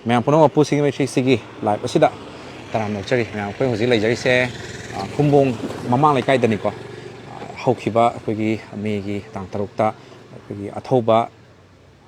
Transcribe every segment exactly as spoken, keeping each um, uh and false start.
ꯃꯌꯥꯝ ꯄꯨꯝꯅꯃꯛꯄꯨ ꯁꯤꯡꯖꯃꯩ three ꯁꯤꯛꯁꯇꯤꯒꯤ life ꯑꯁꯤꯗ ꯇꯔꯥꯝꯅ ꯑꯣꯛꯆꯔꯤ꯫ ꯃꯌꯥꯝ, ꯑꯩꯈꯣꯏ ꯍꯧꯖꯤꯛ ꯂꯩꯖꯔꯤꯁꯦ, ꯑ, ꯈꯨꯝꯕꯣꯡ ꯃꯃꯥꯡ ꯂꯩꯀꯥꯏꯗꯅꯤꯀꯣ꯫ ꯑ, ꯍꯧꯈꯤꯕ ꯑꯩꯈꯣꯏꯒꯤ ꯃꯦꯒꯤ ꯇꯥꯡ ꯇꯔꯨꯛꯇ ꯑꯩꯈꯣꯏꯒꯤ ꯑꯊꯧꯕ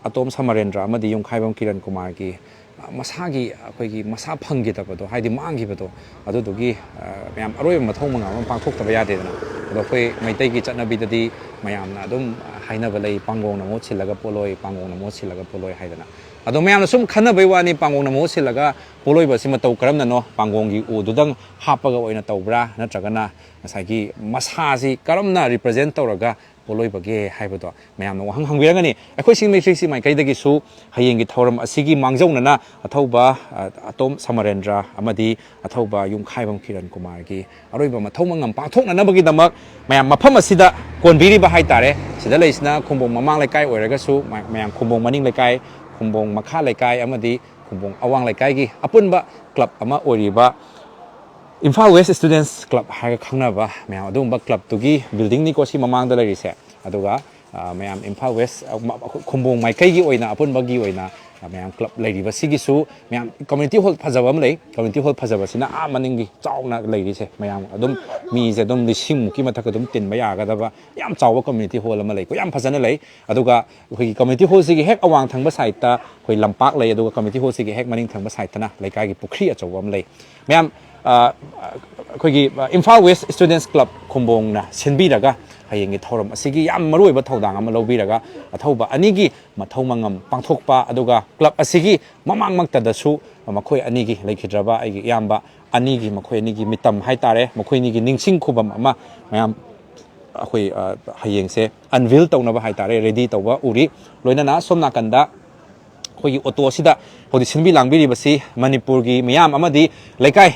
ꯑꯇꯣꯝ ꯁꯃꯔꯦꯟꯗ꯭ꯔ ꯑꯃꯗꯤ ꯌꯨꯝꯈꯥꯏꯕꯝ ꯀꯤꯔꯟ ꯀꯨꯃꯥꯔꯒꯤ, ꯑ, ꯃꯁꯥꯒꯤ, ꯑꯩꯈꯣꯏꯒꯤ ꯃꯁꯥ ꯐꯪꯈꯤꯗꯕꯗꯣ, ꯍꯥꯏꯗꯤ ꯃꯥꯡꯈꯤꯕꯗꯣ, ꯑꯗꯨꯗꯨꯒꯤ, ꯑ, ꯃꯌꯥꯝ ꯑꯔꯣꯏꯕ ꯃꯊꯧ ꯃꯉꯝ ꯑꯃ ꯄꯥꯡꯊꯣꯛꯇꯕ ꯌꯥꯗꯦꯗꯅ꯫ ꯑꯗꯣ ꯑꯩꯈꯣꯏ ꯃꯩꯇꯩꯒꯤ ꯆꯠꯅꯕꯤꯗꯗꯤ ꯃꯌꯥꯝꯅ ꯑꯗꯨꯝ ꯍꯥꯏꯅꯕ ꯂꯩ, "ꯄꯥꯡꯒꯣꯡꯅ ꯃꯍꯨꯠ ꯁꯤꯜꯂꯒ ꯄꯣꯠꯂꯣꯏ, ꯄꯥꯡꯒꯣꯡꯅ ꯃꯍꯨꯠ ꯁꯤꯜꯂꯒ ꯄꯣꯠꯂꯣꯏ" ꯍꯥꯏꯗꯅ꯫ ꯑꯗꯣ ꯃꯌꯥꯝꯅ ꯁꯨꯝ ꯈꯟꯅꯕꯩ ꯋꯥꯅꯤ, ꯄꯥꯡꯒꯣꯡꯅ ꯃꯍꯨꯠ ꯁꯤꯜꯂꯒ ꯄꯣꯠꯂꯣꯏꯕ ꯑꯁꯤ ꯃꯇꯧ ꯀꯔꯝꯅꯅꯣ? ꯄꯥꯡꯒꯣꯡꯒꯤ ꯎꯗꯨꯗꯪ ꯍꯥꯞꯄꯒ ꯑꯣꯏꯅ ꯇꯧꯕ꯭ꯔꯥ? ꯅꯠꯇ꯭ꯔꯒꯅ ꯉꯁꯥꯏꯒꯤ ꯃꯁꯥꯁꯤ ꯀꯔꯝꯅ ꯔꯤꯄ꯭ꯔꯖꯦꯟ ꯇꯧꯔꯒ ꯄꯣꯠꯂꯣꯏꯕꯒꯦ ꯍꯥꯏꯕꯗꯣ ꯃꯌꯥꯝꯅ ꯋꯥꯍꯪ ꯍꯪꯕꯤꯔꯝꯒꯅꯤ꯫ ꯑꯩꯈꯣꯏ ꯁꯤꯡꯖꯃꯩ ꯊ꯭ꯔꯤ ꯁꯤꯛꯁꯇꯤ ꯃꯥꯏꯀꯩꯗꯒꯤꯁꯨ ꯍꯌꯦꯡꯒꯤ ꯊꯧꯔꯝ ꯑꯁꯤꯒꯤ ꯃꯥꯡꯖꯧꯅꯅ ꯑꯊꯧꯕ, ꯑ, ꯑꯇꯣꯝ ꯁꯃꯔꯦꯟꯗ꯭ꯔ ꯑꯃꯗꯤ ꯑꯊꯧꯕ ꯌꯨꯝꯈꯥꯏꯕꯝ ꯀꯤꯔꯟ ꯀꯨꯃꯥꯔꯒꯤ ꯑꯔꯣꯏꯕ ꯃꯊꯧ ꯃꯉꯝ ꯄꯥꯡꯊꯣꯛꯅꯅꯕꯒꯤꯗꯃꯛ ꯃꯌꯥꯝ ꯃꯐꯝ ꯑꯁꯤꯗ ꯀꯣꯟꯕꯤꯔꯤꯕ ꯍꯥꯏꯇꯥꯔꯦ꯫ ꯁꯤꯗ ꯂꯩꯁꯤꯅ ꯈꯨꯝꯕꯣꯡ ꯃꯃꯥꯡ ꯂꯩꯀꯥꯏ ꯑꯣꯏꯔꯒꯁꯨ, ꯃ-, ꯃꯌꯥꯝ ꯈꯨꯝꯕꯣꯡ ꯃꯅꯤꯡ ꯂꯩꯀꯥꯏ, ꯈꯨꯝꯕꯣꯡ ꯃꯈꯥ ꯂꯩꯀꯥꯏ ꯑꯃꯗꯤ ꯈꯨꯝꯕꯣꯡ ꯑꯋꯥꯡ ꯂꯩꯀꯥꯏꯒꯤ ꯑꯄꯨꯟꯕ ꯀ꯭ꯂꯕ ꯑꯃ ꯑꯣꯏꯔꯤꯕ ꯏꯝꯐꯥꯜ ꯋꯦꯁ ꯁ꯭ꯇꯨꯗꯦꯟꯠꯁ ꯀ꯭ꯂꯕ ꯍꯥꯏꯔꯒ ꯈꯪꯅꯕ ꯃꯌꯥꯝ ꯑꯗꯨꯒꯨꯝꯕ ꯀ꯭ꯂꯕꯇꯨꯒꯤ ꯕꯤꯜꯗꯤꯡꯅꯤꯀꯣ ꯁꯤ ꯃꯃꯥꯡꯗ ꯂꯩꯔꯤꯁꯦ꯫ ꯑꯗꯨꯒ, ꯑ, ꯃꯌꯥꯝ ꯏꯝꯐꯥꯜ ꯋꯦꯁ, ꯑ, ꯃ-, ꯈꯨꯝꯕꯣꯡ ꯃꯥꯏꯀꯩꯒꯤ ꯑꯣꯏꯅ ꯑꯄꯨꯟꯕꯒꯤ ꯑꯣꯏꯅ, ꯑ, ꯃꯌꯥꯝ ꯀ꯭ꯂꯕ ꯂꯩꯔꯤꯕꯁꯤꯒꯤꯁꯨ ꯃꯌꯥꯝ ꯀꯝꯃ꯭ꯌꯨꯅꯤꯇꯤ ꯍꯣꯜ ꯐꯖꯕ ꯑꯃ ꯂꯩ꯫ ꯀꯝꯃ꯭ꯌꯨꯅꯤꯇꯤ ꯍꯣꯜ ꯐꯖꯕꯁꯤꯅ ꯑꯥ ꯃꯅꯤꯡꯒꯤ ꯆꯥꯎꯅ ꯂꯩꯔꯤꯁꯦ꯫ ꯃꯌꯥꯝ ꯑꯗꯨꯝ ꯃꯤꯁꯦ ꯑꯗꯨꯝ ꯂꯤꯁꯤꯡꯃꯨꯛꯀꯤ ꯃꯊꯛ ꯑꯗꯨꯝ ꯇꯤꯟꯕ ꯌꯥꯒꯗꯕ ꯌꯥꯝ ꯆꯥꯎꯕ ꯀꯝꯃ꯭ꯌꯨꯅꯤꯇꯤ ꯍꯣꯜ ꯑꯃ ꯂꯩꯀꯣ꯫ ꯌꯥꯝ ꯐꯖꯅ ꯂꯩ꯫ ꯑꯗꯨꯒ ꯑꯩꯈꯣꯏꯒꯤ ꯀꯝꯃ꯭ꯌꯨꯅꯤꯇꯤ ꯍꯣꯜꯁꯤꯒꯤ ꯍꯦꯛ ꯑꯋꯥꯡ ꯊꯪꯕ ꯁꯥꯏꯠꯇ ꯑꯩꯈꯣꯏ ꯂꯝꯄꯥꯛ ꯂꯩ, ꯑꯗꯨꯒ ꯀꯝꯃ꯭ꯌꯨꯅꯤꯇꯤ ꯍꯣꯜꯁꯤꯒꯤ ꯍꯦꯛ ꯃꯅꯤꯡ ꯊꯪꯕ ꯁꯥꯏꯠꯇꯅ ꯂꯩꯀꯥꯏꯒꯤ ꯄꯨꯈ꯭ꯔꯤ ꯑꯆꯧꯕ ꯑꯃ ꯂꯩ꯫ ꯃꯌꯥꯝ, ꯑ, ꯑꯩꯈꯣꯏꯒꯤ, ꯑ, ꯏꯝꯐꯥꯜ ꯋꯦꯁ ꯁ꯭ꯇꯨꯗꯦꯟꯠꯁ ꯀ꯭ꯂꯕ ꯈꯨꯝꯕꯣꯡꯅ ꯁꯤꯟꯕꯤꯔꯒ ꯍꯌꯦꯡꯒꯤ ꯊꯧꯔꯝ ꯑꯁꯤꯒꯤ ꯌꯥꯝ ꯃꯔꯨꯑꯣꯏꯕ ꯊꯧꯗꯥꯡ ꯑꯃ ꯂꯧꯕꯤꯔꯒ ꯑꯊꯧꯕ ꯑꯅꯤꯒꯤ ꯃꯊꯧ ꯃꯉꯝ ꯄꯥꯡꯊꯣꯛꯄ, ꯑꯗꯨꯒ ꯀ꯭ꯂꯕ ꯑꯁꯤꯒꯤ ꯃꯃꯥꯡꯃꯛꯇꯗꯁꯨ ꯃꯈꯣꯏ ꯑꯅꯤꯒꯤ ꯂꯩꯈꯤꯗ꯭ꯔꯕ ꯑꯩꯒꯤ ꯏꯌꯥꯝꯕ ꯑꯅꯤꯒꯤ, ꯃꯈꯣꯏ ꯑꯅꯤꯒꯤ ꯃꯤꯇꯝ ꯍꯥꯏꯇꯥꯔꯦ, ꯃꯈꯣꯏ ꯑꯅꯤꯒꯤ ꯅꯤꯡꯁꯤꯡ ꯈꯨꯕꯝ ꯑꯃ ꯃꯌꯥꯝ ꯑꯩꯈꯣꯏ, ꯑ, ꯍꯌꯦꯡꯁꯦ ꯑꯟꯚꯤꯜ ꯇꯧꯅꯕ ꯍꯥꯏꯇꯥꯔꯦ, ꯔꯦꯗꯤ ꯇꯧꯕ ꯎꯔꯤ꯫ ꯂꯣꯏꯅꯅ ꯁꯣꯝ ꯅꯥꯀꯟꯗ ꯑꯩꯈꯣꯏꯒꯤ ꯑꯣꯇꯣ ꯑꯁꯤꯗ ꯍꯧꯖꯤꯛ ꯁꯤꯟꯕꯤ ꯂꯥꯡꯕꯤꯔꯤꯕꯁꯤ ꯃꯅꯤꯄꯨꯔꯒꯤ ꯃꯤꯌꯥꯝ ꯑꯃꯗꯤ ꯂꯩꯀꯥꯏ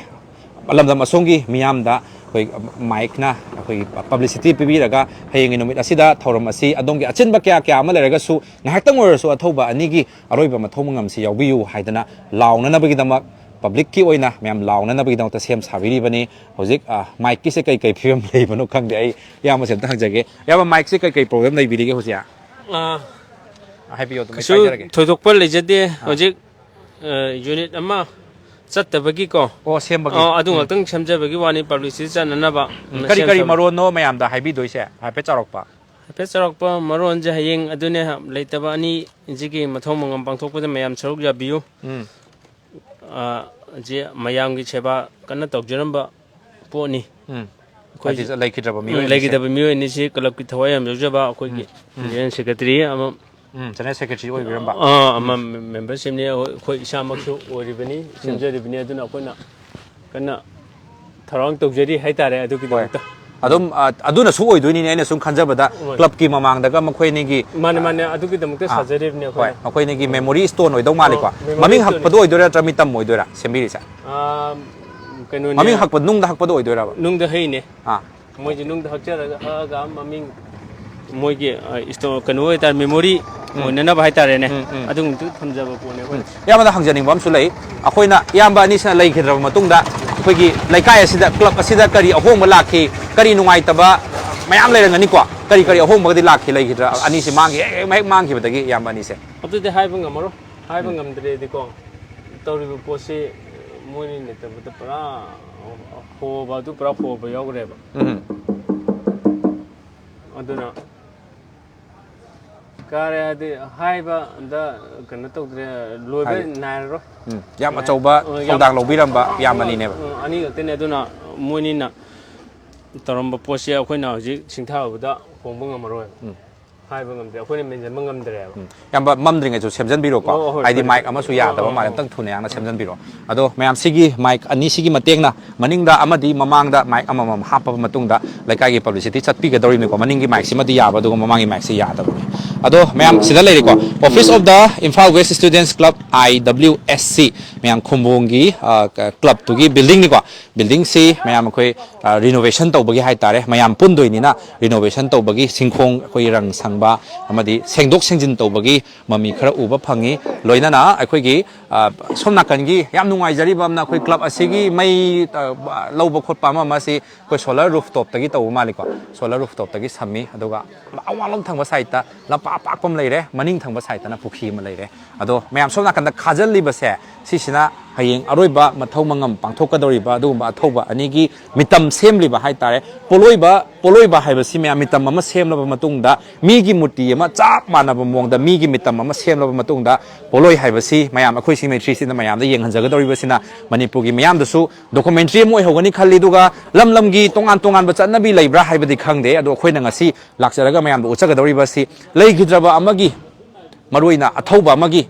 ꯂꯝꯗꯝ ꯑꯁꯣꯝꯒꯤ ꯃꯤꯌꯥꯝꯗ ꯑꯩꯈꯣꯏ ꯃꯥꯏꯛꯅ ꯑꯩꯈꯣꯏꯒꯤ ꯄꯕ꯭ꯂꯤꯁꯤꯇꯤ ꯄꯤꯕꯤꯔꯒ ꯍꯌꯦꯡꯒꯤ ꯅꯨꯃꯤꯠ ꯑꯁꯤꯗ ꯊꯧꯔꯝ ꯑꯁꯤ ꯑꯗꯣꯝꯒꯤ ꯑꯆꯤꯟꯕ ꯀꯌꯥ ꯀꯌꯥ ꯑꯃ ꯂꯩꯔꯒꯁꯨ ꯉꯥꯏꯍꯥꯛꯇꯪ ꯑꯣꯏꯔꯁꯨ ꯑꯊꯧꯕ ꯑꯅꯤꯒꯤ ꯑꯔꯣꯏꯕ ꯃꯊꯧ ꯃꯉꯝꯁꯤ ꯌꯥꯎꯕꯤꯌꯨ ꯍꯥꯏꯗꯅ ꯂꯥꯎꯅꯅꯕꯒꯤꯗꯃꯛ, ꯄꯕ꯭ꯂꯤꯛꯀꯤ ꯑꯣꯏꯅ ꯃꯌꯥꯝ ꯂꯥꯎꯅꯅꯕꯒꯤꯗꯃꯛꯇ ꯁꯦꯝ ꯁꯥꯕꯤꯔꯤꯕꯅꯤ꯫ ꯍꯧꯖꯤꯛ, ꯑ, ꯃꯥꯏꯛꯀꯤꯁꯦ ꯀꯩ ꯀꯩ ꯐꯤꯕꯝ ꯂꯩꯕꯅꯣ ꯈꯪꯗꯦ꯫ ꯑꯩ ꯏꯌꯥꯝꯕꯁꯦ ꯑꯝꯇ ꯍꯪꯖꯒꯦ꯫ ꯏꯌꯥꯝꯕ, ꯃꯥꯏꯛꯁꯦ ꯀꯩ ꯀꯩ ꯄ꯭ꯔꯣꯕ꯭ꯂꯦꯝ ꯂꯩꯕꯤꯔꯤꯒꯦ ꯍꯧꯖꯤꯛ? ꯑ, ꯍꯥꯏꯕꯤꯌꯨ ꯑꯗꯨꯝ, ꯑꯩ ꯀꯩꯁꯨ ꯄꯥꯏꯖꯔꯒꯦ꯫ ꯊꯣꯏꯗꯣꯛꯄ ꯂꯩꯖꯗꯦ꯫ ꯑꯥ꯫ ꯍꯧꯖꯤꯛ ꯌꯨꯅꯤꯠ ꯑꯃ ꯆꯠꯇꯕꯒꯤꯀꯣ꯫ ꯑꯣ, ꯁꯦꯝꯕꯒꯤ꯫ ꯑ, ꯑꯗꯨ ꯉꯥꯛꯇꯪ ꯁꯦꯝꯖꯕꯒꯤ ꯋꯥꯅꯤ, ꯄꯕ꯭ꯂꯤꯁꯤꯇꯤ ꯆꯠꯅꯅꯕ꯫ ꯎꯝ, ꯀꯔꯤ ꯀꯔꯤ ꯃꯔꯣꯟꯅꯣ ꯃꯌꯥꯝꯗ ꯍꯥꯏꯕꯤꯗꯣꯏꯁꯦ, ꯍꯥꯏꯐꯦꯠ ꯆꯥꯎꯔꯛꯄ? ꯍꯥꯏꯐꯦꯠ ꯆꯥꯎꯔꯛꯄ ꯃꯔꯣꯟꯁꯦ ꯍꯌꯦꯡ ꯑꯗꯨꯅꯦ, ꯂꯩꯇꯕ ꯑꯅꯤꯁꯤꯒꯤ ꯃꯊꯧ ꯃꯉꯝ ꯄꯥꯡꯊꯣꯛꯄꯗ ꯃꯌꯥꯝ ꯁꯔꯨꯛ ꯌꯥꯕꯤꯌꯨ꯫ ꯎꯝ꯫ ꯑ, ꯁꯤ ꯃꯌꯥꯝꯒꯤ ꯁꯦꯕꯥ ꯀꯟꯅ ꯇꯧꯖꯔꯝꯕ ꯄꯣꯠꯅꯤ꯫ ꯎꯝ꯫ ꯑꯩꯈꯣꯏ ꯍꯥꯏꯗꯤ ꯂꯩꯈꯤꯗ꯭ꯔꯕ ꯎꯝ, ꯃꯤꯑꯣꯏ ꯑꯅꯤꯁꯦ꯫ ꯂꯩꯈꯤꯗꯕ ꯃꯤꯑꯣꯏ ꯑꯅꯤꯁꯤ ꯀ꯭ꯂꯕꯀꯤ ꯊꯋꯥꯏ ꯌꯥꯝ ꯌꯥꯎꯖꯕ ꯑꯩꯈꯣꯏꯒꯤ ꯖꯦꯅꯔꯦꯜ ꯁꯦꯀ꯭ꯔꯦꯇꯔꯤ ꯑꯃ, ꯎꯝ, ꯖꯦꯅꯔꯦꯜ ꯁꯦꯀ꯭ꯔꯦꯇꯔꯤ ꯑꯣꯏꯕꯤꯔꯝꯕ꯫ ꯑ, ꯑꯃ ꯃꯦꯝꯕꯔꯁꯤꯞꯅꯤ꯫ ꯑꯩꯈꯣꯏ ꯏꯁꯥꯃꯛꯁꯨ ꯑꯣꯏꯔꯤꯕꯅꯤ, ꯁꯦꯝꯖꯔꯤꯕꯅꯤ꯫ ꯑꯗꯨꯅ ꯑꯩꯈꯣꯏꯅ ꯀꯟꯅ ꯊꯧꯔꯥꯡ ꯇꯧꯖꯔꯤ ꯍꯥꯏꯇꯥꯔꯦ꯫ ꯍꯣꯏ꯫ ꯑꯗꯨꯒꯤꯗꯃꯛꯇ ꯑꯗꯨꯝ, ꯑ, ꯑꯗꯨꯅꯁꯨ ꯑꯣꯏꯗꯣꯏꯅꯤꯅꯦ, ꯑꯩꯅ ꯁꯨꯝ ꯈꯟꯖꯕꯗ꯫ ꯍꯣꯏ꯫ ꯀ꯭ꯂꯕꯀꯤ ꯃꯃꯥꯡꯗꯒ ꯃꯈꯣꯏ ꯑꯅꯤꯒꯤ ꯃꯥꯅꯦ, ꯃꯥꯅꯦ, ꯑꯗꯨꯒꯤꯗꯃꯛꯇ ꯑꯥ, ꯁꯥꯖꯔꯤꯕꯅꯦ ꯍꯣꯏ, ꯑꯩꯈꯣꯏꯅ꯫ ꯃꯈꯣꯏ ꯑꯅꯤꯒꯤ ꯃꯦꯃꯣꯔꯤ ꯁ꯭ꯇꯣꯟ ꯑꯣꯏꯗꯧ ꯃꯥꯜꯂꯤꯀꯣ꯫ ꯑꯣ, ꯃꯦꯃꯣꯔꯤ ꯃꯃꯤꯡ ꯁ꯭ꯇꯣꯟ꯫ ꯍꯛꯄꯗꯣ ꯑꯣꯏꯗꯣꯏꯔꯥ ꯅꯠꯇ꯭ꯔ ꯃꯤꯇꯝ ꯑꯣꯏꯗꯣꯏꯔꯥ ꯁꯦꯝꯕꯤꯔꯤꯁꯦ? ꯑꯥ, ꯀꯩꯅꯣꯅꯦ꯫ ꯃꯃꯤꯡ ꯍꯛꯄ, ꯅꯨꯡꯗ ꯍꯛꯄꯗꯣ ꯑꯣꯏꯗꯣꯏꯔꯕ? ꯅꯨꯡꯗ ꯍꯩꯅꯦ꯫ ꯑꯥ꯫ ꯃꯣꯏꯁꯦ ꯅꯨꯡꯗ ꯍꯛꯆꯔꯒ ꯍꯛꯑꯒ ꯃꯃꯤꯡ ꯃꯣꯏꯒꯤ, ꯑ, ꯏꯁꯇꯣ-, ꯀꯩꯅꯣ ꯑꯣꯏꯇꯥꯔꯦ, ꯃꯦꯃꯣꯔꯤ ꯎꯝ꯫ ꯑꯣꯏꯅꯅꯕ ꯍꯥꯏꯇꯥꯔꯦꯅꯦ꯫ ꯎꯝ, ꯎꯝ꯫ ꯑꯗꯨꯒꯨꯝꯕꯗꯨ ꯊꯝꯖꯕ ꯄꯣꯠꯅꯦ ꯑꯩꯈꯣꯏꯅ꯫ ꯏꯌꯥꯝꯕꯗ ꯍꯪꯖꯅꯤꯡꯕ ꯑꯃꯁꯨ ꯂꯩ꯫ ꯑꯩꯈꯣꯏꯅ ꯏꯌꯥꯝꯕ ꯑꯅꯤꯁꯤꯅ ꯂꯩꯈꯤꯗ꯭ꯔꯕ ꯃꯇꯨꯡꯗ ꯑꯩꯈꯣꯏꯒꯤ ꯂꯩꯀꯥꯏ ꯑꯁꯤꯗ, ꯀ꯭ꯂꯕ ꯑꯁꯤꯗ ꯀꯔꯤ ꯑꯍꯣꯡꯕ ꯂꯥꯛꯈꯤ, ꯀꯔꯤ ꯅꯨꯡꯉꯥꯏꯇꯕ ꯃꯌꯥꯝ ꯂꯩꯔꯝꯒꯅꯤꯀꯣ? ꯀꯔꯤ ꯀꯔꯤ ꯑꯍꯣꯡꯕꯒꯗꯤ ꯂꯥꯛꯈꯤ ꯂꯩꯈꯤꯗ꯭ꯔ-, ꯑꯅꯤꯁꯤ ꯃꯥꯡꯈꯤ-, ꯍꯦꯛ, ꯍꯦꯛ ꯃꯥꯡꯈꯤꯕꯗꯒꯤ ꯏꯌꯥꯝꯕ ꯑꯅꯤꯁꯦ? ꯑꯗꯨꯗꯤ ꯍꯥꯏꯕ ꯉꯝꯃꯔꯣꯏ꯫ ꯍꯥꯏꯕ ꯎꯝ꯫ ꯉꯝꯗ꯭ꯔꯦꯗꯤꯀꯣ, ꯇꯧꯔꯤꯕ ꯄꯣꯠꯁꯤ ꯃꯣꯏꯅ ꯂꯩꯇꯕꯗ ꯄꯨꯔꯥ ꯍꯣꯕ ꯑꯗꯨ ꯄꯨꯔꯥ ꯍꯣꯕ ꯌꯥꯎꯈ꯭ꯔꯦꯕ꯫ ꯎꯝ꯫ ꯑꯗꯨꯅ ꯀꯥꯔꯦ ꯍꯥꯏꯗꯤ ꯍꯥꯏꯕꯗ ꯀꯩꯅꯣ ꯇꯧꯗ꯭ꯔꯦ, ꯂꯣꯏꯕ ꯍꯥꯏꯗꯤ ꯅꯥꯏꯔꯔꯣꯏ꯫ ꯎꯝ, ꯌꯥꯝ ꯅꯥꯏ-, ꯑꯆꯧꯕ ꯑ, ꯌꯥꯝ ꯊꯧꯗꯥꯡ ꯂꯧꯕꯤꯔꯝꯕ ꯑ, ꯏꯌꯥꯝꯕ ꯑ, ꯑꯅꯤꯅꯦꯕ꯫ ꯑ, ꯑꯅꯤ ꯈꯛꯇꯅꯦ꯫ ꯑꯗꯨꯅ ꯃꯣꯏꯅꯤꯅ ꯇꯧꯔꯝꯕ ꯄꯣꯠꯁꯦ ꯑꯩꯈꯣꯏꯅ ꯍꯧꯖꯤꯛ ꯁꯤꯡꯊꯥꯔꯨꯕꯗ ꯍꯣꯡꯕ ꯉꯝꯃꯔꯣꯏ꯫ ꯎꯝ꯫ ꯍꯥꯏꯕ ꯉꯝꯗ꯭ꯔꯦ, ꯑꯩꯈꯣꯏꯅ ꯃꯦꯟꯁꯤꯟꯕ ꯉꯝꯗ꯭ꯔꯦꯕ꯫ ꯎꯝ꯫ ꯏꯌꯥꯝꯕ, ꯃꯝꯗ꯭ꯔꯤꯉꯩꯁꯨ ꯁꯦꯝꯖꯟꯕꯤꯔꯣꯀꯣ꯫ ꯑꯣ, ꯍꯣꯏ, ꯍꯥꯏꯗꯤ ꯍꯣꯏ, ꯃꯥꯏꯛ ꯍꯣꯏ꯫ ꯑꯃꯁꯨ ꯑꯣ, ꯌꯥꯗꯕ ꯑꯣ, ꯃꯥꯜꯂꯦ, ꯑꯣ꯫ ꯑꯝꯇꯪ ꯊꯨꯅ ꯌꯥꯡꯅ ꯁꯦꯝꯖꯟꯕꯤꯔꯣ꯫ ꯑꯗꯣ ꯃꯌꯥꯝ, ꯁꯤꯒꯤ ꯃꯥꯏꯛ ꯑꯅꯤꯁꯤꯒꯤ ꯃꯇꯦꯡꯅ ꯃꯅꯤꯡꯗ ꯑꯃꯗꯤ ꯃꯃꯥꯡꯗ ꯃꯥꯏꯛ ꯑꯃꯃꯝ ꯍꯥꯞꯄꯕ ꯃꯇꯨꯡꯗ ꯂꯩꯀꯥꯏꯒꯤ ꯄꯕ꯭ꯂꯤꯁꯤꯇꯤ ꯆꯠꯄꯤꯒꯗꯧꯔꯤꯕꯅꯤꯀꯣ꯫ ꯃꯅꯤꯡꯒꯤ ꯃꯥꯏꯛꯁꯤꯃꯗꯤ ꯌꯥꯕ, ꯑꯗꯨꯒ ꯃꯃꯥꯡꯒꯤ ꯃꯥꯏꯛꯁꯤ ꯌꯥꯗꯕꯅꯤ꯫ ꯑꯗꯣ ꯃꯌꯥꯝ, ꯁꯤꯗ ꯂꯩꯔꯦꯀꯣ, Office of the Imphal West Students Club, I W S C, ꯃꯌꯥꯝ ꯈꯨꯝꯕꯣꯡꯒꯤ, ꯑ, ꯀ-, ꯀ꯭ꯂꯕꯇꯨꯒꯤ ꯕꯤꯜꯗꯤꯡꯅꯤꯀꯣ꯫ ꯕꯤꯜꯗꯤꯡꯁꯤ ꯃꯌꯥꯝ ꯑꯩꯈꯣꯏ, ꯑ, ꯔꯤꯅꯣꯚꯦꯁꯟ ꯇꯧꯕꯒꯤ ꯍꯥꯏꯇꯥꯔꯦ, ꯃꯌꯥꯝ ꯄꯨꯟꯗꯣꯏꯅꯤꯅ ꯔꯤꯅꯣꯚꯦꯁꯟ ꯇꯧꯕꯒꯤ ꯁꯤꯡꯈꯣꯡ ꯑꯩꯈꯣꯏ ꯔꯪ ꯁꯪꯕ ꯑꯃꯗꯤ ꯁꯦꯡꯗꯣꯛ ꯁꯦꯡꯖꯤꯟ ꯇꯧꯕꯒꯤ ꯃꯃꯤ ꯈꯔ ꯎꯕ ꯐꯪꯉꯤ꯫ ꯂꯣꯏꯅꯅ ꯑꯩꯈꯣꯏꯒꯤ, ꯑ, ꯁꯣꯝ ꯅꯥꯀꯟꯒꯤ ꯌꯥꯝ ꯅꯨꯡꯉꯥꯏꯖꯔꯤꯕ ꯑꯃꯅ, ꯑꯩꯈꯣꯏ ꯀ꯭ꯂꯕ ꯑꯁꯤꯒꯤ ꯃꯩ, ꯑ, ꯂꯧꯕ ꯈꯣꯠꯄ ꯑꯃ ꯑꯃꯁꯤ ꯑꯩꯈꯣꯏ ꯁꯣꯂꯔ ꯔꯨꯐ ꯇꯣꯞꯇꯒꯤ ꯇꯧꯕ ꯃꯥꯜꯂꯤꯀꯣ꯫ ꯁꯣꯂꯔ ꯔꯨꯐ ꯇꯣꯞꯇꯒꯤ ꯁꯝꯃꯤ, ꯑꯗꯨꯒ ꯑꯋꯥꯡꯂꯣꯝ ꯊꯪꯕ ꯁꯥꯏꯠꯇ ꯂꯝꯄꯥꯛ ꯑꯄꯥꯛꯄ ꯑꯃ ꯂꯩꯔꯦ, ꯃꯅꯤꯡ ꯊꯪꯕ ꯁꯥꯏꯠꯇꯅ ꯄꯨꯈ꯭ꯔꯤ ꯑꯃ ꯂꯩꯔꯦ꯫ ꯑꯗꯣ ꯃꯌꯥꯝ ꯁꯣꯝ ꯅꯥꯀꯟꯗ ꯈꯥꯖꯤꯜꯂꯤꯕꯁꯦ, ꯁꯤꯁꯤꯅ ꯍꯌꯦꯡ ꯑꯔꯣꯏꯕ ꯃꯊꯧ ꯃꯉꯝ ꯄꯥꯡꯊꯣꯛꯀꯗꯧꯔꯤꯕ ꯑꯗꯨꯒꯨꯝꯕ ꯑꯊꯧꯕ ꯑꯅꯤꯒꯤ ꯃꯤꯇꯝ ꯁꯦꯝꯂꯤꯕ ꯍꯥꯏꯇꯥꯔꯦ꯫ ꯄꯣꯠꯂꯣꯏꯕ, ꯄꯣꯠꯂꯣꯏꯕ ꯍꯥꯏꯕꯁꯤ ꯃꯌꯥꯝ ꯃꯤꯇꯝ ꯑꯃ ꯁꯦꯝꯂꯕ ꯃꯇꯨꯡꯗ, ꯃꯤꯒꯤ ꯃꯨꯔꯇꯤ ꯑꯃ ꯆꯞ ꯃꯥꯟꯅꯕ ꯃꯑꯣꯡꯗ ꯃꯤꯒꯤ ꯃꯤꯇꯝ ꯑꯃ ꯁꯦꯝꯂꯕ ꯃꯇꯨꯡꯗ, ꯄꯣꯠꯂꯣꯏ ꯍꯥꯏꯕꯁꯤ ꯃꯌꯥꯝ ꯑꯩꯈꯣꯏ ꯁꯤꯃꯦꯇ꯭ꯔꯤꯁꯤꯗ ꯃꯌꯥꯝꯗ ꯌꯦꯡꯍꯟꯖꯒꯗꯧꯔꯤꯕꯁꯤꯅ ꯃꯅꯤꯄꯨꯔꯒꯤ ꯃꯤꯌꯥꯝꯗꯁꯨ ꯗꯣꯀꯨꯃꯦꯟꯇ꯭ꯔꯤ ꯑꯃ ꯑꯣꯏꯍꯧꯒꯅꯤ ꯈꯜꯂꯤ꯫ ꯑꯗꯨꯒ ꯂꯝ ꯂꯝꯒꯤ ꯇꯣꯉꯥꯟ ꯇꯣꯉꯥꯟꯕ ꯆꯠꯅꯕꯤ ꯂꯩꯕ꯭ꯔꯥ ꯍꯥꯏꯕꯗꯤ ꯈꯪꯗꯦ, ꯑꯗꯣ ꯑꯩꯈꯣꯏꯅ ꯉꯁꯤ ꯂꯥꯛꯆꯔꯒ ꯃꯌꯥꯝꯗ ꯎꯠꯆꯒꯗꯧꯔꯤꯕ ꯑꯁꯤ ꯂꯩꯈꯤꯗ꯭ꯔꯕ ꯑꯃꯒꯤ, ꯃꯔꯨꯑꯣꯏꯅ ꯑꯊꯧꯕ ꯑꯃꯒꯤ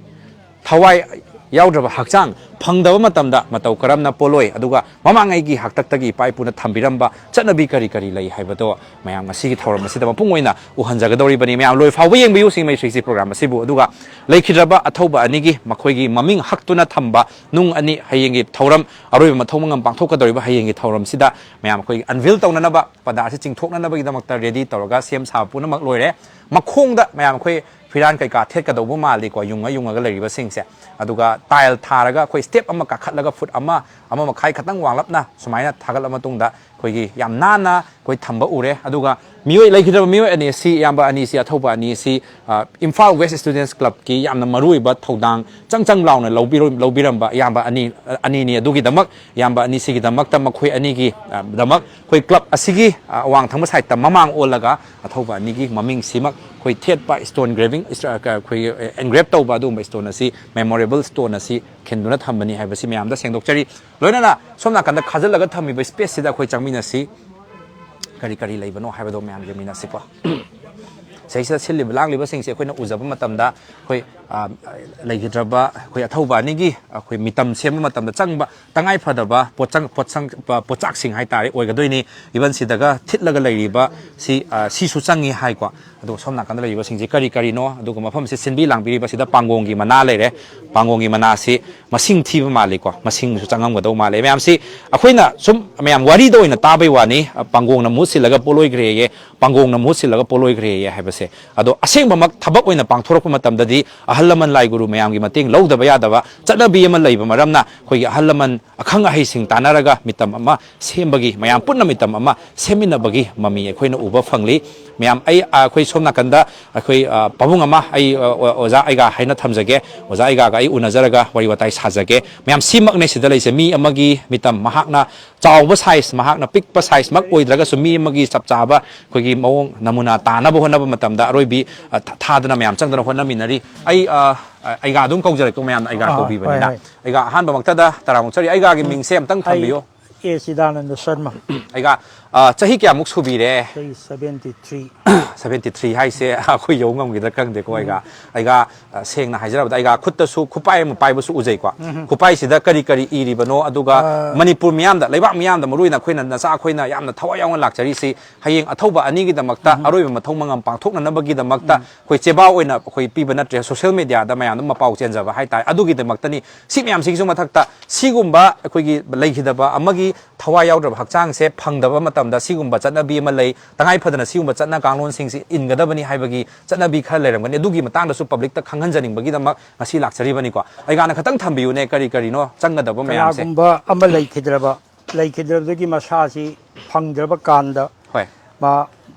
ꯊꯋꯥꯏ ꯌꯥꯎꯗ꯭ꯔꯕ ꯍꯛꯆꯥꯡ ꯐꯪꯗꯕ ꯃꯇꯝꯗ ꯃꯇꯧ ꯀꯔꯝꯅ ꯄꯣꯠꯂꯣꯏ, ꯑꯗꯨꯒ ꯃꯃꯥꯡꯉꯩꯒꯤ ꯍꯥꯛꯇꯛꯇꯒꯤ ꯏꯄꯥ ꯏꯄꯨꯅ ꯊꯝꯕꯤꯔꯝꯕ ꯆꯠꯅꯕꯤ ꯀꯔꯤ ꯀꯔꯤ ꯂꯩ ꯍꯥꯏꯕꯗꯣ ꯃꯌꯥꯝ ꯉꯁꯤꯒꯤ ꯊꯧꯔꯝ ꯑꯁꯤꯗ ꯃꯄꯨꯡ ꯑꯣꯏꯅ ꯎꯍꯟꯖꯒꯗꯧꯔꯤꯕꯅꯤ꯫ ꯃꯌꯥꯝ ꯂꯣꯏ ꯐꯥꯎꯕ ꯌꯦꯡꯕꯤꯌꯨ ꯁꯤꯡꯃꯩ ꯁꯤꯁꯤ ꯄ꯭ꯔꯣꯒ꯭ꯔꯥꯝ ꯑꯁꯤꯕꯨ꯫ ꯑꯗꯨꯒ ꯂꯩꯈꯤꯗ꯭ꯔꯕ ꯑꯊꯧꯕ ꯑꯅꯤꯒꯤ ꯃꯈꯣꯏꯒꯤ ꯃꯃꯤꯡ ꯍꯛꯇꯨꯅ ꯊꯝꯕ ꯅꯨꯡ ꯑꯅꯤ ꯍꯌꯦꯡꯒꯤ ꯊꯧꯔꯝ, ꯑꯔꯣꯏꯕ ꯃꯊꯧ ꯃꯉꯝ ꯄꯥꯡꯊꯣꯛꯀꯗꯧꯔꯤꯕ ꯍꯌꯦꯡꯒꯤ ꯊꯧꯔꯝꯁꯤꯗ ꯃꯌꯥꯝ ꯑꯩꯈꯣꯏꯒꯤ ꯑꯟꯚꯤꯜ ꯇꯧꯅꯅꯕ, ꯄꯗꯥ ꯑꯁꯤ ꯆꯤꯡꯊꯣꯛꯅꯅꯕꯒꯤꯗꯃꯛꯇ ꯔꯦꯗꯤ ꯇꯧꯔꯒ ꯁꯦꯝ ꯁꯥꯕ ꯄꯨꯝꯅꯃꯛ ꯂꯣꯏꯔꯦ꯫ ꯃꯈꯣꯡꯗ ꯃꯌꯥꯝ ꯑꯩꯈꯣꯏ ꯐꯤꯔꯥꯟ ꯀꯩꯀꯥ ꯊꯦꯠꯀꯗꯧꯕ ꯃꯥꯜꯂꯤꯀꯣ, ꯌꯨꯡꯉ ꯌꯨꯡꯉꯒ ꯂꯩꯔꯤꯕꯁꯤꯡꯁꯦ꯫ ꯑꯗꯨꯒ ꯇꯥꯏꯜ ꯊꯥꯔꯒ ꯑꯩꯈꯣꯏ ꯁ꯭ꯇꯦꯞ ꯑꯃ ꯀꯥꯈꯠꯂꯒ ꯐꯨꯠ ꯑꯃ, ꯑꯃ ꯃꯈꯥꯏ ꯈꯛꯇꯪ ꯋꯥꯡꯂꯞꯅ ꯁꯨꯃꯥꯏꯅ ꯊꯥꯒꯠꯂ ꯃꯇꯨꯡꯗ ꯑꯩꯈꯣꯏꯒꯤ ꯌꯥꯝ ꯅꯥꯟꯅ ꯑꯩꯈꯣꯏ ꯊꯝꯕ ꯎꯔꯦ꯫ ꯑꯗꯨꯒ ꯃꯤꯑꯣꯏ, ꯂꯩꯈꯤꯗ꯭ꯔꯕ ꯃꯤꯑꯣꯏ ꯑꯅꯤ ꯑꯁꯤ, ꯏꯌꯥꯝꯕ ꯑꯅꯤꯁꯤ, ꯑꯊꯧꯕ ꯑꯅꯤ ꯑꯁꯤ, ꯑ, ꯏꯝꯐꯥꯜ ꯋꯦꯁ ꯁ꯭ꯇꯨꯗꯦꯟꯠꯁ ꯀ꯭ꯂꯕꯀꯤ ꯌꯥꯝꯅ ꯃꯔꯨꯑꯣꯏꯕ ꯊꯧꯗꯥꯡ ꯆꯪ ꯆꯪ ꯂꯥꯎꯅ ꯂꯧꯕꯤꯔꯝ-, ꯂꯧꯕꯤꯔꯝꯕ ꯏꯌꯥꯝꯕ ꯑꯅꯤ, ꯑꯅꯤꯅꯤ꯫ ꯑꯗꯨꯒꯤꯗꯃꯛ ꯏꯌꯥꯝꯕ ꯑꯅꯤꯁꯤꯒꯤꯗꯃꯛꯇ, ꯃꯈꯣꯏ ꯑꯅꯤꯒꯤ, ꯑ, ꯗꯃꯛ ꯑꯩꯈꯣꯏ ꯀ꯭ꯂꯕ ꯑꯁꯤꯒꯤ, ꯑ, ꯑꯋꯥꯡ ꯊꯪꯕ ꯁꯥꯏꯠꯇ ꯃꯃꯥꯡ ꯑꯣꯜꯂꯒ ꯑꯊꯧꯕ ꯑꯅꯤꯒꯤ ꯃꯃꯤꯡꯁꯤꯃꯛ ꯑꯩꯈꯣꯏ ꯊꯦꯠꯄ ꯏꯁꯇꯣꯟ ꯒ꯭ꯔꯦꯚꯤꯡ, ꯏꯁ-, ꯑ, ꯑꯩꯈꯣꯏꯒꯤ, ꯑ, ꯑꯦꯟꯒ꯭ꯔꯦꯞ ꯇꯧꯕ ꯑꯗꯨꯒꯨꯝꯕ ꯏꯁꯇꯣꯟ ꯑꯁꯤ, ꯃꯦꯃꯣꯔꯦꯕꯜ ꯏꯁꯇꯣꯟ ꯑꯁꯤ ꯈꯤꯟꯗꯨꯅ ꯊꯝꯕꯅꯤ ꯍꯥꯏꯕꯁꯤ ꯃꯌꯥꯝꯗ ꯁꯦꯡꯗꯣꯛꯆꯔꯤ꯫ ꯂꯣꯏꯅꯅ ꯁꯣꯝ ꯅꯥꯀꯟꯗ ꯈꯥꯖꯤꯜꯂꯒ ꯊꯝꯃꯤꯕ ꯁ꯭ꯄꯦꯁꯁꯤꯗ ꯑꯩꯈꯣꯏ ꯆꯪꯃꯤꯟꯅꯁꯤ꯫ ꯀꯔꯤ ꯀꯔꯤ ꯂꯩꯕꯅꯣ ꯍꯥꯏꯕꯗꯣ ꯃꯌꯥꯝ ꯌꯦꯡꯃꯤꯟꯅꯁꯤꯀꯣ꯫ ꯁꯤꯗꯩꯁꯤꯗ ꯁꯤꯜꯂꯤꯕ ꯂꯥꯡꯂꯤꯕꯁꯤꯡꯁꯦ ꯑꯩꯈꯣꯏꯅ ꯎꯖꯕ ꯃꯇꯝꯗ ꯑꯩꯈꯣꯏ, ꯑ, ꯂꯩꯈꯤꯗ꯭ꯔꯕ ꯑꯩꯈꯣꯏ ꯑꯊꯧꯕ ꯑꯅꯤꯒꯤ ꯑꯩꯈꯣꯏ ꯃꯤꯇꯝ ꯁꯦꯝꯕ ꯃꯇꯝꯗ ꯆꯪꯕ ꯇꯉꯥꯏ ꯐꯗꯕ ꯄꯣꯠꯆꯪ-, ꯄꯣꯠꯁꯪ-, ꯄ-, ꯄꯣꯠꯆꯥꯛꯁꯤꯡ ꯍꯥꯏꯇꯥꯔꯦ ꯑꯣꯏꯒꯗꯣꯏꯅꯤ꯫ ꯏꯚꯟ ꯁꯤꯗꯒ ꯊꯤꯠꯂꯒ ꯂꯩꯔꯤꯕ ꯁꯤ, ꯑ, ꯁꯤꯁꯨ ꯆꯪꯉꯤ ꯍꯥꯏꯀꯣ꯫ ꯑꯗꯣ ꯁꯣꯝ ꯅꯥꯀꯟꯗ ꯂꯩꯔꯤꯕꯁꯤꯡꯁꯤ ꯀꯔꯤ ꯀꯔꯤꯅꯣ? ꯑꯗꯨꯒ ꯃꯐꯝꯁꯤ ꯁꯤꯟꯕꯤ ꯂꯥꯡꯕꯤꯔꯤꯕꯁꯤꯗ ꯄꯥꯡꯒꯣꯡꯒꯤ ꯃꯅꯥ ꯂꯩꯔꯦ꯫ ꯄꯥꯡꯒꯣꯡꯒꯤ ꯃꯅꯥꯁꯤ ꯃꯁꯤꯡ ꯊꯤꯕ ꯃꯥꯜꯂꯤꯀꯣ, ꯃꯁꯤꯡꯁꯨ ꯆꯪꯉꯝꯒꯗꯧ ꯃꯥꯜꯂꯦ꯫ ꯃꯌꯥꯝꯁꯤ ꯑꯩꯈꯣꯏꯅ ꯁꯨꯝ ꯃꯌꯥꯝ ꯋꯥꯔꯤꯗ ꯑꯣꯏꯅ ꯇꯥꯕꯩ ꯋꯥꯅꯤ, ꯑ, ꯄꯥꯡꯒꯣꯡꯅ ꯃꯍꯨꯠ ꯁꯤꯜꯂꯒ ꯄꯣꯠꯂꯣꯏꯈ꯭ꯔꯦꯌꯦ, ꯄꯥꯡꯒꯣꯡꯅ ꯃꯍꯨꯠ ꯁꯤꯜꯂꯒ ꯄꯣꯠꯂꯣꯏꯈ꯭ꯔꯦꯌꯦ ꯍꯥꯏꯕꯁꯦ꯫ ꯑꯗꯣ ꯑꯁꯦꯡꯕꯃꯛ ꯊꯕꯛ ꯑꯣꯏꯅ ꯄꯥꯡꯊꯣꯔꯛꯄ ꯃꯇꯝꯗꯗꯤ ꯑꯍꯜ ꯂꯃꯟ ꯂꯥꯏ ꯒꯨꯔꯨ ꯃꯌꯥꯝꯒꯤ ꯃꯇꯦꯡ ꯂꯧꯗꯕ ꯌꯥꯗꯕ ꯆꯠꯅꯕꯤ ꯑꯃ ꯂꯩꯕ ꯃꯔꯝꯅ ꯑꯩꯈꯣꯏꯒꯤ ꯑꯍꯜ ꯂꯃꯟ ꯑꯈꯪ ꯑꯍꯩꯁꯤꯡ ꯇꯥꯟꯅꯔꯒ ꯃꯤꯇꯝ ꯑꯃ ꯁꯦꯝꯕꯒꯤ, ꯃꯌꯥꯝ ꯄꯨꯟꯅ ꯃꯤꯇꯝ ꯑꯃ ꯁꯦꯝꯃꯤꯟꯅꯕꯒꯤ ꯃꯃꯤ ꯑꯩꯈꯣꯏꯅ ꯎꯕ ꯐꯪꯂꯤ꯫ ꯃꯌꯥꯝ, ꯑꯩ, ꯑ, ꯑꯩꯈꯣꯏ ꯁꯣꯝ ꯅꯥꯀꯟꯗ ꯑꯩꯈꯣꯏ, ꯑ, ꯄꯥꯕꯨꯡ ꯑꯃ, ꯑꯩ, ꯑ, ꯑ, ꯑꯣꯖꯥ ꯑꯩꯒꯥ ꯍꯥꯏꯅ ꯊꯝꯖꯒꯦ꯫ ꯑꯣꯖꯥ ꯑꯩꯒꯥꯒ ꯑꯩ ꯎꯅꯖꯔꯒ ꯋꯥꯔꯤ ꯋꯥꯇꯥꯏ ꯁꯥꯖꯒꯦ꯫ ꯃꯌꯥꯝ, ꯁꯤꯃꯛꯅꯦ ꯁꯤꯗ ꯂꯩꯁꯦ꯫ ꯃꯤ ꯑꯃꯒꯤ ꯃꯤꯇꯝ, ꯃꯍꯥꯛꯅ ꯆꯥꯎꯕ size, ꯃꯍꯥꯛꯅ ꯄꯤꯛꯄ size ꯃꯛ ꯑꯣꯏꯗ꯭ꯔꯒꯁꯨ, ꯃꯤ ꯑꯃꯒꯤ ꯆꯞ ꯆꯥꯕ ꯑꯩꯈꯣꯏꯒꯤ ꯃꯑꯣꯡ ꯅꯃꯨꯅꯥ ꯇꯥꯅꯕ ꯍꯣꯠꯅꯕ ꯃꯇꯝꯗ ꯑꯔꯣꯏꯕꯤ, ꯑ, ꯊ-, ꯊꯥꯗꯅ ꯃꯌꯥꯝ ꯆꯪꯗꯅ ꯍꯣꯠꯅꯃꯤꯟꯅꯔꯤ꯫ ꯑꯩ, ꯑ, ꯑ, ꯑꯩꯒꯥ ꯑꯗꯨꯝ ꯀꯧꯖꯔꯛꯀꯦ, ꯃꯌꯥꯝꯅ ꯑꯩꯒꯥ ꯑꯥ, ꯀꯧꯕꯤꯕꯅꯤꯅ꯫ ꯍꯣꯏ, ꯍꯣꯏ꯫ ꯑꯩꯒꯥ, ꯑꯍꯥꯟꯕꯃꯛꯇꯗ ꯇꯔꯥꯃꯨꯛ ꯆꯠꯂꯤ꯫ ꯑꯩꯒꯥꯒꯤ ꯎꯝ, ꯃꯤꯡꯁꯦ ꯑꯝꯇꯪ ꯑꯩ ꯊꯝꯕꯤꯌꯨ꯫ ꯑꯦ ꯆꯤꯗꯥꯅꯟꯗ ꯁꯔꯃ꯫ ꯑꯩꯒꯥ, ꯑ, ꯆꯍꯤ ꯀꯌꯥꯃꯨꯛ ꯁꯨꯕꯤꯔꯦ? ꯆꯍꯤ seventy three꯫ Seventy three ꯍꯥꯏꯁꯦ ꯑꯩꯈꯣꯏ ꯌꯧ ꯉꯝꯈꯤꯗ꯭ꯔꯥ ꯈꯪꯗꯦꯀꯣ꯫ ꯎꯝ꯫ ꯑꯩꯒꯥ, ꯑꯩꯒꯥ, ꯑ, ꯁꯦꯡꯅ ꯍꯥꯏꯖꯔꯕꯗ, ꯑꯩꯒꯥ ꯈꯨꯠꯇꯁꯨ ꯈꯨꯄꯥꯏ ꯑꯃ ꯄꯥꯏꯕꯁꯨ ꯎꯖꯩꯀꯣ꯫ ꯎꯝ꯫ ꯈꯨꯄꯥꯏꯁꯤꯗ ꯀꯔꯤ ꯀꯔꯤ ꯏꯔꯤꯕꯅꯣ? ꯑꯗꯨꯒ ꯑ, ꯃꯅꯤꯄꯨꯔ ꯃꯤꯌꯥꯝꯗ, ꯂꯩꯕꯥꯛ ꯃꯤꯌꯥꯝꯗ, ꯃꯔꯨ ꯑꯣꯏꯅ ꯑꯩꯈꯣꯏꯅ, ꯅꯆꯥ ꯑꯩꯈꯣꯏꯅ ꯌꯥꯝꯅ ꯊꯋꯥꯏ ꯌꯥꯎꯅ ꯂꯥꯛꯆꯔꯤꯁꯤ ꯍꯌꯦꯡ ꯑꯊꯧꯕ ꯑꯅꯤꯒꯤꯗꯃꯛꯇ, ꯎꯝ, ꯑꯔꯣꯏꯕ ꯃꯊꯧ ꯃꯉꯝ ꯄꯥꯡꯊꯣꯛꯅꯅꯕꯒꯤꯗꯃꯛꯇ, ꯎꯝ, ꯑꯩꯈꯣꯏ ꯆꯦꯕꯥ ꯑꯣꯏꯅ ꯑꯩꯈꯣꯏ ꯄꯤꯕ ꯅꯠꯇ꯭ꯔꯦ, social media ꯗ ꯃꯌꯥꯝꯗ ꯃꯄꯥꯎ ꯆꯦꯟꯖꯕ ꯍꯥꯏꯇꯥꯔꯦ꯫ ꯑꯗꯨꯒꯤꯗꯃꯛꯇꯅꯤ꯫ ꯁꯤ ꯃꯌꯥꯝꯁꯤꯒꯤꯁꯨ ꯃꯊꯛꯇ ꯁꯤꯒꯨꯝꯕ ꯑꯩꯈꯣꯏꯒꯤ ꯂꯩꯈꯤꯗꯕ ꯑꯃꯒꯤ ꯊꯋꯥꯏ ꯌꯥꯎꯗ꯭ꯔꯕ ꯍꯛꯆꯥꯡꯁꯦ ꯐꯪꯗꯕ ꯃꯇꯝꯗ ꯁꯤꯒꯨꯝꯕ ꯆꯠꯅꯕꯤ ꯑꯃ ꯂꯩ꯫ ꯇꯉꯥꯏ ꯐꯗꯅ ꯁꯤꯒꯨꯝꯕ ꯆꯠꯅ ꯀꯥꯡꯂꯣꯟꯁꯤꯡꯁꯤ ꯏꯟꯒꯗꯕꯅꯤ ꯍꯥꯏꯕꯒꯤ ꯆꯠꯅꯕꯤ ꯈꯔ ꯂꯩꯔꯝꯒꯅꯤ꯫ ꯑꯗꯨꯒꯤ ꯃꯇꯥꯡꯗꯁꯨ public ꯇ ꯈꯪꯍꯟꯖꯅꯤꯡꯕꯒꯤꯗꯃꯛ ꯉꯁꯤ ꯂꯥꯛꯆꯔꯤꯕꯅꯤꯀꯣ꯫ ꯑꯩꯒꯥꯅ ꯈꯇꯪ ꯊꯝꯕꯤꯌꯨꯅꯦ, ꯀꯔꯤ ꯀꯔꯤꯅꯣ ꯆꯪꯒꯗꯕ ꯃꯌꯥꯝꯁꯦ꯫ ꯀꯅꯥꯒꯨꯝꯕ ꯑꯃ ꯂꯩꯈꯤꯗ꯭ꯔꯕ, ꯂꯩꯈꯤꯗ꯭ꯔꯕꯗꯒꯤ ꯃꯁꯥꯁꯤ ꯐꯪꯗ꯭ꯔꯕ ꯀꯥꯟꯗ, ꯍꯣꯏ꯫ ꯃꯥ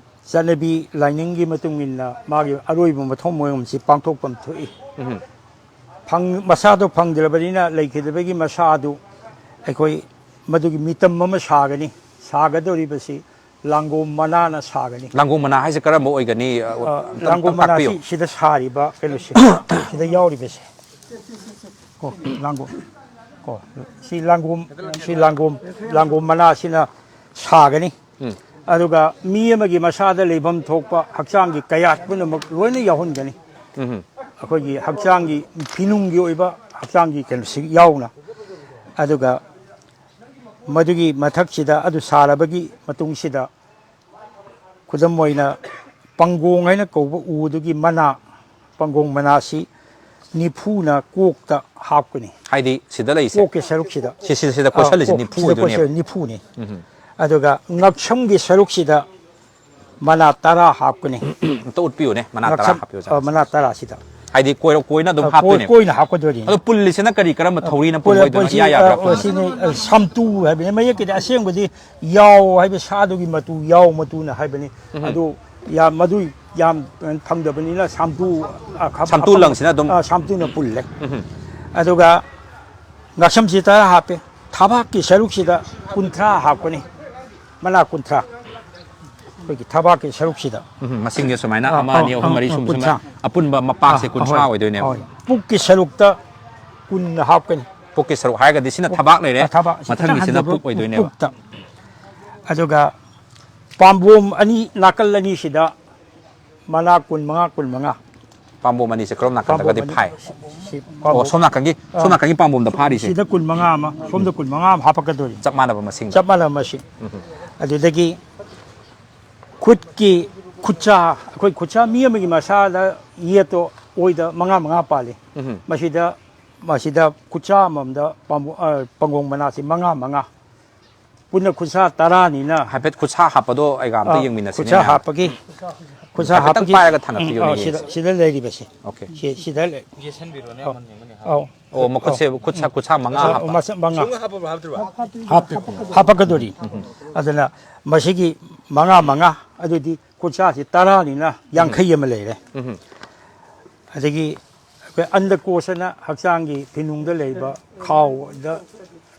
ꯆꯠꯅꯕꯤ ꯂꯥꯏꯅꯤꯡꯒꯤ ꯃꯇꯨꯡ ꯏꯟꯅ ꯃꯥꯒꯤ ꯑꯔꯣꯏꯕ ꯃꯊꯧ ꯃꯉꯝꯁꯤ ꯄꯥꯡꯊꯣꯛꯐꯝ ꯊꯣꯛꯏ꯫ ꯎꯝ꯫ ꯐꯪ-, ꯃꯁꯥꯗꯣ ꯐꯪꯗ꯭ꯔꯕꯅꯤꯅ ꯂꯩꯈꯤꯗꯕꯒꯤ ꯃꯁꯥꯗꯨ ꯑꯩꯈꯣꯏ ꯃꯗꯨꯒꯤ ꯃꯤꯇꯝ ꯑꯃ ꯁꯥꯒꯅꯤ꯫ ꯁꯥꯒꯗꯧꯔꯤꯕꯁꯤ ꯂꯥꯡꯒꯣꯝ ꯃꯅꯥꯅ ꯁꯥꯒꯅꯤ꯫ ꯂꯥꯡꯒꯣꯝ ꯃꯅꯥ ꯍꯥꯏꯁꯦ ꯀꯔꯝꯕ ꯑꯣꯏꯒꯅꯤ? ꯑ, ꯑ, ꯑꯝꯇꯪ, ꯂꯥꯡꯒꯣꯝ ꯑꯝꯇꯪ ꯃꯅꯥꯁꯤ ꯇꯥꯛꯄꯤꯌꯨ꯫ ꯁꯤꯗ ꯁꯥꯔꯤꯕ ꯀꯩꯅꯣꯁꯦ, ꯁꯤꯗ ꯌꯥꯎꯔꯤꯕꯁꯦ꯫ ꯀꯣ, ꯂꯥꯡꯒꯣꯝ꯫ ꯀꯣ, ꯁꯤ ꯂꯥꯡꯒꯣꯝ, ꯁꯤ ꯂꯥꯡꯒꯣꯝ, ꯂꯥꯡꯒꯣꯝ ꯃꯅꯥꯁꯤꯅ ꯁꯥꯒꯅꯤ꯫ ꯎꯝ꯫ ꯑꯗꯨꯒ ꯃꯤ ꯑꯃꯒꯤ ꯃꯁꯥꯗ ꯂꯩꯐꯝ ꯊꯣꯛꯄ ꯍꯛꯆꯥꯡꯒꯤ ꯀꯌꯥꯠ ꯄꯨꯝꯅꯃꯛ ꯂꯣꯏꯅ ꯌꯥꯎꯍꯟꯒꯅꯤ꯫ ꯎꯝ꯫ ꯑꯩꯈꯣꯏꯒꯤ ꯍꯛꯆꯥꯡꯒꯤ ꯐꯤꯅꯨꯡꯒꯤ ꯑꯣꯏꯕ ꯍꯛꯆꯥꯡꯒꯤ ꯀꯩꯅꯣꯁꯤ ꯌꯥꯎꯅ꯫ ꯑꯗꯨꯒ ꯃꯗꯨꯒꯤ ꯃꯊꯛꯁꯤꯗ ꯑꯗꯨ ꯁꯥꯔꯕꯒꯤ ꯃꯇꯨꯡꯁꯤꯗ, ꯈꯨꯗꯝ ꯑꯣꯏꯅ, ꯄꯪꯒꯣꯡ ꯍꯥꯏꯅ ꯀꯧꯕ ꯎꯗꯨꯒꯤ ꯃꯅꯥ, ꯄꯪꯒꯣꯡ ꯃꯅꯥꯁꯤ ꯅꯤꯐꯨꯅ ꯀꯣꯛꯇ ꯍꯥꯞꯀꯅꯤ꯫ ꯍꯥꯏꯗꯤ ꯁꯤꯗ ꯂꯩꯁꯦ? ꯀꯣꯛꯀꯤ ꯁꯔꯨꯛꯁꯤꯗ꯫ ꯁꯤ, ꯁꯤ, ꯁꯤꯗ ꯑꯥ, ꯀꯣꯏꯁꯜꯂꯤꯁꯦ ꯀꯣꯛ, ꯅꯤꯐꯨ ꯁꯤꯗ ꯑꯣꯏꯗꯣꯏꯅꯦꯕ꯫ ꯀꯣꯏꯁꯜꯂꯤꯁꯦ ꯅꯤꯐꯨꯅꯤ꯫ ꯎꯝ꯫ ꯑꯗꯨꯒ ꯉꯛꯁꯝꯒꯤ ꯁꯔꯨꯛꯁꯤꯗ ꯃꯅꯥ ꯇꯔꯥ ꯍꯥꯞꯀꯅꯤ꯫ ꯑꯝꯇ ꯎꯠꯄꯤꯌꯨꯅꯦ, ꯃꯅꯥ ꯇꯔꯥ ꯉꯛꯁꯝ, ꯍꯥꯞꯄꯤꯌꯨ, ꯑ, ꯆꯥꯔꯥ꯫ ꯃꯅꯥ ꯇꯔꯥꯁꯤꯗ꯫ ꯍꯥꯏꯗꯤ ꯀꯣꯏꯔ-, ꯀꯣꯏꯅ ꯑꯗꯨꯝ ꯑ, ꯀꯣꯏ-, ꯍꯥꯞꯇꯣꯏꯅꯦ꯫ ꯀꯣꯏꯅ ꯍꯥꯞꯀꯗꯣꯏꯅꯤ꯫ ꯑꯗꯣ ꯄꯨꯜꯂꯤꯁꯤꯅ ꯀꯔꯤ, ꯀꯔꯝꯕ ꯑ, ꯊꯧꯔꯤꯅ ꯄꯨꯜ-, ꯄꯨꯟꯕ ꯑꯣꯏꯗꯣꯏꯅꯣ? ꯄꯨꯜꯂꯤꯁꯤ, ꯏꯌꯥ ꯌꯥꯕ꯭ꯔꯥ ꯑ, ꯑ, ꯄꯨꯟꯕꯁꯦ? ꯁꯤꯅꯤ, ꯑ, ꯁꯥꯝꯇꯨ ꯍꯥꯏꯕꯅꯤ꯫ ꯃꯌꯦꯛꯀꯤꯗꯤ ꯑꯁꯦꯡꯕꯗꯤ ꯌꯥꯎ ꯍꯥꯏꯕ ꯁꯥꯗꯨꯒꯤ ꯃꯇꯨ, ꯌꯥꯎ ꯃꯇꯨꯅ ꯍꯥꯏꯕꯅꯤ꯫ ꯎꯝ꯫ ꯑꯗꯨ ꯌꯥꯝ, ꯃꯗꯨ ꯌꯥꯝ ꯐꯪꯗꯕꯅꯤꯅ ꯁꯥꯝꯇꯨ, ꯑ, ꯈ-, ꯁꯥꯝꯇꯨ ꯂꯪꯁꯤꯅ ꯑꯗꯨꯝ꯫ ꯑ, ꯁꯥꯝꯇꯨꯅ ꯄꯨꯜꯂꯦ꯫ ꯎꯝ꯫ ꯑꯗꯨꯒ ꯉꯛꯁꯝꯁꯤ ꯇꯔꯥ ꯍꯥꯞꯄꯦ꯫ ꯊꯕꯥꯛꯀꯤ ꯁꯔꯨꯛꯁꯤꯗ ꯀꯨꯟꯊ꯭ꯔꯥ ꯍꯥꯞꯀꯅꯤ, ꯃꯅꯥ ꯀꯨꯟꯊ꯭ꯔꯥ꯫ ꯑꯩꯈꯣꯏꯒꯤ ꯊꯕꯥꯛꯀꯤ ꯁꯔꯨꯛꯁꯤꯗ꯫ ꯎꯝ, ꯃꯁꯤꯡꯁꯦ ꯁꯨꯃꯥꯏꯅ ꯑ, ꯑꯃ, ꯑ, ꯑꯅꯤ, ꯑꯍꯨꯝ, ꯑ, ꯃꯔꯤ, ꯑ, ꯁꯨꯝ, ꯁꯨꯝ ꯀꯨꯟꯊ꯭ꯔꯥ꯫ ꯑꯄꯨꯟꯕ ꯃꯄꯥꯛꯁꯦ ꯑ, ꯀꯨꯟꯊ꯭ꯔꯥ ꯍꯣꯏ, ꯑꯣꯏꯗꯣꯏꯅꯦꯕ꯫ ꯍꯣꯏ꯫ ꯄꯨꯛꯀꯤ ꯁꯔꯨꯛꯇ ꯀꯨꯟ ꯍꯥꯞꯀꯅꯤ꯫ ꯄꯨꯛꯀꯤ ꯁꯔꯨꯛ ꯍꯥꯏꯔꯒꯗꯤ ꯁꯤꯅ ꯊꯕꯥꯛ ꯂꯩꯔꯦ, ꯑ, ꯊꯕꯥꯛ, ꯁꯤ ꯈꯤꯇꯪ ꯃꯊꯪꯒꯤꯁꯤꯅ ꯍꯟꯊꯕ ꯄꯨꯛ ꯑꯣꯏꯗꯣꯏꯅꯦꯕ꯫ ꯄꯨꯛꯇ꯫ ꯑꯗꯨꯒ ꯄꯥꯝꯕꯣꯝ ꯑꯅꯤ, ꯅꯥꯀꯜ ꯑꯅꯤꯁꯤꯗ ꯃꯅꯥ ꯀꯨꯟ ꯃꯉꯥ, ꯀꯨꯟ ꯃꯉꯥ꯫ ꯄꯥꯝꯕꯣꯝ ꯑꯅꯤꯁꯦ ꯀꯔꯣꯝ ꯅꯥꯀꯟꯗꯒꯗꯤ ꯄꯥꯝꯕꯣꯝ ꯑꯅꯤ, ꯐꯥꯏ? ꯁꯤ ꯑꯣ, ꯄꯥꯝꯕꯣꯝ꯫ ꯁꯣꯝ ꯅꯥꯀꯟꯒꯤ, ꯁꯣꯝ ꯑꯥ꯫ ꯅꯥꯀꯟꯒꯤ ꯄꯥꯝꯕꯣꯝꯗ ꯐꯥꯔꯤꯁꯦ꯫ ꯁꯤꯗ ꯀꯨꯟ ꯃꯉꯥ ꯑꯃ, ꯁꯣꯝꯗ ꯀꯨꯟ ꯃꯉꯥ ꯑꯃ ꯍꯥꯞꯄꯛꯀꯗꯣꯔꯤ꯫ ꯆꯞ ꯃꯥꯟꯅꯕ ꯃꯁꯤꯡꯗ꯫ ꯆꯞ ꯃꯥꯟꯅꯕ ꯃꯁꯤꯡ꯫ ꯑꯗꯨꯗꯒꯤ ꯈꯨꯠꯀꯤ ꯈꯨꯠꯁꯥ, ꯑꯩꯈꯣꯏ ꯈꯨꯠꯁꯥ, ꯃꯤ ꯑꯃꯒꯤ ꯃꯁꯥꯗ ꯌꯦꯠꯇꯣ ꯑꯣꯏꯗ ꯃꯉꯥ ꯃꯉꯥ ꯄꯥꯜꯂꯤ꯫ ꯎꯝ꯫ ꯃꯁꯤꯗ, ꯃꯁꯤꯗ ꯈꯨꯠꯁꯥ ꯑꯃꯃꯝꯗ ꯄꯥꯝꯕꯣ-, ꯑ, ꯄꯥꯝꯕꯣꯝ ꯃꯅꯥꯁꯤ ꯃꯉꯥ ꯃꯉꯥ꯫ ꯄꯨꯟꯅ ꯈꯨꯠꯁꯥ ꯇꯔꯥꯅꯤꯅ꯫ ꯍꯥꯏꯐꯦꯠ ꯈꯨꯠꯁꯥ ꯍꯥꯞꯄꯗꯣ ꯑꯩꯒ ꯑꯝꯇ ꯑ, ꯌꯦꯡꯃꯤꯟꯅꯁꯤꯅꯦ, ꯈꯨꯠꯁꯥ ꯃꯌꯥꯝ꯫ ꯍꯥꯞꯄꯒꯤ, ꯈꯨꯠꯁꯥ ꯍꯥꯏꯐꯦꯠꯇꯪ ꯍꯥꯞꯄꯒꯤ꯫ ꯄꯥꯏꯔꯒ ꯊꯥꯡꯒꯠꯄꯤꯌꯨꯅꯦ, ꯎꯝ, ꯑ, ꯌꯦꯡꯁꯤ꯫ ꯁꯤꯗ, ꯁꯤꯗ ꯂꯩꯔꯤꯕꯁꯦ꯫ ꯑꯣꯀꯦ꯫ ꯁꯤ, ꯁꯤꯗ ꯂꯩ꯫ ꯌꯦꯁꯟꯕꯤꯔꯣꯅꯦ ꯑꯧ꯫ ꯑꯃꯅꯤ ꯑꯃꯅꯤ ꯍꯥꯞꯄꯣ꯫ ꯑꯣ, ꯃꯈꯨꯠꯁꯦ, ꯈꯨꯠꯁꯥ, ꯈꯨꯠꯁꯥ ꯃꯉꯥ ꯑ, ꯍꯥꯞꯄ꯫ ꯃꯁꯛ ꯃꯉꯥ꯫ ꯁꯨꯝ ꯍꯥꯞꯄꯕ꯭ꯔꯣ, ꯍꯥꯞꯇ꯭ꯔꯤꯕ? ꯍꯥꯞꯄꯦ, ꯍꯥꯞꯄꯛꯀꯗꯣꯔꯤ꯫ ꯑꯗꯨꯅ ꯃꯁꯤꯒꯤ ꯃꯉꯥ ꯃꯉꯥ, ꯑꯗꯨꯗꯤ ꯈꯨꯠꯁꯥꯁꯤ ꯇꯔꯥꯅꯤꯅ ꯌꯥꯡꯈꯩ ꯑꯃ ꯂꯩꯔꯦ꯫ ꯎꯝ꯫ ꯑꯗꯒꯤ ꯑꯩꯈꯣꯏ ꯑꯟꯗꯀꯣꯁꯅ ꯍꯛꯆꯥꯡꯒꯤ ꯐꯤꯅꯨꯡꯗ ꯂꯩꯕ ꯈꯥꯎꯗ,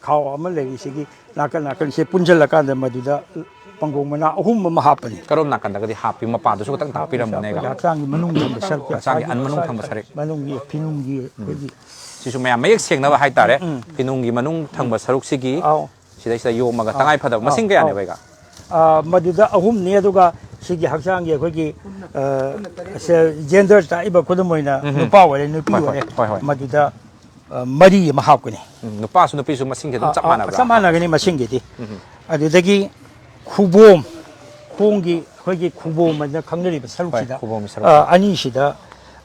ꯈꯥꯎ ꯑꯃ ꯂꯩꯔꯤꯁꯤꯒꯤ ꯅꯥꯀꯟ ꯅꯥꯀꯟꯁꯦ ꯄꯨꯟꯁꯤꯜꯂꯀꯥꯟꯗ ꯃꯗꯨꯗ ꯄꯥꯝꯕꯣꯝ ꯃꯅꯥ ꯑꯍꯨꯝ ꯑꯃ ꯍꯥꯞꯄꯅꯤ꯫ ꯀꯔꯣꯝ ꯅꯥꯀꯟꯗꯒꯗꯤ ꯍꯥꯞꯄꯤ? ꯃꯄꯥꯗꯨꯁꯨ ꯈꯤꯇꯪ ꯇꯥꯛꯄꯤꯔꯝꯃꯨꯅꯦ, ꯑꯩꯒ꯫ ꯑꯩꯈꯣꯏꯒꯤ ꯍꯛꯆꯥꯡꯒꯤ ꯃꯅꯨꯡ ꯊꯪꯕ ꯁꯔꯨꯛ꯫ ꯍꯛꯆꯥꯡꯒꯤ ꯑꯟ-, ꯃꯅꯨꯡ ꯊꯪꯕ ꯁꯔꯨꯛ꯫ ꯃꯅꯨꯡꯒꯤ ꯐꯤꯅꯨꯡꯒꯤ ꯑꯩꯈꯣꯏꯒꯤ꯫ ꯁꯤꯁꯨ ꯃꯌꯥꯝ ꯃꯌꯦꯛ ꯁꯦꯡꯅꯕ ꯍꯥꯏꯇꯥꯔꯦ꯫ ꯐꯤꯅꯨꯡꯒꯤ ꯃꯅꯨꯡ ꯊꯪꯕ ꯁꯔꯨꯛꯁꯤꯒꯤ ꯑꯧ꯫ ꯁꯤꯗꯩꯁꯤꯗ ꯌꯣꯝꯃꯒ ꯇꯉꯥꯏ ꯐꯗꯕ꯫ ꯃꯁꯤꯡ ꯀꯌꯥꯅꯦꯕ, ꯑꯩꯒ? ꯑ, ꯃꯗꯨꯗ ꯑꯍꯨꯝꯅꯤ, ꯑꯗꯨꯒ ꯁꯤꯒꯤ ꯍꯛꯆꯥꯡꯒꯤ ꯑꯩꯈꯣꯏꯒꯤ, ꯑ, ꯁꯦ-, ꯖꯦꯟꯗꯔ ꯇꯥꯛꯏꯕ, ꯈꯨꯗꯝ ꯑꯣꯏꯅ ꯅꯨꯄꯥ ꯑꯣꯏꯔꯦ, ꯅꯨꯄꯤ ꯍꯣꯏ, ꯍꯣꯏ, ꯑꯣꯏꯔꯦ, ꯍꯣꯏ, ꯍꯣꯏ꯫ ꯃꯗꯨꯗ, ꯑ, ꯃꯔꯤ ꯑꯃ ꯍꯥꯞꯀꯅꯤ꯫ ꯎꯝ, ꯅꯨꯄꯥꯁꯨ ꯅꯨꯄꯤꯁꯨ ꯃꯁꯤꯡꯁꯦ ꯑꯗꯨꯝ ꯆꯞ ꯑ, ꯑ, ꯃꯥꯟꯅꯕ꯭ꯔꯥ? ꯆꯞ ꯃꯥꯟꯅꯒꯅꯤ ꯃꯁꯤꯡꯒꯤꯗꯤ꯫ ꯑꯗꯨꯗꯒꯤ ꯈꯨꯕꯣꯝ, ꯈꯣꯡꯒꯤ ꯑꯩꯈꯣꯏꯒꯤ ꯈꯨꯕꯣꯝ ꯍꯥꯏꯅ ꯈꯪꯅꯔꯤꯕ ꯁꯔꯨꯛꯁꯤꯗ, ꯈꯨꯕꯣꯝ ꯁꯔꯨꯛ꯫ ꯑ, ꯑꯅꯤꯁꯤꯗ,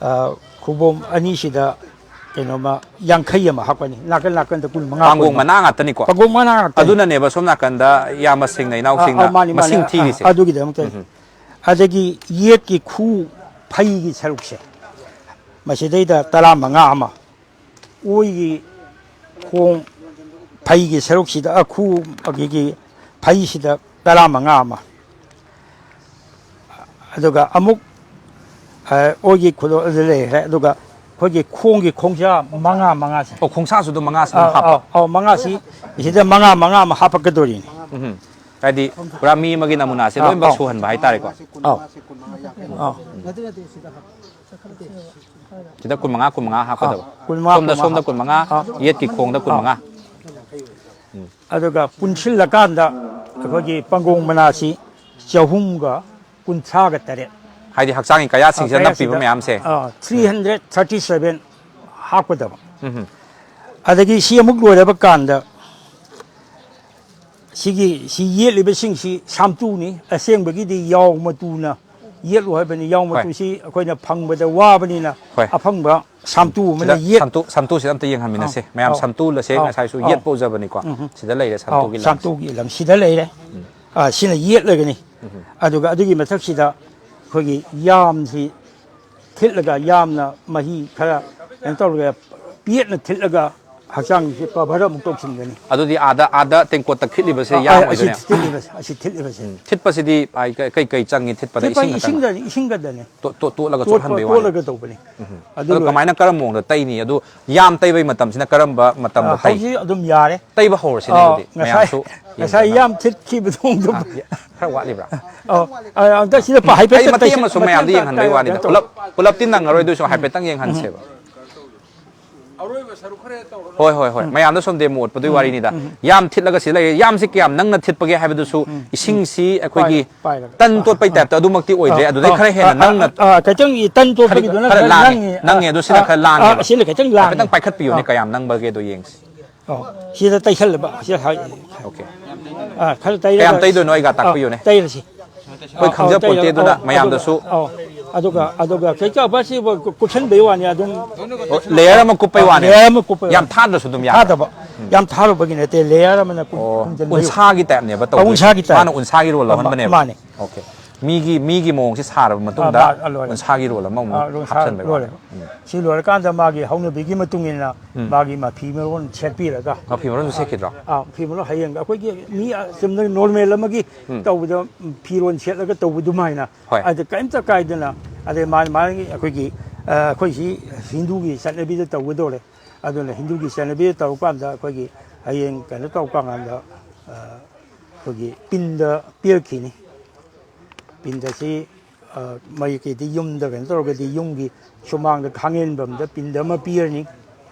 ꯑ, ꯈꯨꯕꯣꯝ ꯑꯅꯤꯁꯤꯗ ꯀꯩꯅꯣꯃ ꯌꯥꯡꯈꯩ ꯑꯃ ꯍꯥꯞꯀꯅꯤ, ꯅꯥꯀꯟ ꯅꯥꯀꯟꯗ ꯀꯨꯟ ꯃꯉꯥ, ꯄꯥꯡꯒꯣꯡ ꯀꯨꯟ ꯃꯉꯥ꯫ ꯃꯅꯥ ꯉꯥꯛꯇꯅꯤꯀꯣ? ꯄꯥꯡꯒꯣꯡ ꯃꯅꯥ ꯉꯥꯛꯇꯅꯤ꯫ ꯑꯗꯨꯅꯅꯦꯕ ꯁꯣꯝ ꯅꯥꯀꯟꯗ ꯏꯌꯥꯝꯕꯁꯤꯡꯅ, ꯏꯅꯥꯎꯁꯤꯡꯅ ꯑ, ꯑ, ꯃꯥꯅꯤ, ꯃꯥꯅꯤ꯫ ꯃꯁꯤꯡ ꯑ, ꯊꯤꯔꯤꯁꯦ꯫ ꯑꯗꯨꯒꯤꯗꯃꯛꯇ꯫ ꯑꯗꯒꯤ ꯌꯦꯠꯀꯤ ꯈꯨ ꯐꯩꯒꯤ ꯁꯔꯨꯛꯁꯦ, ꯃꯁꯤꯗꯩꯗ ꯇꯔꯥ ꯃꯉꯥ ꯑꯃ, ꯑꯣꯏꯒꯤ ꯈꯣꯡ ꯐꯩꯒꯤ ꯁꯔꯨꯛꯁꯤꯗ, ꯑ, ꯈꯨ ꯑꯩꯈꯣꯏꯒꯤ ꯐꯩꯁꯤꯗ ꯇꯔꯥ ꯃꯉꯥ ꯑꯃ, ꯑꯗꯨꯒ ꯑꯃꯨꯛ ꯑ, ꯑꯣꯏꯒꯤ ꯈꯨꯗꯣꯜ ꯑꯗꯨ ꯂꯩꯈ꯭ꯔꯦ꯫ ꯑꯗꯨꯒ ꯑꯩꯈꯣꯏꯒꯤ ꯈꯣꯡꯒꯤ ꯈꯣꯡꯁꯥ ꯃꯉꯥ ꯃꯉꯥꯁꯦ꯫ ꯑꯣ, ꯈꯣꯡꯁꯥꯁꯨ ꯑꯗꯨꯝ ꯃꯉꯥꯁꯨ ꯑꯗꯨꯝ ꯑꯧ, ꯍꯥꯞꯄ꯫ ꯑꯧ, ꯑꯧ, ꯃꯉꯥꯁꯤ ꯁꯤꯗ ꯃꯉꯥ ꯃꯉꯥ ꯑꯃ ꯍꯥꯞꯄꯛꯀꯗꯣꯔꯤꯅꯤ꯫ ꯎꯝ꯫ ꯍꯥꯏꯗꯤ ꯄꯨꯔꯥ ꯃꯤ ꯑꯃꯒꯤ ꯅꯃꯨꯅꯥꯁꯦ ꯑꯧ, ꯂꯣꯏꯅꯃꯛ ꯑꯧ꯫ ꯁꯨꯍꯟꯕ ꯍꯥꯏꯇꯥꯔꯦꯀꯣ꯫ ꯑꯧ꯫ ꯁꯤꯗ ꯀꯨꯟ ꯃꯉꯥ, ꯀꯨꯟ ꯃꯉꯥ ꯑꯧ, ꯍꯥꯞꯀꯗꯕ꯫ ꯀꯨꯟ ꯃꯉꯥ, ꯁꯣꯝꯗ, ꯀꯨꯟ ꯃꯉꯥ ꯁꯣꯝꯗ ꯍꯥꯞ-, ꯀꯨꯟ ꯃꯉꯥ, ꯑꯧ꯫ ꯌꯦꯠꯀꯤ ꯈꯣꯡꯗ ꯀꯨꯟ ꯃꯉꯥ꯫ ꯑꯗꯨꯒ ꯄꯨꯟꯁꯤꯜꯂꯀꯥꯟꯗ ꯑꯩꯈꯣꯏꯒꯤ ꯄꯥꯡꯒꯣꯡ ꯃꯅꯥꯁꯤ ꯆꯍꯨꯝꯒ ꯀꯨꯟꯊ꯭ꯔꯥꯒ ꯇꯔꯦꯠ꯫ ꯍꯥꯏꯗꯤ ꯍꯛꯆꯥꯡꯒꯤ ꯀꯌꯥꯠꯁꯤꯡꯁꯤꯗ ꯅꯞꯄꯤꯕ ꯃꯌꯥꯝꯁꯦ꯫ ꯊ꯭ꯔꯤ ꯍꯟꯗ꯭ꯔꯦꯠ ꯊꯥꯔꯇꯤ ꯁꯚꯦꯟ ꯍꯥꯞꯀꯗꯕ꯫ ꯎꯝ꯫ ꯑꯗꯒꯤ ꯁꯤ ꯑꯃꯨꯛ ꯂꯣꯏꯔꯕ ꯀꯥꯟꯗ ꯁꯤꯒꯤ, ꯁꯤ ꯌꯦꯠꯂꯤꯕꯁꯤꯡꯁꯤ ꯁꯥꯝꯇꯨꯅꯤ꯫ ꯑꯁꯦꯡꯕꯒꯤꯗꯤ ꯌꯥꯎ ꯃꯇꯨꯅ ꯌꯦꯠꯂꯨ ꯍꯥꯏꯕꯅꯤ꯫ ꯌꯥꯎ ꯍꯣꯏ꯫ ꯃꯇꯨꯁꯤ ꯑꯩꯈꯣꯏꯅ ꯐꯪꯕꯗ ꯋꯥꯕꯅꯤꯅ ꯍꯣꯏ꯫ ꯑꯐꯪꯕ ꯁꯥꯝꯇꯨ ꯑꯃꯅ ꯁꯤꯗ ꯌꯦꯠ-, ꯁꯥꯝꯇꯨ, ꯁꯥꯝꯇꯨꯁꯤꯗ ꯑꯝꯇ ꯌꯦꯡꯍꯟꯃꯤꯟꯅꯁꯦ꯫ ꯑꯧ, ꯃꯌꯥꯝ ꯑꯧ, ꯁꯥꯝꯇꯨ ꯂꯁꯦ ꯑꯧ, ꯉꯁꯥꯏꯁꯨ ꯑꯧ꯫ ꯌꯦꯠꯄ ꯎꯖꯕꯅꯤꯀꯣ꯫ ꯎꯝ, ꯎꯝ꯫ ꯁꯤꯗ ꯂꯩꯔꯦ ꯑꯧ, ꯁꯥꯝꯇꯨꯒꯤ ꯂꯪꯁꯦ꯫ ꯁꯥꯝꯇꯨꯒꯤ ꯂꯪ ꯁꯤꯗ ꯂꯩꯔꯦ꯫ ꯑ, ꯁꯤꯅ ꯌꯦꯠꯂꯒꯅꯤ꯫ ꯑꯗꯨꯒ ꯑꯗꯨꯒꯤ ꯃꯊꯛꯁꯤꯗ ꯑꯩꯈꯣꯏꯒꯤ ꯌꯥꯝꯁꯤ ꯊꯤꯠꯂꯒ, ꯌꯥꯝꯅ ꯃꯍꯤ ꯈꯔ ꯀꯩꯅꯣ ꯇꯧꯔꯒ, ꯄꯦꯠꯅ ꯊꯤꯠꯂꯒ ꯍꯛꯆꯥꯡꯁꯦ ꯀꯚꯔ ꯑꯃꯨꯛ ꯇꯧꯁꯤꯟꯒꯅꯤ꯫ ꯑꯗꯨꯗꯤ ꯑꯥꯗ, ꯑꯥꯗ ꯇꯦꯡꯀꯣꯠꯇ ꯊꯤꯠꯂꯤꯕꯁꯦ ꯑ, ꯑ, ꯑꯁꯤ ꯌꯥꯝꯕꯗꯨꯅꯦ꯫ ꯊꯤꯠꯂꯤꯕꯁꯦ, ꯑꯁꯤ ꯊꯤꯠꯂꯤꯕꯁꯦ꯫ ꯎꯝ꯫ ꯊꯤꯠꯄꯁꯤꯗꯤ ꯑꯥ, ꯀꯩ-, ꯀꯩ ꯀꯩ ꯆꯪꯉꯤ ꯊꯤꯠꯄꯗ? ꯊꯤꯠꯄ ꯏꯁꯤꯡ ꯈꯛꯇꯪ? ꯏꯁꯤꯡꯗꯅꯤ, ꯏꯁꯤꯡꯒꯗꯅꯤ꯫ ꯇꯣ-, ꯇꯣ-, ꯇꯣꯠꯂꯒ ꯇꯣꯠꯄ-, ꯆꯣꯠꯍꯟꯕꯩ ꯋꯥꯅꯤ꯫ ꯇꯣꯠꯂꯒ ꯇꯧꯕꯅꯤ꯫ ꯎꯝ꯫ ꯑꯗꯨ ꯑꯗꯣ ꯂꯣꯏꯔꯦ꯫ ꯀꯃꯥꯏꯅ, ꯀꯔꯝꯕ ꯃꯑꯣꯡꯗ ꯇꯩꯅꯤ? ꯑꯗꯨ ꯌꯥꯝ ꯇꯩꯕꯒꯤ ꯃꯇꯝꯁꯤꯅ ꯀꯔꯝꯕ ꯃꯇꯝꯗ ꯑꯥ, ꯇꯩ? ꯍꯧꯖꯤꯛ ꯑꯗꯨꯝ ꯌꯥꯔꯦ꯫ ꯇꯩꯕ ꯍꯧꯔꯁꯤꯅꯦ ꯑꯥ, ꯑꯗꯨꯗꯤ ꯉꯁꯥꯏ, ꯃꯌꯥꯝꯁꯨ ꯉꯁꯥꯏ ꯌꯦꯡꯖꯅꯕ꯫ ꯌꯥꯝ ꯊꯤꯠꯈꯤꯕꯗꯣ ꯑꯃꯨꯛꯇ-, ꯑꯥ, ꯌꯥ-, ꯈꯔ ꯋꯥꯠꯂꯤꯕ꯭ꯔꯥ? ꯑꯧ, ꯑ, ꯑꯝꯇ ꯁꯤꯗ ꯄ-, ꯍꯥꯏꯐꯦꯠ ꯑꯩ ꯃꯇꯦꯛ ꯇꯩꯁꯟ-, ꯑꯃꯁꯨ ꯃꯇꯦꯛ ꯃꯌꯥꯝꯗ ꯑꯃ ꯌꯦꯡꯍꯟꯕꯒꯤ ꯀꯩꯅꯣ ꯋꯥꯅꯤꯗ꯫ ꯇꯧ-, ꯄꯨꯂꯞ, ꯄꯨꯂꯞꯇꯤ ꯅꯪꯉꯔꯣꯏ, ꯑꯗꯨꯁꯨ ꯍꯥꯏꯐꯦꯠꯇꯪ ꯌꯦꯡꯍꯟꯁꯦꯕ꯫ ꯍꯣꯏ, ꯍꯣꯏ, ꯍꯣꯏ꯫ ꯃꯌꯥꯝꯗ ꯁꯨꯝ ꯗꯦꯃꯣ ꯎꯠꯄꯗꯨꯒꯤ ꯋꯥꯔꯤꯅꯤꯗ꯫ ꯌꯥꯝ ꯊꯤꯠꯂꯒ ꯁꯤ ꯂꯩꯔꯦ꯫ ꯌꯥꯝꯁꯤ ꯀꯌꯥꯝ ꯅꯪꯅ ꯊꯤꯠꯄꯒꯦ ꯍꯥꯏꯕꯗꯨꯁꯨ ꯏꯁꯤꯡꯁꯤ ꯑꯩꯈꯣꯏꯒꯤ ꯄꯥꯏꯔꯒ꯫ ꯇꯟ ꯇꯣꯠꯄꯩ ꯇꯥꯏꯞꯇ ꯑꯗꯨꯃꯛꯇꯤ ꯑꯣꯏꯗ꯭ꯔꯦ꯫ ꯑꯥ, ꯑꯗꯨꯗꯩ ꯑꯥ, ꯈꯔ ꯍꯦꯟꯅ ꯑꯥ, ꯅꯪꯅ ꯑꯥ, ꯑꯥ, ꯈꯤꯇꯪ ꯇꯟ ꯈꯔ, ꯇꯣꯠꯄꯒꯤꯗꯨꯅ ꯈꯔ ꯈꯔ ꯂꯥꯡꯉꯦ꯫ ꯅꯪꯉꯦ꯫ ꯅꯪꯉꯦ, ꯑꯥ, ꯑꯗꯨ ꯁꯤꯅ ꯑꯥ, ꯈꯔ ꯑꯥ, ꯂꯥꯡꯉꯦꯕ꯫ ꯑꯥ, ꯑꯁꯤꯅ ꯈꯤꯇꯪ ꯂꯥꯡꯉꯦ꯫ ꯍꯥꯏꯐꯦꯠꯇꯪ ꯄꯥꯏꯈꯠꯄꯤꯌꯨꯅꯦ, ꯑꯥ꯫ ꯀꯌꯥꯝ ꯅꯪꯕꯒꯦꯗꯣ ꯌꯦꯡꯁꯤ꯫ ꯑꯣ, ꯁꯤꯗ ꯇꯩꯁꯜꯂꯕ, ꯁꯤꯗ ꯍꯥꯏ-, ꯑꯣꯀꯦ꯫ ꯑꯥ, ꯈꯔ ꯇꯩꯔꯒ ꯀꯌꯥꯝ ꯇꯩꯗꯣꯏꯅꯣ ꯑꯩꯒ ꯑꯥ, ꯇꯥꯛꯄꯤꯌꯨꯅꯦ꯫ ꯇꯩꯔꯁꯤ꯫ ꯑꯩꯈꯣꯏ ꯑꯥ, ꯑꯥ, ꯈꯪꯖ ꯄꯣꯟꯇꯦ, ꯇꯩꯔꯒ, ꯑꯗꯨꯅ ꯑꯥ, ꯑꯥ, ꯃꯌꯥꯝꯗꯁꯨ ꯑꯥ, ꯑꯗꯨꯒ, ꯑꯗꯨꯒ ꯀꯩꯀꯥ ꯁꯤ ꯀꯨꯞꯁꯟꯕꯩ ꯋꯥꯅꯤ ꯑꯗꯨꯝ꯫ ꯑꯣ, ꯂꯦꯌꯔ ꯑꯃ ꯀꯨꯞꯄꯩ ꯑꯥ, ꯋꯥꯅꯦ꯫ ꯂꯦꯌꯔ ꯑꯃ ꯀꯨꯞꯄꯩ ꯌꯥꯝ ꯋꯥꯅꯤ꯫ ꯊꯥꯗ꯭ꯔꯁꯨ ꯑꯗꯨꯝ ꯌꯥꯕ꯫ ꯊꯥꯗꯕ꯫ ꯌꯥꯝ ꯊꯥꯔꯨꯕꯒꯤ ꯅꯠꯇꯦ, ꯂꯦꯌꯔ ꯑꯃꯅ ꯀꯨꯞ-, ꯑꯣ, ꯈꯨꯝꯖꯤꯟꯕꯩ ꯋꯥꯅꯤ꯫ ꯎꯟꯁꯥꯒꯤ ꯇꯥꯏꯞꯅꯦꯕ ꯑꯥ, ꯇꯧꯗꯣꯏꯁꯦ꯫ ꯎꯟꯁꯥꯒꯤ ꯇꯥꯏꯞ꯫ ꯃꯥꯅ ꯎꯟꯁꯥꯒꯤ ꯔꯣꯜ ꯑꯥ, ꯃꯥ-, ꯂꯧꯍꯟꯕꯅꯦꯕ꯫ ꯃꯥꯅꯦ꯫ ꯑꯣꯀꯦ꯫ ꯃꯤꯒꯤ ꯃꯤꯒꯤ ꯃꯑꯣꯡꯁꯦ ꯁꯥꯔꯕ ꯃꯇꯨꯡꯗ ꯑꯥ, ꯃꯥ-, ꯑꯥ, ꯂꯣꯏꯔꯦ꯫ ꯎꯟꯁꯥꯒꯤ ꯔꯣꯜ ꯑꯃꯃꯨꯛ ꯑꯥ, ꯎꯟꯁꯥ ꯍꯥꯞꯆꯟꯕꯩ ꯂꯣꯏꯔꯦ꯫ ꯋꯥꯅꯦꯕ꯫ ꯎꯝ꯫ ꯁꯤ ꯂꯣꯏꯔꯀꯥꯟꯗ ꯃꯥꯒꯤ ꯍꯧꯅꯕꯤꯒꯤ ꯃꯇꯨꯡ ꯏꯟꯅ ꯎꯝ꯫ ꯃꯥꯒꯤ ꯃꯐꯤ ꯃꯔꯣꯟ ꯁꯦꯠꯄꯤꯔꯒ ꯃꯐꯤ ꯃꯔꯣꯟꯁꯨ ꯁꯦꯠꯈꯤꯗ꯭ꯔꯣ? ꯑꯥ, ꯐꯤ ꯃꯔꯣꯟ ꯍꯌꯦꯡ ꯑꯩꯈꯣꯏꯒꯤ ꯃꯤ, ꯑ, ꯆꯨꯝꯅ ꯅꯣꯔꯃꯦꯜ ꯑꯃꯒꯤ ꯎꯝ꯫ ꯇꯧꯕꯗ, ꯎꯝ, ꯐꯤꯔꯣꯟ ꯁꯦꯠꯂꯒ ꯇꯧꯕ ꯑꯗꯨꯃꯥꯏꯅ꯫ ꯍꯣꯏ꯫ ꯑꯗ ꯀꯔꯤꯝꯇ ꯀꯥꯏꯗꯅ, ꯑꯗꯩ ꯃꯥ-, ꯃꯥꯒꯤ ꯑꯩꯈꯣꯏꯒꯤ, ꯑ, ꯑꯩꯈꯣꯏꯁꯤ ꯍꯤꯟꯗꯨꯒꯤ ꯆꯠꯅꯕꯤꯗ ꯇꯧꯒꯗꯧꯔꯦ꯫ ꯑꯗꯨꯅ ꯍꯤꯟꯗꯨꯒꯤ ꯆꯠꯅꯕꯤꯗ ꯇꯧꯔꯀꯥꯟꯗ ꯑꯩꯈꯣꯏꯒꯤ ꯍꯌꯦꯡ ꯀꯩꯅꯣ ꯇꯧꯔꯀꯥꯟꯗ, ꯑ, ꯑꯩꯈꯣꯏꯒꯤ ꯄꯤꯟꯗ ꯄꯤꯔꯛꯈꯤꯅꯤ꯫ ꯄꯤꯟꯗꯁꯤ, ꯑ, ꯃꯌꯦꯛꯀꯤꯗꯤ ꯌꯨꯝꯗ ꯀꯩꯅꯣ ꯇꯧꯔꯒꯗꯤ ꯌꯨꯝꯒꯤ ꯁꯨꯃꯥꯡꯗ ꯈꯥꯡꯉꯦꯟꯕꯝꯗ ꯄꯤꯟꯗ ꯑꯃ ꯄꯤꯔꯅꯤ꯫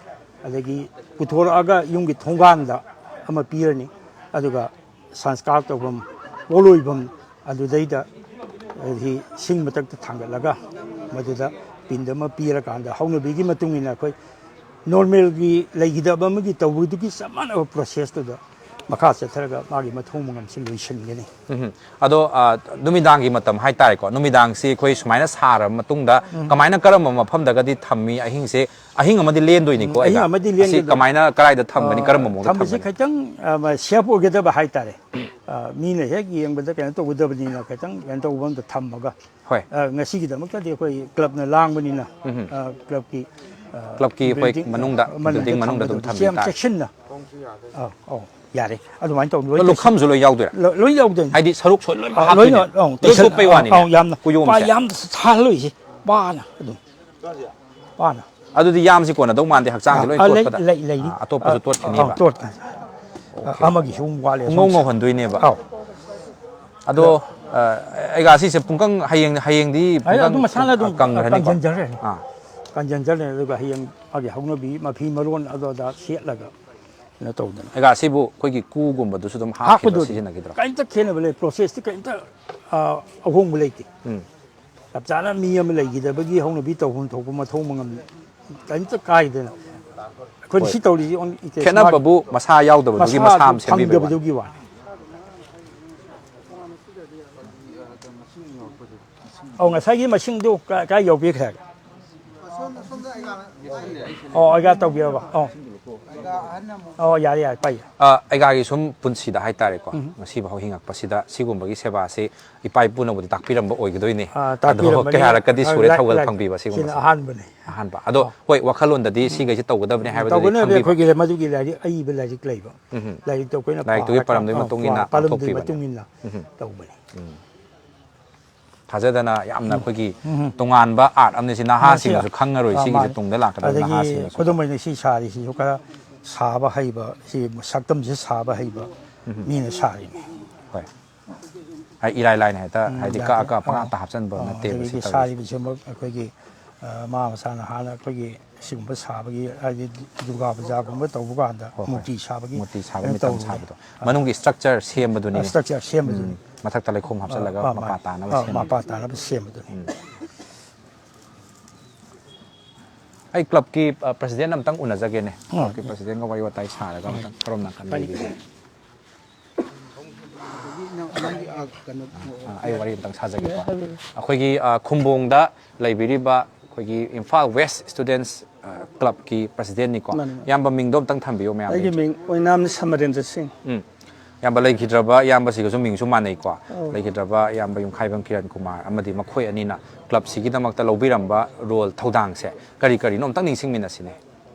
ꯑꯗꯒꯤ ꯄꯨꯊꯣꯔꯛꯑꯒ ꯌꯨꯝꯒꯤ ꯊꯣꯡꯒꯥꯟꯗ ꯑꯃ ꯄꯤꯔꯅꯤ꯫ ꯑꯗꯨꯒ ꯁꯪꯁꯀꯥꯔ ꯇꯧꯐꯝ, ꯄꯣꯠꯂꯣꯏꯐꯝ ꯑꯗꯨꯗꯩꯗ, ꯑꯗꯒꯤ ꯁꯤꯡ ꯃꯊꯛꯇ ꯊꯥꯡꯒꯠꯂꯒ ꯃꯗꯨꯗ ꯄꯤꯟꯗ ꯑꯃ ꯄꯤꯔꯀꯥꯟꯗ ꯍꯧꯅꯕꯤꯒꯤ ꯃꯇꯨꯡ ꯏꯟꯅ ꯑꯩꯈꯣꯏ ꯅꯣꯔꯃꯦꯜꯒꯤ ꯂꯩꯈꯤꯗꯕ ꯑꯃꯒꯤ ꯇꯧꯕꯗꯨꯒꯤ ꯆꯞ ꯃꯥꯟꯅꯕ ꯄ꯭ꯔꯣꯁꯦꯁꯇꯨꯗ ꯃꯈꯥ ꯆꯠꯊꯔꯒ ꯃꯥꯒꯤ ꯃꯊꯧ ꯃꯉꯝꯁꯤ ꯂꯣꯏꯁꯤꯟꯒꯅꯤ꯫ ꯎꯝ꯫ ꯑꯗꯣ, ꯑ, ꯅꯨꯃꯤꯗꯥꯡꯒꯤ ꯃꯇꯝ ꯍꯥꯏꯇꯥꯔꯦꯀꯣ, ꯅꯨꯃꯤꯗꯥꯡꯁꯤ ꯑꯩꯈꯣꯏ ꯁꯨꯃꯥꯏꯅ ꯁꯥꯔꯕ ꯃꯇꯨꯡꯗ ꯎꯝ꯫ ꯀꯃꯥꯏꯅ, ꯀꯔꯝꯕ ꯃꯐꯝꯗꯒꯗꯤ ꯊꯝꯃꯤ? ꯑꯍꯤꯡꯁꯦ, ꯑꯍꯤꯡ ꯑꯃꯗꯤ ꯂꯦꯟꯗꯣꯏꯅꯤꯀꯣ, ꯎꯝ, ꯑꯍꯤꯡ ꯑꯩꯒ? ꯑꯃꯗꯤ ꯑꯁꯤ ꯂꯦꯟꯒꯗꯕ꯫ ꯀꯃꯥꯏꯅ, ꯀꯗꯥꯏꯗ ꯊꯝꯒꯅꯤ? ꯑ, ꯀꯔꯝꯕ ꯃꯑꯣꯡꯗ ꯊꯝꯕꯁꯦ ꯊꯝꯒꯅꯤ? ꯈꯤꯇꯪ, ꯑ, ꯃ-, ꯁꯦꯐ ꯑꯣꯏꯒꯗꯕ ꯍꯥꯏꯇꯥꯔꯦ꯫ ꯑ, ꯃꯤꯅ ꯍꯦꯛ ꯌꯦꯡꯕꯗ ꯀꯩꯅꯣ ꯇꯧꯒꯗꯕꯅꯤꯅ ꯈꯤꯇꯪ ꯀꯩꯅꯣ ꯇꯧꯕ ꯑꯝꯗ ꯊꯝꯃꯒ, ꯍꯣꯏ꯫ ꯑ, ꯉꯁꯤꯒꯤꯗꯃꯛꯇꯗꯤ ꯑꯩꯈꯣꯏ ꯀ꯭ꯂꯕꯅ ꯂꯥꯡꯕꯅꯤꯅ, ꯎꯝ꯫ ꯑ, ꯀ꯭ꯂꯕꯀꯤ, ꯑ, ꯀ꯭ꯂꯕꯀꯤ ꯑꯩꯈꯣꯏ ꯕꯤꯜꯗꯤꯡ, ꯃꯅꯨꯡꯗ, ꯑ, ꯃꯅꯨꯡꯗ ꯕꯤꯜꯗꯤꯡ ꯃꯅꯨꯡꯗ ꯑꯗꯨꯝ ꯊꯝꯕꯤꯕ ꯊꯝꯕꯤ ꯌꯥꯝ ꯇꯥꯔꯦ꯫ ꯆꯦꯛꯁꯤꯟꯅ꯫ ꯑꯧ, ꯑꯧ, ꯌꯥꯔꯦ꯫ ꯑꯗꯨꯃꯥꯏꯅ ꯇꯧ, ꯂꯣꯏ ꯂꯨꯈꯝꯁꯨ ꯂꯣꯏ ꯌꯥꯎꯗꯣꯏꯔꯥ? ꯂꯣꯏ, ꯂꯣꯏ ꯌꯥꯎꯗꯣꯏꯅꯤ꯫ ꯍꯥꯏꯗꯤ ꯁꯔꯨꯛꯁꯨ ꯂꯣꯏ ꯑ, ꯍꯥꯞꯇꯣꯏꯅꯦ? ꯂꯣꯏꯅ, ꯑꯧ, ꯂꯣꯏ ꯇꯩꯊꯣꯛ-, ꯇꯨꯞꯄꯩ ꯑꯧ, ꯋꯥꯅꯤꯅꯦ? ꯑꯧ, ꯌꯥꯝꯅ ꯀꯨꯌꯣꯝꯁꯦ? ꯄꯥ-, ꯌꯥꯝꯅ ꯁꯥꯍꯜꯂꯣꯏꯁꯦ꯫ ꯄꯥꯅ ꯑꯗꯨꯝ꯫ ꯄꯥꯅ꯫ ꯑꯗꯨꯗꯤ ꯌꯥꯝꯁꯤ ꯀꯣꯟꯅꯗꯧ ꯃꯥꯟꯗꯦ, ꯍꯛꯆꯥꯡꯁꯦ ꯑ, ꯂꯣꯏ ꯑ, ꯂꯩ-, ꯇꯣꯠꯄꯗ꯫ ꯂꯩ-, ꯂꯩꯅꯤ꯫ ꯑ, ꯑꯇꯣꯞꯄꯁꯨ ꯑ, ꯇꯣꯠꯈꯤꯅꯦꯕ꯫ ꯑ, ꯇꯣꯠꯀꯅꯤ꯫ ꯑꯣꯀꯦ꯫ ꯑ, ꯑꯃꯒꯤꯁꯨ ꯑꯃꯨꯛ ꯋꯥꯠꯂꯦ, ꯄꯨꯡꯉꯧ ꯑꯁꯣꯝꯁꯦ꯫ ꯉꯧꯍꯟꯗꯣꯏꯅꯦꯕ꯫ ꯑꯧ꯫ ꯑꯗꯣ, ꯑ, ꯑꯩꯒꯥ ꯁꯤꯁꯦ ꯄꯨꯡꯀꯪ, ꯍꯌꯦꯡ, ꯍꯌꯦꯡꯗꯤ ꯑꯩ ꯄꯨꯡꯀꯪ, ꯑꯗꯨꯝ ꯃꯁꯥꯅ ꯑꯗꯨꯝ, ꯑ, ꯀꯪꯈ꯭ꯔꯅꯤꯀꯣ? ꯀꯪꯁꯤꯟꯖꯈ꯭ꯔꯅꯤ꯫ ꯑꯥ꯫ ꯀꯪꯁꯤꯟꯖꯈ꯭ꯔꯅꯤ꯫ ꯑꯗꯨꯒ ꯍꯌꯦꯡ ꯃꯥꯒꯤ ꯍꯧꯅꯕꯤ ꯃꯐꯤ ꯃꯔꯣꯟ ꯑꯗꯨ ꯑꯗꯥ ꯁꯦꯠꯂꯒ ꯀꯩꯅꯣ ꯇꯧꯗꯅ꯫ ꯑꯩꯒꯥ ꯁꯤꯕꯨ ꯑꯩꯈꯣꯏꯒꯤ ꯀꯨꯒꯨꯝꯕꯗꯨꯁꯨ ꯑꯗꯨꯝ ꯍꯥꯞꯈꯤꯕ꯭ꯔꯥ, ꯍꯥꯞꯄꯗꯣ ꯁꯤꯖꯤꯟꯅꯈꯤꯗ꯭ꯔꯣ? ꯀꯔꯤꯝꯇ ꯈꯦꯠꯅꯕ ꯂꯩ, ꯄ꯭ꯔꯣꯁꯦꯁꯇꯤ ꯀꯔꯤꯝꯇ, ꯑ, ꯑꯍꯣꯡꯕ ꯂꯩꯇꯦ꯫ ꯎꯝ꯫ ꯆꯞ ꯆꯥꯅ ꯃꯤ ꯑꯃ ꯂꯩꯈꯤꯗꯕꯒꯤ ꯍꯧꯅꯕꯤ ꯇꯧꯐꯝ ꯊꯣꯛꯄ ꯃꯊꯧ ꯃꯉꯝ ꯀꯔꯤꯝꯇ ꯀꯥꯏꯗꯅ꯫ ꯑꯩꯈꯣꯏꯅ ꯍꯣꯏ꯫ ꯁꯤ ꯇꯧꯔꯤꯁꯤ ꯑꯣꯟ-, ꯏꯇꯦꯁ ꯈꯦꯠꯅꯕꯕꯨ ꯃꯥꯒꯤ ꯃꯁꯥ ꯌꯥꯎꯗꯕꯗꯨꯒꯤ ꯃꯁꯥ ꯃꯁꯥ ꯑꯗꯨ ꯑꯃ ꯁꯦꯝꯕꯤꯕꯩ ꯋꯥꯅꯤ꯫ ꯐꯪꯗꯕꯗꯨꯒꯤ ꯋꯥꯅꯤ꯫ ꯑꯧ, ꯉꯁꯥꯏꯒꯤ ꯃꯁꯤꯡꯗꯨ ꯀ-, ꯀꯥꯏ ꯌꯧꯕꯤꯈ꯭ꯔꯦ? ꯑꯣ, ꯑꯩꯒꯥ ꯇꯧꯕꯤꯔꯕ? ꯑꯣ꯫ ꯑꯣ, ꯌꯥꯔꯦ, ꯌꯥꯔꯦ, ꯄꯥꯏ꯫ ꯑ, ꯑꯩꯒꯥꯒꯤ ꯁꯨꯝ ꯄꯨꯟꯁꯤꯗ ꯍꯥꯏꯇꯥꯔꯦꯀꯣ, ꯎꯝ꯫ ꯉꯁꯤꯐꯥꯎ ꯍꯤꯡꯉꯛꯄꯁꯤꯗ ꯁꯤꯒꯨꯝꯕꯒꯤ ꯁꯦꯕꯥꯁꯤ ꯏꯄꯥ ꯏꯄꯨꯅꯕꯨꯗꯤ ꯇꯥꯛꯄꯤꯔꯝꯕ ꯑꯣꯏꯒꯗꯣꯏꯅꯦ꯫ ꯑ, ꯑꯗꯣ ꯇꯥꯛꯄꯤꯔꯝꯕꯅꯤ꯫ ꯀꯌꯥꯔꯛꯀꯗꯤ ꯑ, ꯁꯨꯔꯦ ꯂꯥꯏ-, ꯊꯧꯒꯜ ꯂꯥꯏ-, ꯐꯪꯕꯤꯕ ꯁꯤꯒꯨꯝꯕꯁꯦ? ꯁꯤꯅ ꯑꯍꯥꯟꯕꯅꯤ꯫ ꯑꯍꯥꯟꯕ꯫ ꯑꯗꯣ, ꯑ꯫ ꯍꯣꯏ, ꯋꯥꯈꯜꯂꯣꯟꯗꯗꯤ ꯎꯝ꯫ ꯁꯤꯈꯩꯁꯦ ꯇꯧꯒꯗꯕꯅꯦ ꯍꯥꯏꯕꯗꯨꯗꯤ ꯇꯧꯒꯗꯕꯅꯦ꯫ ꯈꯪꯕꯤꯕ? ꯑꯩꯈꯣꯏꯒꯤ ꯃꯗꯨꯒꯤ ꯂꯥꯏꯔꯤꯛ, ꯑꯏꯕ ꯂꯥꯏꯔꯤꯛ ꯂꯩꯕ꯫ ꯎꯝ꯫ ꯂꯥꯏꯔꯤꯛꯇꯣ ꯑꯩꯈꯣꯏꯅ ꯂꯥꯏꯔꯤꯛꯇꯨꯒꯤ ꯄꯥꯔꯒ, ꯄꯔꯝꯗꯨꯒꯤ ꯑ, ꯃꯇꯨꯡ ꯏꯟꯅ ꯄꯥ-, ꯄꯔꯝꯗꯨꯒꯤ ꯄꯥꯡꯊꯣꯛꯄꯤꯕꯅꯦ꯫ ꯃꯇꯨꯡ ꯏꯟꯅ ꯎꯝ꯫ ꯇꯧꯕꯅꯤ꯫ ꯎꯝ꯫ ꯊꯥꯖꯗꯅ ꯌꯥꯝꯅ ꯎꯝ꯫ ꯑꯩꯈꯣꯏꯒꯤ ꯎꯝ꯫ ꯇꯣꯉꯥꯟꯕ art ꯑꯃꯅꯤ꯫ ꯁꯤ ꯃꯁꯤ ꯅꯍꯥꯁꯤꯡꯅꯁꯨ ꯈꯪꯉꯔꯣꯏ, ꯑ, ꯁꯤꯒꯤꯁꯦ ꯃꯥꯅꯤ꯫ ꯇꯨꯡꯗ ꯂꯥꯛꯀꯗꯕ ꯑꯗꯒꯤ ꯅꯍꯥꯁꯤꯡꯅꯁꯨ꯫ ꯈꯨꯗꯝ ꯑꯣꯏꯅ ꯁꯤ ꯁꯥꯔꯤꯁꯤꯁꯨ ꯈꯔ ꯁꯥꯕ ꯍꯩꯕ, ꯁꯤ ꯁꯛꯇꯝꯁꯦ ꯁꯥꯕ ꯍꯩꯕ ꯎꯝ꯫ ꯃꯤꯅ ꯁꯥꯔꯤꯅꯤ꯫ ꯍꯣꯏ꯫ ꯍꯥꯏ, ꯏꯔꯥꯏ ꯂꯥꯏꯅ ꯍꯦꯛꯇ ꯎꯝ, ꯍꯥꯏꯗꯤ ꯌꯥꯗꯦ꯫ ꯀꯛꯑ ꯀꯛꯑ ꯑ, ꯄꯪꯍꯥꯞꯇ ꯍꯥꯞꯆꯟꯕ ꯑ, ꯅꯠꯇꯦꯕ ꯁꯤ ꯑꯗꯒꯤ ꯇꯧꯔꯤꯁꯦ꯫ ꯁꯥꯔꯤꯕꯁꯤꯃꯛ ꯑꯩꯈꯣꯏꯒꯤ, ꯑ, ꯃꯥ ꯃꯁꯥꯅ ꯍꯥꯟꯅ ꯑꯩꯈꯣꯏꯒꯤ ꯁꯤꯒꯨꯝꯕ ꯁꯥꯕꯒꯤ, ꯍꯥꯏꯗꯤ ꯗꯨꯔꯒꯥ ꯄꯨꯖꯥꯒꯨꯝꯕ ꯇꯧꯕ ꯀꯥꯟꯗ ꯍꯣꯏ, ꯍꯣꯏ꯫ ꯃꯨꯔꯇꯤ ꯁꯥꯕꯒꯤ ꯃꯨꯔꯇꯤ ꯁꯥꯕꯒꯤ ꯀꯩꯅꯣ ꯃꯇꯝ ꯇꯧꯕꯅꯦ꯫ ꯁꯥꯕꯗꯣ꯫ ꯑ꯫ ꯃꯅꯨꯡꯒꯤ structure ꯁꯦꯝꯕꯗꯨꯅꯤꯅꯦ꯫ ꯑ, structure ꯁꯦꯝꯕꯗꯨꯅꯤ꯫ ꯎꯝ, ꯃꯊꯛꯇ ꯂꯩꯈꯣꯝ ꯍꯥꯞꯆꯜꯂꯒ ꯑ, ꯑ, ꯃꯄꯥ ꯃꯥꯅꯤ꯫ ꯇꯥꯅꯕ ꯑ, ꯁꯦꯝꯕꯗꯣ꯫ ꯃꯄꯥ ꯇꯥꯅꯕ ꯁꯦꯝꯕꯗꯨꯅꯤ꯫ ꯎꯝ꯫ ꯑꯩ clubꯀꯤ, ꯑ, president ꯑꯝꯇꯪ ꯎꯅꯖꯒꯦꯅꯦ꯫ ꯑ꯫ Clubꯀꯤ presidentꯒ ꯋꯥꯔꯤ ꯋꯥꯇꯥꯏ ꯁꯥꯔꯒ ꯑ꯫ ꯑꯝꯇꯪ ꯀꯔꯣꯝ ꯅꯥꯀꯟ ꯐꯅꯤ꯫ ꯂꯩꯕꯤꯒꯦ? ꯑꯗꯒꯤ ꯅꯪ, ꯅꯪꯒꯤ, ꯑ, ꯀꯩꯅꯣ, ꯑ, ꯑꯩ ꯋꯥꯔꯤ ꯑꯝꯇꯪ ꯁꯥꯖꯒꯦꯀꯣ꯫ ꯍꯥꯏꯕꯤꯌꯨ꯫ ꯑꯩꯈꯣꯏꯒꯤ, ꯑ, ꯈꯨꯝꯕꯣꯡꯗ ꯂꯩꯕꯤꯔꯤꯕ ꯑꯩꯈꯣꯏꯒꯤ Imphal West Students, ꯑ, Clubꯀꯤ presidentꯅꯤꯀꯣ꯫ ꯃꯥꯅꯤ, ꯃꯥꯅꯤ꯫ ꯏꯌꯥꯝꯕ ꯃꯤꯡꯗꯣ ꯑꯝꯇꯪ ꯊꯝꯕꯤꯌꯨ ꯃꯌꯥꯝ ꯑꯩꯒꯤ ꯂꯩꯖꯩ꯫ ꯃꯤꯡ ꯑꯣꯏꯅꯥꯝ ꯁꯃꯔꯦꯟꯗ꯭ꯔ ꯁꯤꯡ꯫ ꯎꯝ꯫ ꯏꯌꯥꯝꯕ ꯂꯩꯈꯤꯗ꯭ꯔꯕ ꯏꯌꯥꯝꯕꯁꯤꯒꯁꯨ ꯃꯤꯡꯁꯨ ꯃꯥꯟꯅꯩꯀꯣ꯫ ꯑꯧ꯫ ꯂꯩꯈꯤꯗ꯭ꯔꯕ ꯏꯌꯥꯝꯕ ꯌꯨꯝꯈꯥꯏꯕꯝ ꯀꯤꯔꯟ ꯀꯨꯃꯥꯔ ꯑꯃꯗꯤ ꯃꯈꯣꯏ ꯑꯅꯤꯅ clubꯁꯤꯒꯤꯗꯃꯛꯇ ꯂꯧꯕꯤꯔꯝꯕ role, ꯊꯧꯗꯥꯡꯁꯦ ꯀꯔꯤ ꯀꯔꯤꯅꯣ ꯑꯝꯇꯪ ꯅꯤꯡꯁꯤꯡꯃꯤꯟꯅꯁꯤꯅꯦ꯫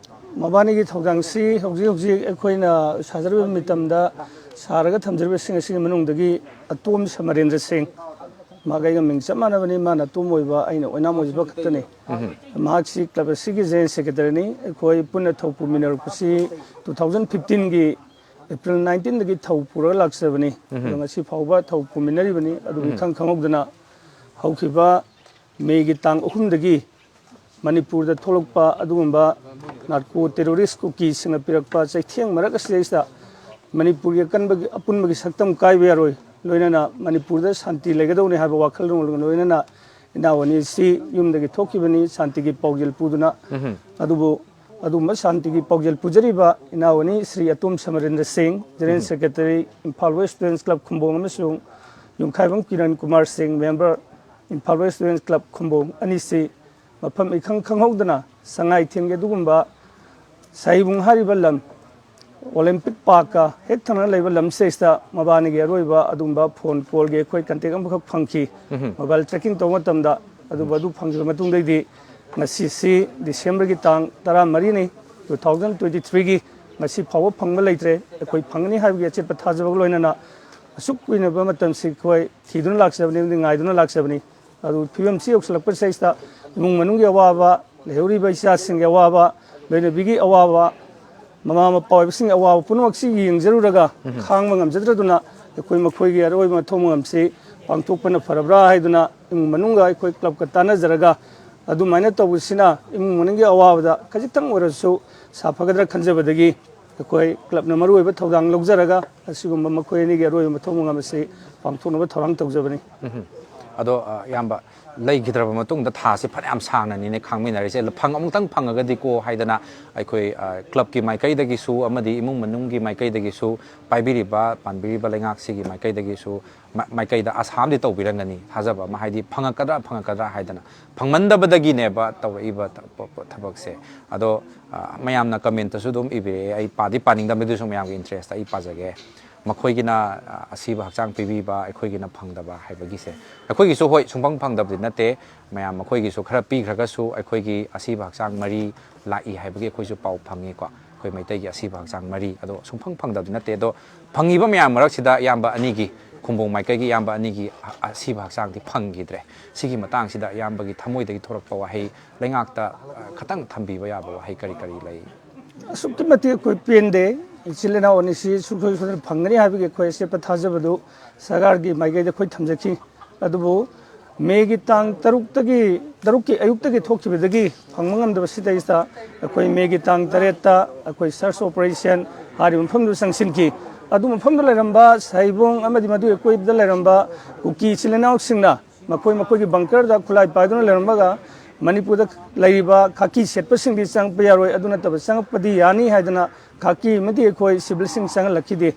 ꯃꯕꯥꯅꯤꯒꯤ ꯊꯧꯗꯥꯡꯁꯤ ꯍꯧꯖꯤꯛ ꯍꯧꯖꯤꯛ ꯑꯩꯈꯣꯏꯅ ꯁꯥꯖꯔꯤꯕ ꯃꯇꯝꯗ ꯁꯥꯔꯒ ꯊꯝꯖꯔꯤꯕꯁꯤꯡ ꯑꯁꯤꯒꯤ ꯃꯅꯨꯡꯗꯒꯤ ꯑꯇꯣꯝ ꯁꯃꯔꯦꯟꯗ꯭ꯔ ꯁꯤꯡ, ꯃꯥꯒ ꯑꯩꯒ ꯃꯤꯡ ꯆꯞ ꯃꯥꯟꯅꯕꯅꯤ, ꯃꯥꯅ ꯑꯇꯣꯝ ꯑꯣꯏꯕ, ꯑꯩꯅ ꯑꯣꯏꯅꯥꯝ ꯑꯣꯏꯖꯕ ꯈꯛꯇꯅꯤ꯫ ꯎꯝ꯫ ꯃꯍꯥꯛꯁꯤ club ꯑꯁꯤꯒꯤ general secretaryꯅꯤ꯫ ꯑꯩꯈꯣꯏ ꯄꯨꯟꯅ ꯊꯧ ꯄꯨꯃꯤꯟꯅꯔꯛꯄꯁꯤ two thousand fifteenꯒꯤ April nineteenꯗꯒꯤ ꯊꯧ ꯄꯨꯔꯒ ꯂꯥꯛꯆꯕꯅꯤ꯫ ꯎꯝ꯫ ꯑꯗꯣ ꯉꯁꯤ ꯐꯥꯎꯕ ꯊꯧ ꯄꯨꯃꯤꯟꯅꯔꯤꯕꯅꯤ꯫ ꯑꯗꯨꯕꯨ ꯎꯝ꯫ ꯏꯈꯪ ꯈꯪꯍꯧꯗꯅ ꯍꯧꯈꯤꯕ Mayꯒꯤ ꯇꯥꯡ ꯑꯍꯨꯝꯗꯒꯤ ꯃꯅꯤꯄꯨꯔꯗ ꯊꯣꯛꯂꯛꯄ ꯑꯗꯨꯒꯨꯝꯕ narco terrorist ꯀꯨꯀꯤꯁꯤꯡꯅ ꯄꯤꯔꯛꯄ ꯆꯩꯊꯦꯡ ꯃꯔꯛ ꯑꯁꯤꯗꯩꯁꯤꯗ ꯃꯅꯤꯄꯨꯔꯒꯤ ꯑꯀꯟꯕꯒꯤ, ꯑꯄꯨꯟꯕꯒꯤ ꯁꯛꯇꯝ ꯀꯥꯏꯕ ꯌꯥꯔꯣꯏ, ꯂꯣꯏꯅꯅ ꯃꯅꯤꯄꯨꯔꯗ ꯁꯥꯟꯇꯤ ꯂꯩꯒꯗꯧꯅꯤ ꯍꯥꯏꯕ ꯋꯥꯈꯜꯂꯣꯟ ꯂꯣꯏꯅꯅ ꯏꯅꯥꯎ ꯑꯅꯤ ꯑꯁꯤ ꯌꯨꯝꯗꯒꯤ ꯊꯣꯛꯈꯤꯕꯅꯤ, ꯁꯥꯟꯇꯤꯒꯤ ꯄꯥꯎꯖꯦꯜ ꯄꯨꯗꯨꯅ꯫ ꯎꯝ꯫ ꯑꯗꯨꯕꯨ ꯑꯗꯨꯒꯨꯝꯕ ꯁꯥꯟꯇꯤꯒꯤ ꯄꯥꯎꯖꯦꯜ ꯄꯨꯖꯔꯤꯕ ꯏꯅꯥꯎ ꯑꯅꯤ ꯁ꯭ꯔꯤ ꯑꯇꯣꯝ ꯁꯃꯔꯦꯟꯗ꯭ꯔ ꯁꯤꯡ, general ꯎꯝ꯫ Secretary, Imphal West Students Club Khumbong ꯑꯃꯁꯨꯡ ꯌꯨꯝꯈꯥꯏꯕꯝ ꯀꯤꯔꯟ ꯀꯨꯃꯥꯔ ꯁꯤꯡ, member, Imphal West Students Club Khumbong ꯑꯅꯤꯁꯤ ꯃꯐꯝ ꯏꯈꯪ ꯈꯪꯍꯧꯗꯅ ꯁꯉꯥꯏ ꯊꯦꯟꯒꯤ ꯑꯗꯨꯒꯨꯝꯕ ꯁꯥꯏꯕꯨꯡ ꯍꯥꯏꯔꯤꯕ ꯂꯝ ꯑꯣꯂꯦꯝꯄꯤꯛ ꯄꯥꯔꯛꯀ ꯍꯦꯛ ꯊꯪꯅꯅ ꯂꯩꯕ ꯂꯝꯁꯤꯗꯩꯁꯤꯗ ꯃꯕꯥꯅꯤꯒꯤ ꯑꯔꯣꯏꯕ ꯑꯗꯨꯒꯨꯝꯕ ꯐꯣꯟ ꯀꯣꯜꯒꯤ ꯑꯩꯈꯣꯏ ꯀꯟꯇꯦꯛ ꯑꯃꯈꯛ ꯐꯪꯈꯤ꯫ ꯃꯣꯕꯥꯏꯜ ꯇ꯭ꯔꯦꯀꯤꯡ ꯇꯧꯕ ꯃꯇꯝꯗ, ꯑꯗꯨꯕꯨ ꯑꯗꯨ ꯐꯪꯈꯤꯕ ꯃꯇꯨꯡꯗꯒꯤꯗꯤ ꯉꯁꯤꯁꯤ ꯗꯤꯁꯦꯝꯕꯔꯒꯤ ꯇꯥꯡ ꯇꯔꯥꯃꯔꯤꯅꯤ, ꯇꯨ ꯊꯥꯎꯖꯟ ꯇ꯭ꯋꯦꯟꯇꯤ ꯊ꯭ꯔꯤꯒꯤ, ꯉꯁꯤ ꯐꯥꯎꯕ ꯐꯪꯕ ꯂꯩꯇ꯭ꯔꯦ꯫ ꯑꯩꯈꯣꯏ ꯐꯪꯒꯅꯤ ꯍꯥꯏꯕꯒꯤ ꯑꯆꯦꯠꯄ ꯊꯥꯖꯕꯒ ꯂꯣꯏꯅꯅ ꯑꯁꯨꯛ ꯀꯨꯏꯅꯕ ꯃꯇꯝꯁꯤ ꯑꯩꯈꯣꯏ ꯊꯤꯗꯨꯅ ꯂꯥꯛꯆꯕꯅꯤ ꯑꯃꯗꯤ ꯉꯥꯏꯗꯨꯅ ꯂꯥꯛꯆꯕꯅꯤ꯫ ꯑꯗꯨ ꯐꯤꯕꯝꯁꯤ ꯌꯧꯁꯤꯜꯂꯛꯄꯁꯤꯗꯩꯁꯤꯗ ꯏꯃꯨꯡ ꯃꯅꯨꯡꯒꯤ ꯑꯋꯥꯕ, ꯂꯩꯍꯧꯔꯤꯕ ꯏꯆꯥꯁꯤꯡꯒꯤ ꯑꯋꯥꯕ, ꯂꯣꯏꯅꯕꯤꯒꯤ ꯑꯋꯥꯕ, ꯃꯃꯥ ꯃꯄꯥ ꯑꯣꯏꯕꯁꯤꯡꯒꯤ ꯑꯋꯥꯕ ꯄꯨꯝꯅꯃꯛꯁꯤ ꯌꯦꯡꯖꯔꯨꯔꯒ ꯈꯥꯡꯕ ꯉꯝꯖꯗ꯭ꯔꯗꯨꯅ ꯑꯩꯈꯣꯏ ꯃꯈꯣꯏꯒꯤ ꯑꯔꯣꯏꯕ ꯃꯊꯧ ꯃꯉꯝꯁꯤ ꯄꯥꯡꯊꯣꯛꯄꯅ ꯐꯔꯕ꯭ꯔꯥ ꯍꯥꯏꯗꯨꯅ ꯏꯃꯨꯡ ꯃꯅꯨꯡꯒ ꯑꯩꯈꯣꯏ ꯀ꯭ꯂꯕꯀ ꯇꯥꯟꯅꯖꯔꯒ ꯑꯗꯨꯃꯥꯏꯅ ꯇꯧꯕꯁꯤꯅ ꯏꯃꯨꯡ ꯃꯅꯨꯡꯒꯤ ꯑꯋꯥꯕꯗ ꯈꯖꯤꯛꯇꯪ ꯑꯣꯏꯔꯁꯨ ꯁꯥꯐꯒꯗ꯭ꯔꯥ ꯈꯟꯖꯕꯗꯒꯤ ꯑꯩꯈꯣꯏ ꯀ꯭ꯂꯕꯅ ꯃꯔꯨꯑꯣꯏꯕ ꯊꯧꯗꯥꯡ ꯂꯧꯖꯔꯒ ꯑꯁꯤꯒꯨꯝꯕ ꯃꯈꯣꯏ ꯑꯅꯤꯒꯤ ꯑꯔꯣꯏꯕ ꯃꯊꯧ ꯃꯉꯝ ꯑꯁꯤ ꯄꯥꯡꯊꯣꯛꯅꯕ ꯊꯧꯔꯥꯡ ꯇꯧꯖꯕꯅꯤ꯫ ꯑꯗꯣ ꯑ, ꯏꯌꯥꯝꯕ, ꯂꯩꯈꯤꯗ꯭ꯔꯕ ꯃꯇꯨꯡꯗ ꯊꯥꯁꯦ ꯐꯅꯌꯥꯝ ꯁꯥꯡꯅꯅꯤꯅꯦ ꯈꯥꯡꯃꯤꯟꯅꯔꯤꯁꯦ꯫ ꯐꯪ ꯑꯃꯨꯛꯇꯪ ꯐꯪꯉꯒꯗꯤꯀꯣ ꯍꯥꯏꯗꯅ ꯑꯩꯈꯣꯏ, ꯑ, ꯀ꯭ꯂꯕꯀꯤ ꯃꯥꯏꯀꯩꯗꯒꯤꯁꯨ ꯑꯃꯗꯤ ꯏꯃꯨꯡ ꯃꯅꯨꯡꯒꯤ ꯃꯥꯏꯀꯩꯗꯒꯤꯁꯨ, ꯄꯥꯏꯕꯤꯔꯤꯕ ꯄꯥꯟꯕꯤꯔꯤꯕ ꯂꯩꯉꯥꯛꯁꯤꯒꯤ ꯃꯥꯏꯀꯩꯗꯒꯤꯁꯨ ꯃ-, ꯃꯥꯏꯀꯩꯗ ꯑꯁꯥ ꯑꯃꯗꯤ ꯇꯧꯕꯤꯔꯝꯒꯅꯤ, ꯊꯥꯖꯕ ꯑꯃ, ꯍꯥꯏꯗꯤ ꯐꯪꯉꯛꯀꯗ꯭ꯔꯥ ꯐꯪꯉꯛꯀꯗ꯭ꯔꯥ ꯍꯥꯏꯗꯅ꯫ ꯐꯪꯃꯟꯗꯕꯗꯒꯤꯅꯦꯕ ꯇꯧꯔꯛꯏꯕ ꯊ-, ꯄ-, ꯄ-, ꯊꯕꯛꯁꯦ꯫ ꯑꯗꯣ, ꯑ, ꯃꯌꯥꯝꯅ ꯀꯃꯦꯟꯇꯁꯨ ꯑꯗꯨꯝ ꯏꯕꯤꯔꯛꯑꯦ, ꯑꯩ ꯄꯥꯗꯤ ꯄꯥꯅꯤꯡꯗꯕꯅꯤ, ꯑꯗꯨꯁꯨ ꯃꯌꯥꯝꯒꯤ ꯏꯟꯇꯔꯦꯁꯇ ꯑꯩ ꯄꯥꯖꯒꯦ꯫ ꯃꯈꯣꯏꯒꯤꯅ, ꯑ, ꯑꯁꯤꯕ ꯍꯛꯆꯥꯡ ꯄꯤꯕꯤꯕ, ꯑꯩꯈꯣꯏꯒꯤꯅ ꯐꯪꯗꯕ ꯍꯥꯏꯕꯒꯤꯁꯦ꯫ ꯑꯩꯈꯣꯏꯒꯤꯁꯨ, ꯍꯣꯏ, ꯁꯨꯡꯐꯪ ꯐꯪꯗꯕꯗꯤ ꯅꯠꯇꯦ, ꯃꯌꯥꯝ ꯃꯈꯣꯏꯒꯤꯁꯨ ꯈꯔ ꯄꯤꯈ꯭ꯔꯒꯁꯨ ꯑꯩꯈꯣꯏꯒꯤ ꯑꯁꯤꯕ ꯍꯛꯆꯥꯡ ꯃꯔꯤ ꯂꯥꯛꯏ ꯍꯥꯏꯕꯒꯤ ꯑꯩꯈꯣꯏꯁꯨ ꯄꯥꯎ ꯐꯪꯉꯤꯀꯣ꯫ ꯑꯩꯈꯣꯏ ꯃꯩꯇꯩꯒꯤ ꯑꯁꯤꯕ ꯍꯛꯆꯥꯡ ꯃꯔꯤ, ꯑꯗꯣ ꯁꯨꯡꯐꯪ ꯐꯪꯗꯕꯗꯤ ꯅꯠꯇꯦ꯫ ꯑꯗꯣ ꯐꯪꯉꯤꯕ ꯃꯌꯥꯝ ꯃꯔꯛꯁꯤꯗ ꯏꯌꯥꯝꯕ ꯑꯅꯤꯒꯤ, ꯈꯨꯝꯕꯣꯡ ꯃꯥꯏꯀꯩꯒꯤ ꯏꯌꯥꯝꯕ ꯑꯅꯤꯒꯤ ꯑ-, ꯑꯁꯤꯕ ꯍꯛꯆꯥꯡꯗꯤ ꯐꯪꯈꯤꯗ꯭ꯔꯦ꯫ ꯁꯤꯒꯤ ꯃꯇꯥꯡꯁꯤꯗ ꯏꯌꯥꯝꯕꯒꯤ ꯊꯃꯣꯏꯗꯒꯤ ꯊꯣꯔꯛꯄ ꯋꯥꯍꯩ, ꯂꯩꯉꯥꯛꯇ, ꯑ, ꯈꯇꯪ ꯊꯝꯕꯤꯕ ꯌꯥꯕ ꯋꯥꯍꯩ ꯀꯔꯤ ꯀꯔꯤ ꯂꯩ? ꯑꯁꯨꯛꯀꯤ ꯃꯇꯤꯛ ꯑꯩꯈꯣꯏ ꯄꯦꯟꯗꯦ꯫ ꯏꯆꯤꯜ ꯏꯅꯥꯎ ꯑꯅꯤꯁꯤ ꯁꯨꯡꯁꯣꯏ ꯁꯣꯏꯗꯅ ꯐꯪꯒꯅꯤ ꯍꯥꯏꯕꯒꯤ ꯑꯩꯈꯣꯏ ꯑꯆꯦꯠꯄ ꯊꯥꯖꯕꯗꯨ ꯁꯔꯀꯥꯔꯒꯤ ꯃꯥꯏꯀꯩꯗ ꯑꯩꯈꯣꯏ ꯊꯝꯖꯈꯤ꯫ ꯑꯗꯨꯕꯨ ꯃꯦꯒꯤ ꯇꯥꯡ ꯇꯔꯨꯛꯇꯒꯤ, ꯇꯔꯨꯛꯀꯤ ꯑꯌꯨꯛꯇꯒꯤ ꯊꯣꯛꯈꯤꯕꯗꯒꯤ ꯐꯪꯕ ꯉꯝꯗꯕꯁꯤꯗꯩꯁꯤꯗ ꯑꯩꯈꯣꯏ ꯃꯦꯒꯤ ꯇꯥꯡ ꯇꯔꯦꯠꯇ ꯑꯩꯈꯣꯏ ꯁꯔꯆ ꯑꯣꯄꯔꯦꯁꯟ ꯍꯥꯏꯔꯤꯕ ꯃꯐꯝꯗꯨ ꯆꯪꯁꯤꯟꯈꯤ꯫ ꯑꯗꯨ ꯃꯐꯝꯗ ꯂꯩꯔꯝꯕ ꯁꯥꯏꯕꯣꯡ ꯑꯃꯗꯤ ꯃꯗꯨꯒꯤ ꯑꯀꯣꯏꯕꯗ ꯂꯩꯔꯝꯕ ꯀꯨꯀꯤ ꯏꯆꯤꯜ ꯏꯅꯥꯎꯁꯤꯡꯅ ꯃꯈꯣꯏ ꯃꯈꯣꯏꯒꯤ ꯕꯪꯀꯔꯗ ꯈꯨꯠꯂꯥꯏ ꯄꯥꯏꯗꯨꯅ ꯂꯩꯔꯝꯃꯒ ꯃꯅꯤꯄꯨꯔꯗ ꯂꯩꯔꯤꯕ ꯈꯥꯀꯤ ꯁꯦꯠꯄꯁꯤꯡꯗꯤ ꯆꯪꯉꯛꯄ ꯌꯥꯔꯣꯏ, ꯑꯗꯨ ꯅꯠꯇꯕ ꯆꯪꯉꯛꯄꯗꯤ ꯌꯥꯅꯤ ꯍꯥꯏꯗꯅ ꯈꯥꯀꯤ ꯑꯃꯗꯤ ꯑꯩꯈꯣꯏ ꯁꯤꯚꯤꯜꯁꯤꯡ ꯆꯪꯍꯜꯂꯛꯈꯤꯗꯦ꯫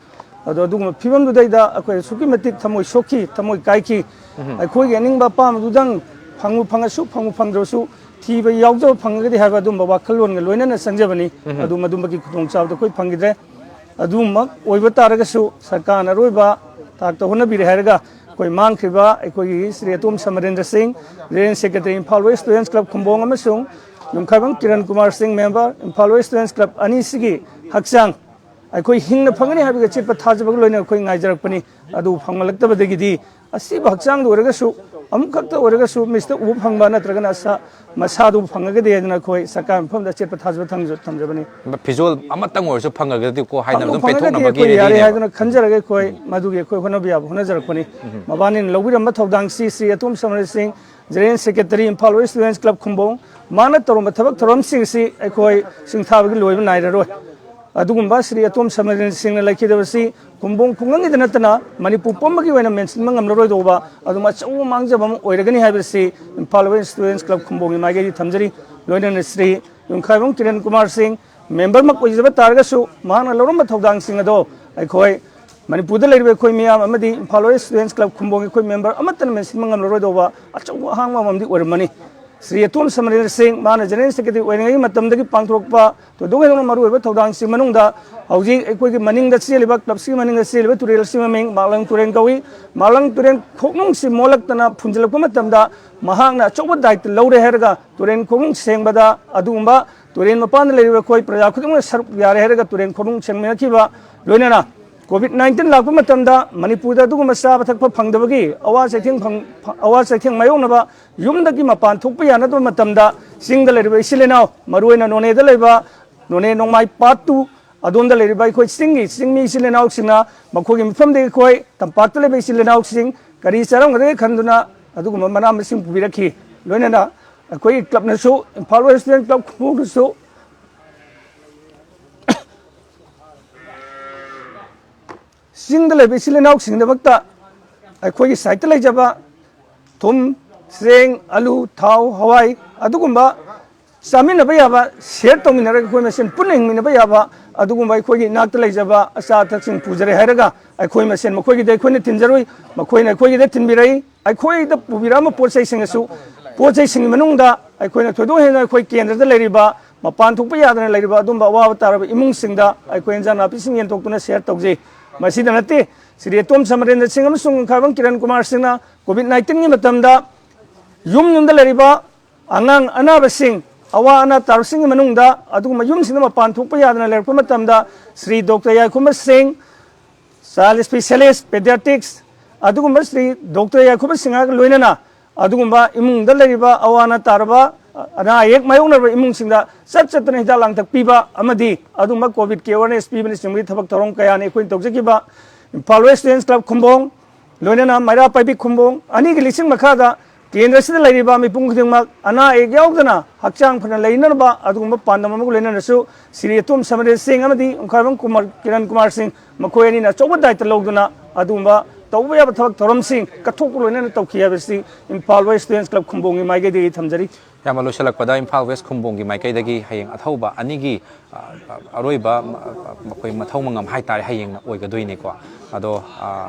ꯑꯗꯣ ꯑꯗꯨꯒꯨꯝꯕ ꯐꯤꯕꯝꯗꯨꯗꯩꯗ ꯑꯩꯈꯣꯏ ꯑꯁꯨꯛꯀꯤ ꯃꯇꯤꯛ ꯊꯃꯣꯏ ꯁꯣꯛꯈꯤ, ꯊꯃꯣꯏ ꯀꯥꯏꯈꯤ꯫ ꯑꯩꯈꯣꯏꯒꯤ ꯑꯅꯤꯡꯕ ꯑꯄꯥꯝꯕꯗꯨꯗꯪ ꯐꯪꯉꯨ ꯐꯪꯉꯁꯨ, ꯐꯪꯉꯨ ꯐꯪꯗ꯭ꯔꯁꯨ, ꯊꯤꯕ ꯌꯥꯎꯖꯕ ꯐꯪꯉꯒꯗꯤ ꯍꯥꯏꯕ ꯑꯗꯨꯝꯕ ꯋꯥꯈꯜꯂꯣꯟꯒ ꯂꯣꯏꯅꯅ ꯆꯪꯖꯕꯅꯤ꯫ ꯑꯗꯨ ꯃꯗꯨꯃꯒꯤ ꯈꯨꯗꯣꯡꯆꯥꯕꯗꯣ ꯑꯩꯈꯣꯏ ꯐꯪꯈꯤꯗ꯭ꯔꯦ꯫ ꯑꯗꯨꯃꯛ ꯑꯣꯏꯕ ꯇꯥꯔꯒꯁꯨ ꯁꯔꯀꯥꯔꯅ ꯑꯔꯣꯏꯕ ꯊꯥꯛꯇ ꯍꯣꯠꯅꯕꯤꯔꯦ ꯍꯥꯏꯔꯒ ꯑꯩꯈꯣꯏ ꯃꯥꯡꯈ꯭ꯔꯤꯕ ꯑꯩꯈꯣꯏꯒꯤ Shri Atom Samarendra Singh, general secretary, Imphal west students club Khumbong ꯑꯃꯁꯨꯡ Yumkhaibam Kiran Kumar Singh, member, Imphal west students club ꯑꯅꯤꯁꯤꯒꯤ ꯍꯛꯆꯥꯡ ꯑꯩꯈꯣꯏ ꯍꯤꯡꯅ ꯐꯪꯒꯅꯤ ꯍꯥꯏꯕꯒꯤ ꯑꯆꯦꯠꯄ ꯊꯥꯖꯕꯒ ꯂꯣꯏꯅꯅ ꯑꯩꯈꯣꯏ ꯉꯥꯏꯖꯔꯛꯄꯅꯤ꯫ ꯑꯗꯨ ꯐꯪꯂꯛꯇꯕꯗꯒꯤꯗꯤ ꯑꯁꯤꯕ ꯍꯛꯆꯥꯡꯗ ꯑꯣꯏꯔꯒꯁꯨ, ꯑꯃꯨꯛꯈꯛꯇ ꯑꯣꯏꯔꯒꯁꯨ ꯃꯤꯠꯇ ꯎꯕ ꯐꯪꯕ ꯅꯠꯇ꯭ꯔꯒꯅ ꯑꯁꯥ-, ꯃꯁꯥꯗꯨ ꯐꯪꯉꯒꯗꯤ ꯍꯥꯏꯗꯅ ꯑꯩꯈꯣꯏ ꯁꯔꯀꯥꯔ ꯃꯐꯝꯗ ꯑꯆꯦꯠꯄ ꯊꯥꯖꯕ ꯊꯝꯖ-, ꯊꯝꯖꯕꯅꯤ꯫ ꯐꯤꯖꯣꯜ ꯑꯃꯇꯪ ꯑꯣꯏꯔꯁꯨ ꯐꯪꯉꯒꯗꯤꯀꯣ ꯍꯥꯏꯅ ꯐꯪꯕꯨ ꯑꯗꯨꯝ ꯐꯪꯉꯒꯗꯤ ꯄꯦꯟꯊꯣꯛꯅꯕꯒꯤ ꯑꯩꯈꯣꯏ ꯌꯥꯔꯦ ꯔꯦꯗꯤꯅꯦꯕ꯫ ꯍꯥꯏꯗꯨꯅ ꯈꯟꯖꯔꯒ ꯑꯩꯈꯣꯏ ꯃꯗꯨꯒꯤ ꯑꯩꯈꯣꯏ ꯍꯣꯠꯅꯕ ꯌꯥꯕ ꯍꯣꯠꯅꯖꯔꯛꯄꯅꯤ꯫ ꯃꯕꯥꯅꯤꯅ ꯂꯧꯕꯤꯔꯝꯕ ꯊꯧꯗꯥꯡꯁꯤ Shri Atom Samarendra Singh, general secretary, Imphal west students club Khumbong, ꯃꯥꯅ ꯇꯧꯔꯝꯕ ꯊꯕꯛ ꯊꯧꯔꯝꯁꯤꯡꯁꯤ ꯑꯩꯈꯣꯏ ꯁꯤꯡꯊꯥꯕꯒꯤ ꯂꯣꯏꯕ ꯅꯥꯏꯔꯔꯣꯏ꯫ ꯑꯗꯨꯒꯨꯝꯕ ꯁ꯭ꯔꯤ ꯑꯇꯣꯝ ꯁꯃꯔꯦꯟꯗ꯭ꯔ ꯁꯤꯡꯅ ꯂꯩꯈꯤꯗꯕꯁꯤ ꯈꯨꯝꯕꯣꯡ ꯈꯨꯡꯒꯪꯒꯤꯗ ꯅꯠꯇꯅ ꯃꯅꯤꯄꯨꯔ ꯄꯨꯝꯕꯒꯤ ꯑꯣꯏꯅ ꯃꯦꯟꯁꯤꯟꯕ ꯉꯝꯂꯔꯣꯏꯗꯧꯕ ꯑꯗꯨꯝ ꯑꯆꯧꯕ ꯃꯥꯡꯖꯕ ꯑꯃ ꯑꯣꯏꯔꯒꯅꯤ ꯍꯥꯏꯕꯁꯤ ꯏꯝꯐꯥꯜ ꯋꯦꯁ ꯁ꯭ꯇꯨꯗꯦꯟꯠꯁ ꯀ꯭ꯂꯕ ꯈꯨꯝꯕꯣꯡꯒꯤ ꯃꯥꯏꯀꯩꯗꯒꯤ ꯊꯝꯖꯔꯤ꯫ ꯂꯣꯏꯅꯅ ꯁ꯭ꯔꯤ ꯌꯨꯝꯈꯥꯏꯕꯝ ꯀꯤꯔꯟ ꯀꯨꯃꯥꯔ ꯁꯤꯡ ꯃꯦꯝꯕꯔꯃꯛ ꯑꯣꯏꯖꯕ ꯇꯥꯔꯒꯁꯨ ꯃꯍꯥꯛꯅ ꯂꯧꯔꯝꯕ ꯊꯧꯗꯥꯡꯁꯤꯡ ꯑꯗꯣ ꯑꯩꯈꯣꯏ ꯃꯅꯤꯄꯨꯔꯗ ꯂꯩꯔꯤꯕ ꯑꯩꯈꯣꯏ ꯃꯤꯌꯥꯝ ꯑꯃꯗꯤ ꯏꯝꯐꯥꯜ ꯋꯦꯁ ꯁ꯭ꯇꯨꯗꯦꯟꯠꯁ ꯀ꯭ꯂꯕ ꯈꯨꯝꯕꯣꯡꯒꯤ ꯑꯩꯈꯣꯏ ꯃꯦꯝꯕꯔ ꯑꯃꯠꯇꯅ ꯃꯦꯟꯁꯤꯟꯕ ꯉꯝꯂꯔꯣꯏꯗꯧꯕ ꯑꯆꯧꯕ ꯑꯍꯥꯡꯕ ꯑꯃꯗꯤ ꯑꯣꯏꯔꯝꯃꯅꯤ꯫ ꯁ꯭ꯔꯤ ꯑꯇꯣꯝ ꯁꯃꯔꯦꯟꯗ꯭ꯔ ꯁꯤꯡ, ꯃꯥꯅ ꯖꯦꯅꯔꯦꯜ ꯁꯦꯀ꯭ꯔꯦꯇꯔꯤ ꯑꯣꯏꯔꯤꯉꯩꯒꯤ ꯃꯇꯝꯗꯒꯤ ꯄꯥꯡꯊꯣꯔꯛꯄ ꯊꯣꯏꯗꯣꯛ ꯍꯦꯟꯗꯣꯛꯅ ꯃꯔꯨꯑꯣꯏꯕ ꯊꯧꯗꯥꯡꯁꯤꯡ ꯃꯅꯨꯡꯗ ꯍꯧꯖꯤꯛ ꯑꯩꯈꯣꯏꯒꯤ ꯃꯅꯤꯡꯗ ꯆꯦꯜꯂꯤꯕ, ꯀ꯭ꯂꯕꯁꯤꯒꯤ ꯃꯅꯤꯡꯗ ꯆꯦꯜꯂꯤꯕ ꯇꯨꯔꯦꯜ ꯑꯁꯤ ꯃꯃꯤꯡ ꯃꯥꯛꯂꯪ ꯇꯨꯔꯦꯜ ꯀꯧꯏ꯫ ꯃꯥꯛꯂꯪ ꯇꯨꯔꯦꯜ ꯈꯣꯡꯅꯨꯡꯁꯤ ꯃꯣꯠꯂꯛꯇꯅ ꯐꯨꯟꯖꯤꯜꯂꯛꯄ ꯃꯇꯝꯗ ꯃꯍꯥꯛꯅ ꯑꯆꯧꯕ ꯗꯥꯏꯇ ꯂꯧꯔꯦ ꯍꯥꯏꯔꯒ ꯇꯨꯔꯦꯜ ꯈꯣꯡꯅꯨꯡ ꯁꯦꯡꯕꯗ, ꯑꯗꯨꯒꯨꯝꯕ ꯇꯨꯔꯦꯜ ꯃꯄꯥꯟꯗ ꯂꯩꯔꯤꯕ ꯑꯩꯈꯣꯏ ꯄ꯭ꯔꯖꯥ ꯈꯨꯗꯤꯡꯃꯛꯅ ꯁꯔꯨꯛ ꯌꯥꯔꯦ ꯍꯥꯏꯔꯒ ꯇꯨꯔꯦꯜ ꯈꯣꯡꯅꯨꯡ ꯁꯦꯡꯃꯤꯟꯅꯈꯤꯕ, ꯂꯣꯏꯅꯅ ꯀꯣꯚꯤꯗ ꯅꯥꯏꯟꯇꯤꯟ ꯂꯥꯛꯄ ꯃꯇꯝꯗ ꯃꯅꯤꯄꯨꯔꯗ ꯑꯗꯨꯒꯨꯝꯕ ꯆꯥꯕ ꯊꯛꯄ ꯐꯪꯗꯕꯒꯤ ꯑꯋꯥ ꯆꯩꯊꯦꯡ ꯐꯪ-, ꯑꯋꯥ ꯆꯩꯊꯦꯡ ꯃꯥꯌꯣꯛꯅꯕ ꯌꯨꯝꯗꯒꯤ ꯃꯄꯥꯟ ꯊꯣꯛꯄ ꯌꯥꯅꯗꯕ ꯃꯇꯝꯗ ꯆꯤꯡꯗ ꯂꯩꯔꯤꯕ ꯏꯆꯤꯜ ꯏꯅꯥꯎ, ꯃꯔꯨꯑꯣꯏꯅ ꯅꯣꯅꯦꯗ ꯂꯩꯕ ꯅꯣꯅꯦ ꯅꯣꯡꯃꯥꯏ ꯄꯥꯠ ꯇꯨ ꯑꯗꯣꯝꯗ ꯂꯩꯔꯤꯕ ꯑꯩꯈꯣꯏ ꯆꯤꯡꯒꯤ, ꯆꯤꯡꯃꯤ ꯏꯆꯤꯜ ꯏꯅꯥꯎꯁꯤꯡꯅ ꯃꯈꯣꯏꯒꯤ ꯃꯐꯝꯗꯒꯤ ꯑꯩꯈꯣꯏ ꯇꯝꯄꯥꯛꯇ ꯂꯩꯕ ꯏꯆꯤꯜ ꯏꯅꯥꯎꯁꯤꯡ ꯀꯔꯤ ꯆꯥꯔꯝꯒꯗꯒꯦ ꯈꯟꯗꯨꯅ ꯑꯗꯨꯒꯨꯝꯕ ꯃꯅꯥ ꯃꯁꯤꯡ ꯄꯨꯕꯤꯔꯛꯈꯤ꯫ ꯂꯣꯏꯅꯅ ꯑꯩꯈꯣꯏꯒꯤ ꯀ꯭ꯂꯕꯅꯁꯨ, ꯏꯝꯐꯥꯜ ꯋꯦꯁ ꯁ꯭ꯇꯨꯗꯦꯟꯠ ꯀ꯭ꯂꯕ ꯈꯨꯡꯒꯪꯅꯁꯨ ꯆꯤꯡꯗ ꯂꯩꯕ ꯏꯆꯤꯜ ꯏꯅꯥꯎꯁꯤꯡꯒꯤꯗꯃꯛꯇ ꯑꯩꯈꯣꯏꯒꯤ ꯁꯥꯏꯠꯇ ꯂꯩꯖꯕ ꯊꯨꯝ, ꯆꯦꯡ, ꯑꯂꯨ, ꯊꯥꯎ, ꯍꯋꯥꯏ, ꯑꯗꯨꯒꯨꯝꯕ ꯆꯥꯃꯤꯟꯅꯕ ꯌꯥꯕ, ꯁꯤꯌꯔ ꯇꯧꯃꯤꯟꯅꯔꯒ ꯑꯩꯈꯣꯏ ꯃꯁꯦꯟ ꯄꯨꯟꯅ ꯍꯤꯡꯃꯤꯟꯅꯕ ꯌꯥꯕ ꯑꯗꯨꯒꯨꯝꯕ ꯑꯩꯈꯣꯏꯒꯤ ꯏꯅꯥꯛꯇ ꯂꯩꯖꯕ ꯑꯆꯥ ꯑꯊꯛꯁꯤꯡ ꯄꯨꯖꯔꯦ ꯍꯥꯏꯔꯒ ꯑꯩꯈꯣꯏ ꯃꯁꯦꯟ ꯃꯈꯣꯏꯒꯤꯗ ꯑꯩꯈꯣꯏꯅ ꯊꯤꯟꯖꯔꯨꯏ, ꯃꯈꯣꯏꯅ ꯑꯩꯈꯣꯏꯒꯤꯗ ꯊꯤꯟꯕꯤꯔꯛꯏ꯫ ꯑꯩꯈꯣꯏꯗ ꯄꯨꯕꯤꯔꯛꯑꯝꯕ ꯄꯣꯠ ꯆꯩꯁꯤꯡ ꯑꯁꯨ, ꯄꯣꯠ ꯆꯩꯁꯤꯡꯒꯤ ꯃꯅꯨꯡꯗ ꯑꯩꯈꯣꯏꯅ ꯊꯣꯏꯗꯣꯛ ꯍꯦꯟꯅ ꯑꯩꯈꯣꯏ ꯀꯦꯟꯗ꯭ꯔꯗ ꯂꯩꯔꯤꯕ, ꯃꯄꯥꯟ ꯊꯣꯛꯄ ꯌꯥꯗꯅ ꯂꯩꯔꯤꯕ ꯑꯗꯨꯝꯕ ꯑꯋꯥꯕ ꯇꯥꯔꯕ ꯏꯃꯨꯡꯁꯤꯡꯗ ꯑꯩꯈꯣꯏ ꯏꯟꯖꯥꯡ ꯅꯥꯄꯤꯁꯤꯡ ꯌꯦꯟꯊꯣꯛꯇꯨꯅ ꯁꯤꯌꯔ ꯇꯧꯖꯩ꯫ ꯃꯁꯤꯗ ꯅꯠꯇꯦ, ꯁ꯭ꯔꯤ ꯑꯇꯣꯝ ꯁꯃꯔꯦꯟꯗ꯭ꯔ ꯁꯤꯡ ꯑꯃꯁꯨꯡ ꯌꯨꯝꯈꯥꯏꯕꯝ ꯀꯤꯔꯟ ꯀꯨꯃꯥꯔ ꯁꯤꯡꯅ ꯀꯣꯚꯤꯗ ꯅꯥꯏꯟꯇꯤꯟꯒꯤ ꯃꯇꯝꯗ ꯌꯨꯝ ꯌꯨꯝꯗ ꯂꯩꯔꯤꯕ ꯑꯉꯥꯡ ꯑꯅꯥꯕꯁꯤꯡ, ꯑꯋꯥ ꯑꯅꯥ ꯇꯥꯔꯕꯁꯤꯡꯒꯤ ꯃꯅꯨꯡꯗ ꯑꯗꯨꯒꯨꯝꯕ ꯌꯨꯝꯁꯤꯡꯗ ꯃꯄꯥꯟ ꯊꯣꯛꯄ ꯌꯥꯗꯅ ꯂꯩꯔꯛꯄ ꯃꯇꯝꯗ ꯁ꯭ꯔꯤ ꯗꯣꯛꯇꯔ ꯌꯥꯏꯈꯣꯝꯕ ꯁꯤꯡ, ꯆꯥꯏꯜ ꯏꯁꯄꯤꯁꯤꯌꯦꯂꯤꯁ, ꯄꯦꯗꯤꯌꯥꯇ꯭ꯔꯤꯛꯁ, ꯑꯗꯨꯒꯨꯝꯕ ꯁ꯭ꯔꯤ ꯗꯣꯛꯇꯔ ꯌꯥꯏꯈꯣꯝꯕ ꯁꯤꯡꯍꯒ ꯂꯣꯏꯅꯅ ꯑꯗꯨꯒꯨꯝꯕ ꯏꯃꯨꯡꯗ ꯂꯩꯔꯤꯕ ꯑꯋꯥ ꯑꯅꯥ ꯇꯥꯔꯕ, ꯑꯅꯥ ꯑꯌꯦꯛ ꯃꯥꯌꯣꯛꯅꯔꯕ ꯏꯃꯨꯡꯁꯤꯡꯗ ꯆꯠ ꯆꯠꯇꯅ ꯍꯤꯗꯥꯛ ꯂꯥꯡꯊꯛ ꯄꯤꯕ ꯑꯃꯗꯤ ꯑꯗꯨꯒꯨꯝꯕ ꯀꯣꯚꯤꯗꯀꯤ ꯑꯦꯋꯥꯔꯅꯦꯁ ꯄꯤꯕꯅꯆꯤꯡꯕꯒꯤ ꯊꯕꯛ ꯊꯧꯔꯝ ꯀꯌꯥꯅꯤ ꯑꯩꯈꯣꯏꯅ ꯇꯧꯖꯈꯤꯕ꯫ Imphal west students club Khumbong, ꯂꯣꯏꯅꯅ ꯃꯩꯔꯥ ꯄꯥꯏꯕꯤ ꯈꯨꯝꯕꯣꯡ ꯑꯅꯤꯒꯤ ꯂꯤꯁꯤꯡ ꯃꯈꯥꯗ ꯀꯦꯟꯗ꯭ꯔꯁꯤꯗ ꯂꯩꯔꯤꯕ ꯃꯤꯄꯨꯝ ꯈꯨꯗꯤꯡꯃꯛ ꯑꯅꯥ ꯑꯌꯦꯛ ꯌꯥꯎꯗꯅ ꯍꯛꯆꯥꯡ ꯐꯅ ꯂꯩꯅꯅꯕ ꯑꯗꯨꯒꯨꯝꯕ ꯄꯥꯟꯗꯝ ꯑꯃꯒ ꯂꯣꯏꯅꯅꯁꯨ ꯁ꯭ꯔꯤ ꯑꯇꯣꯝ ꯁꯃꯔꯦꯟꯗ꯭ꯔ ꯁꯤꯡ ꯑꯃꯗꯤ ꯌꯨꯝꯈꯥꯏꯕꯝ ꯀꯨꯃꯥꯔ, ꯀꯤꯔꯟ ꯀꯨꯃꯥꯔ ꯁꯤꯡ, ꯃꯈꯣꯏ ꯑꯅꯤꯅ ꯑꯆꯧꯕ ꯗꯥꯏꯇ ꯂꯧꯗꯨꯅ ꯑꯗꯨꯒꯨꯝꯕ ꯇꯧꯕ ꯌꯥꯕ ꯊꯕꯛ ꯊꯧꯔꯝꯁꯤꯡ ꯀꯠꯊꯣꯛꯄ ꯂꯣꯏꯅꯅ ꯇꯧꯈꯤ ꯍꯥꯏꯕꯁꯤ ꯏꯝꯐꯥꯜ ꯋꯦꯁ ꯁ꯭ꯇꯨꯗꯦꯟꯠꯁ ꯀ꯭ꯂꯕ ꯈꯨꯝꯕꯣꯡꯒꯤ ꯃꯥꯏꯀꯩꯗꯒꯤ ꯊꯝꯖꯔꯤ꯫ ꯏꯌꯥꯝꯕ, ꯂꯣꯏꯁꯤꯜꯂꯛꯄꯗ ꯏꯝꯐꯥꯜ ꯋꯦꯁ ꯈꯨꯝꯕꯣꯡꯒꯤ ꯃꯥꯏꯀꯩꯗꯒꯤ ꯍꯌꯦꯡ ꯑꯊꯧꯕ ꯑꯅꯤꯒꯤ, ꯑ, ꯑ, ꯑꯔꯣꯏꯕ, ꯑ, ꯑ, ꯃꯈꯣꯏ ꯃꯊꯧ ꯃꯉꯝ ꯍꯥꯏꯇꯥꯔꯦ, ꯍꯌꯦꯡꯅ ꯑꯣꯏꯒꯗꯣꯏꯅꯤꯀꯣ꯫ ꯑꯗꯣ, ꯑ,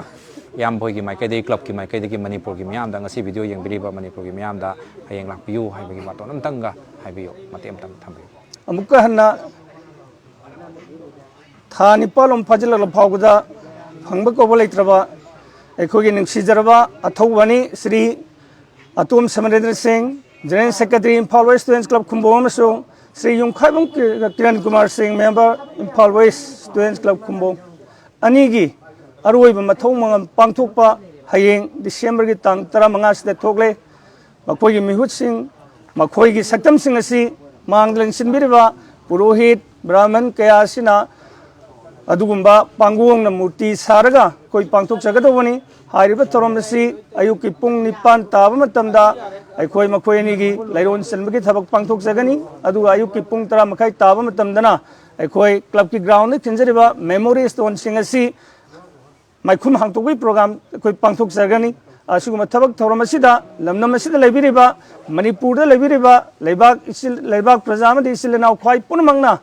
ꯏꯌꯥꯝꯕ ꯍꯣꯏꯒꯤ ꯃꯥꯏꯀꯩꯗꯒꯤ, ꯀ꯭ꯂꯕꯀꯤ ꯃꯥꯏꯀꯩꯗꯒꯤ ꯃꯅꯤꯄꯨꯔꯒꯤ ꯃꯤꯌꯥꯝꯗ, ꯉꯁꯤ ꯚꯤꯗꯤꯑꯣ ꯌꯦꯡꯕꯤꯔꯤꯕ ꯃꯅꯤꯄꯨꯔꯒꯤ ꯃꯤꯌꯥꯝꯗ ꯍꯌꯦꯡ ꯂꯥꯛꯄꯤꯌꯨ ꯍꯥꯏꯕꯒꯤ ꯋꯥꯇꯣꯟ ꯑꯝꯇꯪꯒ ꯍꯥꯏꯕꯤꯌꯨ, ꯃꯇꯦꯛ ꯑꯃꯇꯪ ꯊꯝꯕꯤꯌꯨ꯫ ꯑꯃꯨꯛꯀ ꯍꯟꯅ ꯊꯥ ꯅꯤꯄꯥꯜꯂꯣꯝ ꯐꯥꯖꯤꯜꯂꯛꯂ ꯐꯥꯎꯕꯗ ꯐꯪꯕ ꯀꯧꯕ ꯂꯩꯇ꯭ꯔꯕ ꯑꯩꯈꯣꯏꯒꯤ ꯅꯨꯡꯁꯤꯖꯔꯕ ꯑꯊꯧꯕꯅꯤ Shri Atom Samarendra Singh, general secretary, Imphal west students club Khumbong, ꯑꯃꯁꯨꯡ ꯁ꯭ꯔꯤ ꯌꯨꯝꯈꯥꯏꯕꯝ ꯀꯤ-, Kiran Kumar Singh, member, Imphal west students club Khumbong, ꯑꯅꯤꯒꯤ ꯑꯔꯣꯏꯕ ꯃꯊꯧ ꯃꯉꯝ ꯄꯥꯡꯊꯣꯛꯄ ꯍꯌꯦꯡ ꯗꯤꯁꯦꯝꯕꯔꯒꯤ ꯇꯥꯡ ꯇꯔꯥꯃꯉꯥꯁꯤꯗ ꯊꯣꯛꯂꯦ꯫ ꯃꯈꯣꯏꯒꯤ ꯃꯤꯍꯨꯠꯁꯤꯡ, ꯃꯈꯣꯏꯒꯤ ꯁꯛꯇꯝꯁꯤꯡ ꯑꯁꯤ ꯃꯥꯡꯗ ꯂꯦꯡꯁꯤꯟꯕꯤꯔꯤꯕ ꯄꯨꯔꯣꯍꯤꯠ, ꯕ꯭ꯔꯥꯍꯃꯟ ꯀꯌꯥ ꯑꯁꯤꯅ ꯑꯗꯨꯒꯨꯝꯕ ꯄꯥꯡꯒꯣꯡꯅ ꯃꯨꯔꯇꯤ ꯁꯥꯔꯒ ꯑꯩꯈꯣꯏ ꯄꯥꯡꯊꯣꯛꯆꯒꯗꯧꯕꯅꯤ꯫ ꯍꯥꯏꯔꯤꯕ ꯊꯧꯔꯝ ꯑꯁꯤ ꯑꯌꯨꯛꯀꯤ ꯄꯨꯡ ꯅꯤꯄꯥꯟ ꯇꯥꯕ ꯃꯇꯝꯗ ꯑꯩꯈꯣꯏ ꯃꯈꯣꯏ ꯑꯅꯤꯒꯤ ꯂꯩꯔꯣꯟ ꯆꯟꯕꯒꯤ ꯊꯕꯛ ꯄꯥꯡꯊꯣꯛꯆꯒꯅꯤ꯫ ꯑꯗꯨꯒ ꯑꯌꯨꯛꯀꯤ ꯄꯨꯡ ꯇꯔꯥ ꯃꯈꯥꯏ ꯇꯥꯕ ꯃꯇꯝꯗꯅ ꯑꯩꯈꯣꯏ ꯀ꯭ꯂꯕꯀꯤ ꯒ꯭ꯔꯥꯎꯟꯗ ꯈꯤꯟꯖꯔꯤꯕ ꯃꯦꯃꯣꯔꯤ ꯁ꯭ꯇꯣꯟꯁꯤꯡ ꯑꯁꯤ ꯃꯥꯏꯈꯨꯝ ꯍꯥꯡꯗꯣꯛꯄꯒꯤ ꯄ꯭ꯔꯣꯒ꯭ꯔꯥꯝ ꯑꯩꯈꯣꯏ ꯄꯥꯡꯊꯣꯛꯆꯒꯅꯤ꯫ ꯑꯁꯤꯒꯨꯝꯕ ꯊꯕꯛ ꯊꯧꯔꯝ ꯑꯁꯤꯗ ꯂꯝꯗꯝ ꯑꯁꯤꯗ ꯂꯩꯕꯤꯔꯤꯕ, ꯃꯅꯤꯄꯨꯔꯗ ꯂꯩꯕꯤꯔꯤꯕ ꯂꯩꯕꯥꯛ ꯏꯆꯤꯜ, ꯂꯩꯕꯥꯛ ꯄ꯭ꯔꯖꯥ ꯑꯃꯗꯤ ꯏꯆꯤꯜ ꯏꯅꯥꯎ ꯈ꯭ꯋꯥꯏ ꯄꯨꯝꯅꯃꯛꯅ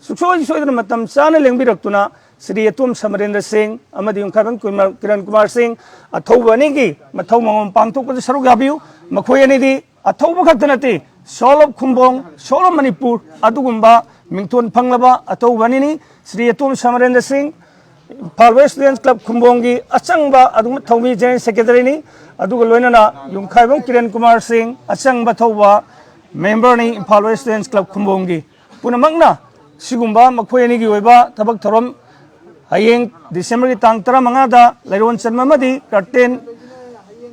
ꯁꯨꯡꯁꯣꯏ ꯁꯣꯏꯗꯅ ꯃꯇꯝ ꯆꯥꯅ ꯂꯦꯡꯕꯤꯔꯛꯇꯨꯅ ꯁ꯭ꯔꯤ ꯑꯇꯣꯝ ꯁꯃꯔꯦꯟꯗ꯭ꯔ ꯁꯤꯡ ꯑꯃꯗꯤ ꯌꯨꯝꯈꯥꯏꯕꯝ ꯀꯨꯃꯥꯔ, ꯀꯤꯔꯟ ꯀꯨꯃꯥꯔ ꯁꯤꯡ ꯑꯊꯧꯕ ꯑꯅꯤꯒꯤ ꯃꯊꯧ ꯃꯉꯝ ꯄꯥꯡꯊꯣꯛꯄꯗ ꯁꯔꯨꯛ ꯌꯥꯕꯤꯌꯨ꯫ ꯃꯈꯣꯏ ꯑꯅꯤꯗꯤ ꯑꯊꯧꯕ ꯈꯛꯇ ꯅꯠꯇꯦ, Soul of Khumbong, Soul of Manipur ꯑꯗꯨꯒꯨꯝꯕ ꯃꯤꯡꯊꯣꯟ ꯐꯪꯂꯕ ꯑꯊꯧꯕ ꯑꯅꯤꯅꯤ꯫ ꯁ꯭ꯔꯤ ꯑꯇꯣꯝ ꯁꯃꯔꯦꯟꯗ꯭ꯔ ꯁꯤꯡ, ꯏꯝꯐꯥꯜ ꯋꯦꯁ ꯁ꯭ꯇꯨꯗꯦꯟꯠꯁ ꯀ꯭ꯂꯕ ꯈꯨꯝꯕꯣꯡꯒꯤ ꯑꯆꯪꯕ ꯑꯗꯨꯒꯨꯝꯕ ꯊꯧꯃꯤ ꯖꯦꯅꯔꯦꯜ ꯁꯦꯀ꯭ꯔꯦꯇꯔꯤꯅꯤ꯫ ꯑꯗꯨꯒ ꯂꯣꯏꯅꯅ ꯌꯨꯝꯈꯥꯏꯕꯝ ꯀꯤꯔꯟ ꯀꯨꯃꯥꯔ ꯁꯤꯡ, ꯑꯆꯪꯕ ꯊꯧꯕ ꯃꯦꯝꯕꯔꯅꯤ ꯏꯝꯐꯥꯜ ꯋꯦꯁ ꯁ꯭ꯇꯨꯗꯦꯟꯠꯁ ꯀ꯭ꯂꯕ ꯈꯨꯝꯕꯣꯡꯒꯤ꯫ ꯄꯨꯝꯅꯃꯛꯅ ꯁꯤꯒꯨꯝꯕ ꯃꯈꯣꯏ ꯑꯅꯤꯒꯤ ꯑꯣꯏꯕ ꯊꯕꯛ ꯊꯧꯔꯝ ꯍꯌꯦꯡ ꯗꯤꯁꯦꯝꯕꯔꯒꯤ ꯇꯥꯡ ꯇꯔꯥꯃꯉꯥꯗ ꯂꯩꯔꯣꯟ ꯆꯟꯕ ꯑꯃꯗꯤ ꯀꯔꯇꯦꯟ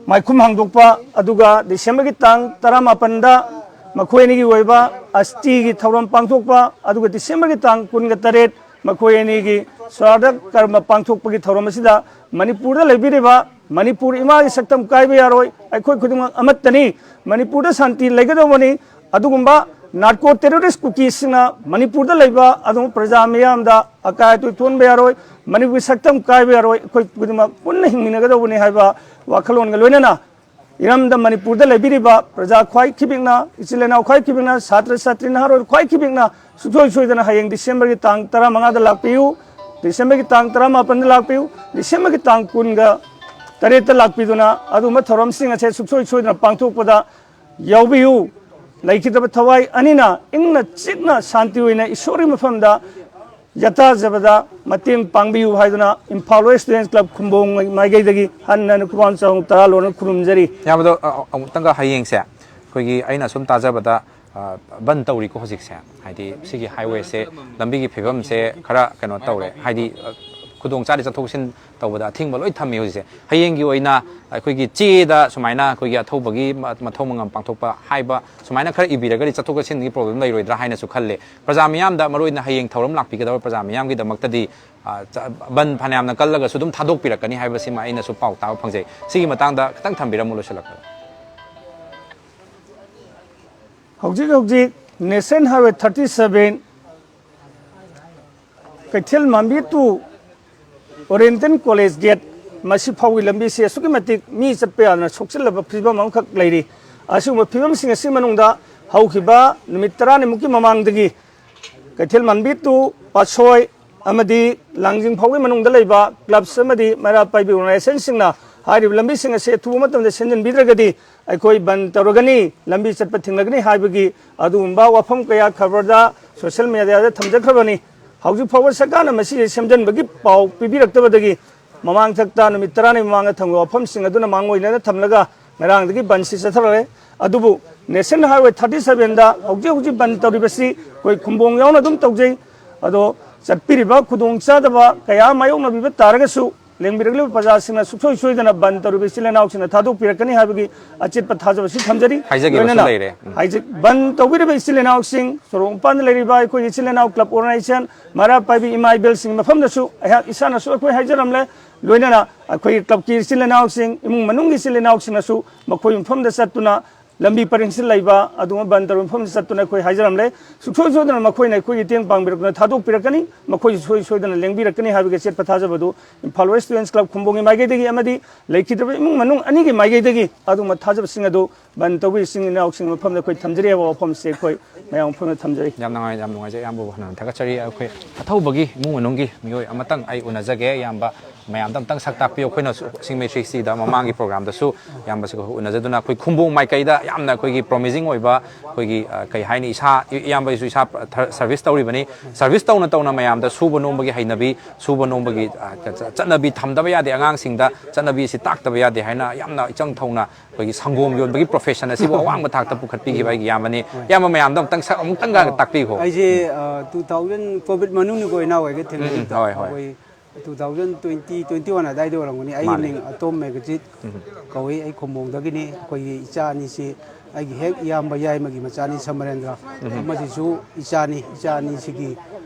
ꯃꯥꯏꯈꯨꯝ ꯍꯥꯡꯗꯣꯛꯄ, ꯑꯗꯨꯒ ꯗꯤꯁꯦꯝꯕꯔꯒꯤ ꯇꯥꯡ ꯇꯔꯥꯃꯥꯄꯟꯗ ꯃꯈꯣꯏ ꯑꯅꯤꯒꯤ ꯑꯣꯏꯕ ꯑꯁꯇꯤꯒꯤ ꯊꯧꯔꯝ ꯄꯥꯡꯊꯣꯛꯄ, ꯑꯗꯨꯒ ꯗꯤꯁꯦꯝꯕꯔꯒꯤ ꯇꯥꯡ ꯀꯨꯟꯒ ꯇꯔꯦꯠ ꯃꯈꯣꯏ ꯑꯅꯤꯒꯤ ꯁ꯭ꯔꯥꯗ ꯀꯔꯃ ꯄꯥꯡꯊꯣꯛꯄꯒꯤ ꯊꯧꯔꯝ ꯑꯁꯤꯗ ꯃꯅꯤꯄꯨꯔꯗ ꯂꯩꯕꯤꯔꯤꯕ ꯃꯅꯤꯄꯨꯔ ꯏꯃꯥꯒꯤ ꯁꯛꯇꯝ ꯀꯥꯏꯕ ꯌꯥꯔꯣꯏ꯫ ꯑꯩꯈꯣꯏ ꯈꯨꯗꯤꯡꯃꯛ ꯑꯃꯠꯇꯅꯤ꯫ ꯃꯅꯤꯄꯨꯔꯗ ꯁꯥꯟꯇꯤ ꯂꯩꯒꯗꯧꯕꯅꯤ꯫ ꯑꯗꯨꯒꯨꯝꯕ ꯅꯥꯔꯀꯣ ꯇꯦꯔꯣꯔꯤꯁ ꯀꯨꯀꯤꯁꯤꯡꯅ ꯃꯅꯤꯄꯨꯔꯗ ꯂꯩꯕ ꯑꯗꯨꯒꯨꯝꯕ ꯄ꯭ꯔꯖꯥ ꯃꯤꯌꯥꯝꯗ ꯑꯀꯥꯏ ꯑꯇꯣꯏ ꯊꯣꯛꯍꯟꯕ ꯌꯥꯔꯣꯏ꯫ ꯃꯅꯤꯄꯨꯔꯒꯤ ꯁꯛꯇꯝ ꯀꯥꯏꯕ ꯌꯥꯔꯣꯏ꯫ ꯑꯩꯈꯣꯏ ꯈꯨꯗꯤꯡꯃꯛ ꯄꯨꯟꯅ ꯍꯤꯡꯃꯤꯟꯅꯒꯗꯧꯕꯅꯤ ꯍꯥꯏꯕ ꯋꯥꯈꯜꯂꯣꯟꯒ ꯂꯣꯏꯅꯅ ꯏꯔꯝꯗꯝ ꯃꯅꯤꯄꯨꯔꯗ ꯂꯩꯕꯤꯔꯤꯕ ꯄ꯭ꯔꯖꯥ ꯈ꯭ꯋꯥꯏ ꯈꯤꯕꯤꯛꯅ, ꯏꯆꯤꯜ ꯏꯅꯥꯎ ꯈ꯭ꯋꯥꯏ ꯈꯤꯕꯤꯛꯅ, ꯁꯥꯇ꯭ꯔ ꯁꯥꯇ꯭ꯔꯤ ꯅꯍꯥꯔꯣꯜ ꯈ꯭ꯋꯥꯏ ꯈꯤꯕꯤꯛꯅ ꯁꯨꯡꯁꯣꯏ ꯁꯣꯏꯗꯅ ꯍꯌꯦꯡ ꯗꯤꯁꯦꯝꯕꯔꯒꯤ ꯇꯥꯡ ꯇꯔꯥꯃꯉꯥꯗ ꯂꯥꯛꯄꯤꯌꯨ꯫ ꯗꯤꯁꯦꯝꯕꯔꯒꯤ ꯇꯥꯡ ꯇꯔꯥꯃꯥꯄꯟꯗ ꯂꯥꯛꯄꯤꯌꯨ꯫ ꯗꯤꯁꯦꯝꯕꯔꯒꯤ ꯇꯥꯡ ꯀꯨꯟꯒ ꯇꯔꯦꯠꯇ ꯂꯥꯛꯄꯤꯗꯨꯅ ꯑꯗꯨꯒꯨꯝꯕ ꯊꯧꯔꯝꯁꯤꯡ ꯑꯁꯦ ꯁꯨꯡꯁꯣꯏ ꯁꯣꯏꯗꯅ ꯄꯥꯡꯊꯣꯛꯄꯗ ꯌꯥꯎꯕꯤꯌꯨ꯫ ꯂꯩꯈꯤꯗꯕ ꯊꯋꯥꯏ ꯑꯅꯤꯅ ꯏꯪꯅ ꯆꯤꯛꯅ ꯁꯥꯟꯇꯤ ꯑꯣꯏꯅ ꯏꯁꯣꯔꯒꯤ ꯃꯐꯝꯗ ꯌꯥꯇꯥꯖꯕꯗ ꯃꯇꯦꯡ ꯄꯥꯡꯕꯤꯌꯨ ꯍꯥꯏꯗꯨꯅ Imphal west students club Khumbong ꯃꯥꯏꯀꯩꯗꯒꯤ ꯍꯟꯅ ꯍꯟꯅ ꯈꯨꯃꯥꯡ ꯆꯥꯎ ꯇꯔꯥ ꯂꯣꯟꯅ ꯈꯨꯔꯨꯝꯖꯔꯤ꯫ ꯏꯌꯥꯝꯕꯗꯣ, ꯑ, ꯑꯃꯨꯛꯇꯪꯒ ꯍꯌꯦꯡꯁꯦ, ꯑꯩꯈꯣꯏꯒꯤ, ꯑꯩꯅ ꯁꯨꯝ ꯇꯥꯖꯕꯗ, ꯑ, ꯕꯟ ꯇꯧꯔꯤꯀꯣ ꯍꯧꯖꯤꯛꯁꯦ? ꯍꯥꯏꯗꯤ ꯁꯤꯒꯤ ꯍꯥꯏꯋꯦꯁꯦ, ꯂꯝꯕꯤꯒꯤ ꯐꯤꯕꯝꯁꯦ ꯈꯔ ꯀꯩꯅꯣ ꯇꯧꯔꯦ, ꯍꯥꯏꯗꯤ, ꯑ, ꯈꯨꯗꯣꯡ ꯆꯥꯗꯦ, ꯆꯠꯊꯣꯛ ꯆꯠꯁꯤꯟ ꯇꯧꯕꯗ ꯑꯊꯤꯡꯕ ꯂꯣꯏ ꯊꯝꯃꯤ ꯍꯧꯖꯤꯛꯁꯦ꯫ ꯍꯌꯦꯡꯒꯤ ꯑꯣꯏꯅ ꯑꯩꯈꯣꯏꯒꯤ ꯆꯦꯗ ꯁꯨꯃꯥꯏꯅ ꯑꯩꯈꯣꯏꯒꯤ ꯑꯊꯧꯕꯒꯤ ꯃ-, ꯃꯊꯧ ꯃꯉꯝ ꯄꯥꯡꯊꯣꯛꯄ ꯍꯥꯏꯕ ꯁꯨꯃꯥꯏꯅ ꯈꯔ ꯏꯕꯤꯔꯒꯗꯤ ꯆꯠꯊꯣꯛ ꯆꯠꯁꯤꯟꯒꯤ ꯄ꯭ꯔꯣꯕ꯭ꯂꯦꯝ ꯂꯩꯔꯣꯏꯗ꯭ꯔꯥ ꯍꯥꯏꯅꯁꯨ ꯈꯜꯂꯦ꯫ ꯄ꯭ꯔꯖꯥ ꯃꯤꯌꯥꯝꯗ, ꯃꯔꯨꯑꯣꯏꯅ ꯍꯌꯦꯡ ꯊꯧꯔꯝ ꯂꯥꯛꯄꯤꯒꯗꯕ ꯄ꯭ꯔꯖꯥ ꯃꯤꯌꯥꯝꯒꯤꯗꯃꯛꯇꯗꯤ, ꯑ, ꯆ-, ꯕꯟ ꯐꯅꯌꯥꯝꯅ ꯀꯜꯂꯒꯁꯨ ꯑꯗꯨꯝ ꯊꯥꯗꯣꯛꯄꯤꯔꯛꯀꯅꯤ ꯍꯥꯏꯕꯁꯤꯃ ꯑꯩꯅꯁꯨ ꯄꯥꯎ ꯇꯥꯕ ꯐꯪꯖꯩ꯫ ꯁꯤꯒꯤ ꯃꯇꯥꯡꯗ ꯈꯤꯇꯪ ꯊꯝꯕꯤꯔꯝꯃꯨ ꯂꯣꯏꯁꯤꯜꯂꯛꯄꯗ꯫ ꯍꯧꯖꯤꯛ ꯍꯧꯖꯤꯛ ꯅꯦꯁꯅꯦꯜ ꯍꯥꯏꯋꯦ ꯊꯥꯔꯇꯤ ꯁꯚꯦꯟ ꯀꯩꯊꯦꯜ ꯃꯥꯟꯕꯤ ꯇꯨ ꯑꯣꯔꯤꯌꯦꯟꯇꯦꯜ ꯀꯣꯂꯦꯖ ꯒꯦꯠ, ꯃꯁꯤ ꯐꯥꯎꯒꯤ ꯂꯝꯕꯤꯁꯤ ꯑꯁꯨꯛꯀꯤ ꯃꯇꯤꯛ ꯃꯤ ꯆꯠꯄ ꯌꯥꯗꯅ ꯁꯣꯛꯆꯤꯜꯂꯕ ꯐꯤꯕꯝ ꯑꯃꯈꯛ ꯂꯩꯔꯤ꯫ ꯑꯁꯤꯒꯨꯝꯕ ꯐꯤꯕꯝꯁꯤꯡ ꯑꯁꯤ ꯃꯅꯨꯡꯗ ꯍꯧꯈꯤꯕ ꯅꯨꯃꯤꯠ ꯇꯔꯥꯅꯤꯃꯨꯛꯀꯤ ꯃꯃꯥꯡꯗꯒꯤ ꯀꯩꯊꯦꯜ ꯃꯥꯟꯕꯤ ꯇꯨ ꯄꯥꯠꯁꯣꯏ ꯑꯃꯗꯤ ꯂꯥꯡꯖꯤꯡ ꯐꯥꯎꯒꯤ ꯃꯅꯨꯡꯗ ꯂꯩꯕ ꯀ꯭ꯂꯕꯁ ꯑꯃꯗꯤ ꯃꯩꯔꯥ ꯄꯥꯏꯕꯤ ꯑꯣꯔꯒꯅꯥꯏꯖꯦꯁꯟꯁꯤꯡꯅ ꯍꯥꯏꯔꯤꯕ ꯂꯝꯕꯤꯁꯤꯡ ꯑꯁꯤ ꯑꯊꯨꯕ ꯃꯇꯝꯗ ꯁꯦꯝꯖꯤꯟꯕꯤꯗ꯭ꯔꯒꯗꯤ ꯑꯩꯈꯣꯏ ꯕꯟ ꯇꯧꯔꯒꯅꯤ, ꯂꯝꯕꯤ ꯆꯠꯄ ꯊꯤꯡꯂꯒꯅꯤ ꯍꯥꯏꯕꯒꯤ ꯑꯗꯨꯒꯨꯝꯕ ꯋꯥꯐꯝ ꯀꯌꯥ ꯈꯕꯔꯗ, ꯁꯣꯁꯤꯌꯦꯜ ꯃꯦꯗꯤꯌꯥꯗ ꯊꯝꯖꯈ꯭ꯔꯕꯅꯤ꯫ ꯍꯧꯖꯤꯛ ꯐꯥꯎꯕ ꯁꯔꯀꯥꯔꯅ ꯃꯁꯤꯁꯦ ꯁꯦꯝꯖꯤꯟꯕꯒꯤ ꯄꯥꯎ ꯄꯤꯕꯤꯔꯛꯇꯕꯗꯒꯤ ꯃꯃꯥꯡꯊꯛꯇ ꯅꯨꯃꯤꯠ ꯇꯔꯥꯅꯤ ꯃꯃꯥꯡꯗ ꯊꯝꯈꯤꯕ ꯋꯥꯐꯝꯁꯤꯡ ꯑꯗꯨꯅ ꯃꯥꯡꯑꯣꯏꯅꯅ ꯊꯝꯂꯒ ꯉꯔꯥꯡꯗꯒꯤ ꯕꯟꯁꯤ ꯆꯠꯊꯔꯛꯂꯦ꯫ ꯑꯗꯨꯕꯨ ꯅꯦꯁꯅꯦꯜ ꯍꯥꯏꯋꯦ ꯊꯥꯔꯇꯤ ꯁꯕꯦꯟꯗ ꯍꯧꯖꯤꯛ ꯍꯧꯖꯤꯛ ꯕꯟ ꯇꯧꯔꯤꯕꯁꯤ ꯑꯩꯈꯣꯏ ꯈꯨꯝꯕꯣꯡ ꯌꯥꯎꯅ ꯑꯗꯨꯝ ꯇꯧꯖꯩ꯫ ꯑꯗꯣ ꯆꯠꯄꯤꯔꯤꯕ ꯈꯨꯗꯣꯡꯆꯥꯗꯕ ꯀꯌꯥ ꯃꯥꯌꯣꯛꯅꯕꯤꯕ ꯇꯥꯔꯒꯁꯨ ꯂꯦꯡꯕꯤꯔꯛꯂꯤꯕ ꯄ꯭ꯔꯖꯥꯁꯤꯡꯅ ꯁꯨꯡꯁꯣꯏ ꯁꯣꯏꯗꯅ ꯕꯟ ꯇꯧꯔꯤꯕ ꯏꯆꯤꯜ ꯏꯅꯥꯎꯁꯤꯡꯅ ꯊꯥꯗꯣꯛꯄꯤꯔꯛꯀꯅꯤ ꯍꯥꯏꯕꯒꯤ ꯑꯆꯦꯠꯄ ꯊꯥꯖꯕꯁꯤ ꯊꯝꯖꯔꯤ꯫ ꯍꯥꯏꯖꯒꯦꯕꯁꯨ ꯂꯣꯏꯅꯅ ꯂꯩꯔꯦ꯫ ꯎꯝ꯫ ꯍꯥꯏꯖ-, ꯕꯟ ꯇꯧꯕꯤꯔꯤꯕ ꯏꯆꯤꯜ ꯏꯅꯥꯎꯁꯤꯡ, ꯁꯣꯔꯣꯛ ꯃꯄꯥꯟꯗ ꯂꯩꯔꯤꯕ ꯑꯩꯈꯣꯏ ꯏꯆꯤꯜ ꯏꯅꯥꯎ ꯀ꯭ꯂꯕ ꯑꯣꯔꯒꯅꯥꯏꯖꯦꯁꯟ, ꯃꯩꯔꯥ ꯄꯥꯏꯕꯤ ꯏꯃꯥ ꯏꯕꯦꯜꯁꯤꯡꯒꯤ ꯃꯐꯝꯗꯁꯨ ꯑꯩꯍꯥꯛ ꯏꯁꯥꯅꯁꯨ ꯑꯩꯈꯣꯏ ꯍꯥꯏꯖꯔꯝꯂꯦ꯫ ꯂꯣꯏꯅꯅ ꯑꯩꯈꯣꯏꯒꯤ ꯀ꯭ꯂꯕꯀꯤ ꯏꯆꯤꯜ ꯏꯅꯥꯎꯁꯤꯡ, ꯏꯃꯨꯡ ꯃꯅꯨꯡꯒꯤ ꯏꯆꯤꯜ ꯏꯅꯥꯎꯁꯤꯡꯅꯁꯨ ꯃꯈꯣꯏ ꯃꯐꯝꯗ ꯆꯠꯇꯨꯅ ꯂꯝꯕꯤ ꯄꯔꯤꯡꯁꯤꯗ ꯂꯩꯕ ꯑꯗꯨꯒꯨꯝꯕ ꯕꯟ ꯇꯧꯔꯤꯕ ꯃꯐꯝꯁꯤꯗ ꯆꯠꯇꯨꯅ ꯑꯩꯈꯣꯏ ꯍꯥꯏꯖꯔꯝꯂꯦ꯫ ꯁꯨꯡꯁꯣꯏ ꯁꯣꯏꯗꯅ ꯃꯈꯣꯏꯅ ꯑꯩꯈꯣꯏꯒꯤ ꯃꯇꯦꯡ ꯄꯥꯡꯕꯤꯔꯛꯇꯨꯅ ꯊꯥꯗꯣꯛꯄꯤꯔꯛꯀꯅꯤ꯫ ꯃꯈꯣꯏꯁꯨ ꯁꯨꯡꯁꯣꯏ ꯁꯣꯏꯗꯅ ꯂꯦꯡꯕꯤꯔꯛꯀꯅꯤ ꯍꯥꯏꯕꯒꯤ ꯑꯆꯦꯠꯄ ꯊꯥꯖꯕꯗꯨ ꯏꯝꯐꯥꯜ ꯋꯦꯁ ꯁ꯭ꯇꯨꯗꯦꯟꯠꯁ ꯀ꯭ꯂꯕ ꯈꯨꯝꯕꯣꯡꯒꯤ ꯃꯥꯏꯀꯩꯗꯒꯤ ꯑꯃꯗꯤ ꯂꯩꯈꯤꯗ꯭ꯔꯕ ꯏꯃꯨꯡ ꯃꯅꯨꯡ ꯑꯅꯤꯒꯤ ꯃꯥꯏꯀꯩꯗꯒꯤ ꯑꯗꯨꯒꯨꯝꯕ ꯊꯥꯖꯕꯁꯤꯡ ꯑꯗꯨ ꯕꯟ ꯇꯧꯕꯤ ꯏꯆꯤꯟ ꯏꯅꯥꯎꯁꯤꯡꯒꯤ ꯃꯐꯝꯗ ꯑꯩꯈꯣꯏ ꯊꯝꯖꯔꯤ ꯍꯥꯏꯕ ꯋꯥꯐꯝꯁꯤ ꯑꯩꯈꯣꯏ ꯃꯌꯥꯝ ꯃꯐꯝꯗ ꯊꯝꯖꯔꯤ꯫ ꯌꯥꯝ ꯅꯨꯡꯉꯥꯏ-, ꯌꯥꯝ ꯅꯨꯡꯉꯥꯏꯖꯩ꯫ ꯑꯌꯥꯝꯕꯕꯨ ꯍꯟꯅ ꯊꯥꯒꯠꯆꯔꯤ꯫ ꯑꯩꯈꯣꯏ ꯑꯊꯧꯕꯒꯤ ꯏꯃꯨꯡ ꯃꯅꯨꯡꯒꯤ ꯃꯤꯑꯣꯏ ꯑꯃꯇꯪ ꯑꯩ ꯎꯅꯖꯒꯦ꯫ ꯏꯌꯥꯝꯕ ꯃꯌꯥꯝꯗ ꯑꯝꯇꯪ ꯁꯛ ꯇꯥꯛꯄꯤꯌꯨ꯫ ꯑꯩꯈꯣꯏꯅꯁꯨ ꯁꯤꯡꯃꯩ ꯊ꯭ꯔꯤ ꯁꯤꯛꯁꯇꯤꯗ ꯃꯃꯥꯡꯒꯤ ꯄ꯭ꯔꯣꯒ꯭ꯔꯥꯝꯗꯁꯨ ꯏꯌꯥꯝꯕꯁꯤꯒ ꯑꯩꯈꯣꯏ ꯎꯅꯖꯗꯨꯅ ꯑꯩꯈꯣꯏ ꯈꯨꯝꯕꯣꯡ ꯃꯥꯏꯀꯩꯗ ꯌꯥꯝꯅ ꯑꯩꯈꯣꯏꯒꯤ ꯄ꯭ꯔꯣꯃꯤꯁꯤꯡ ꯑꯣꯏꯕ ꯑꯩꯈꯣꯏꯒꯤ, ꯑ, ꯀꯩ ꯍꯥꯏꯅꯤ, ꯏꯁꯥ, ꯏꯌꯥꯝꯕꯒꯤꯁꯨ ꯏꯁꯥ ꯊ-, ꯁꯔꯚꯤꯁ ꯇꯧꯔꯤꯕꯅꯤ꯫ ꯁꯔꯚꯤꯁ ꯇꯧꯅ ꯇꯧꯅ ꯃꯌꯥꯝꯗ ꯁꯨꯕ ꯅꯣꯝꯕꯒꯤ ꯍꯩꯅꯕꯤ, ꯁꯨꯕ ꯅꯣꯝꯕꯒꯤ, ꯑ, ꯆ-, ꯆꯠꯅꯕꯤ ꯊꯝꯗꯕ ꯌꯥꯗꯦ, ꯑꯉꯥꯡꯁꯤꯡꯗ ꯆꯠꯅꯕꯤ ꯑꯁꯤ ꯇꯥꯛꯇꯕ ꯌꯥꯗꯦ ꯍꯥꯏꯅ ꯌꯥꯝꯅ ꯏꯆꯪ ꯊꯧꯅ ꯑꯩꯈꯣꯏꯒꯤ ꯁꯪꯒꯣꯝ ꯌꯣꯟꯕꯒꯤ ꯄ꯭ꯔꯣꯐꯦꯁꯟ ꯑꯁꯤꯕꯨ ꯑꯋꯥꯡꯕ ꯊꯥꯛꯇ ꯄꯨꯈꯠꯄꯤꯈꯤꯕ ꯑꯩꯒꯤ ꯏꯌꯥꯝꯕꯅꯤ꯫ ꯍꯣꯏ꯫ ꯏꯌꯥꯝꯕ ꯃꯌꯥꯝꯗ ꯑꯃꯨꯛꯇꯪ ꯁꯛ ꯑꯃꯨꯛꯇꯪꯒ ꯑꯣ, ꯇꯥꯛꯄꯤꯈꯣ꯫ ꯑꯩꯁꯦ, ꯑ, ꯇꯨ ꯊꯥꯎꯖꯟ ꯀꯣꯚꯤꯗ ꯃꯅꯨꯡꯅꯤꯀꯣ ꯏꯅꯥꯎ ꯍꯣꯏꯒ ꯎꯝ, ꯎꯝ, ꯊꯦꯡꯅꯈꯤꯕꯗꯣ꯫ ꯍꯣꯏ, ꯍꯣꯏ꯫ ꯑꯩꯈꯣꯏ two thousand twenty, twenty one ꯑꯗꯥꯏꯗ ꯑꯣꯏꯔꯝꯒꯅꯤ꯫ ꯑꯩꯒꯤ ꯃꯥꯅꯦ꯫ ꯃꯤꯡ ꯑꯇꯣꯝ ꯃꯦꯒꯖꯤꯠ ꯎꯝ꯫ ꯀꯧꯏ꯫ ꯑꯩ ꯈꯨꯝꯕꯣꯡꯗꯒꯤꯅꯤ꯫ ꯑꯩꯈꯣꯏꯒꯤ ꯏꯆꯥ ꯑꯅꯤꯁꯤ ꯑꯩꯒꯤ ꯍꯦꯛ ꯏꯌꯥꯝꯕ ꯌꯥꯏꯃꯒꯤ ꯃꯆꯥꯅꯤ ꯁꯃꯔꯦꯟꯗ꯭ꯔ꯫ ꯎꯝ꯫ ꯑꯃꯁꯤꯁꯨ ꯏꯆꯥꯅꯤ꯫ ꯏꯆꯥ ꯑꯅꯤꯁꯤꯒꯤ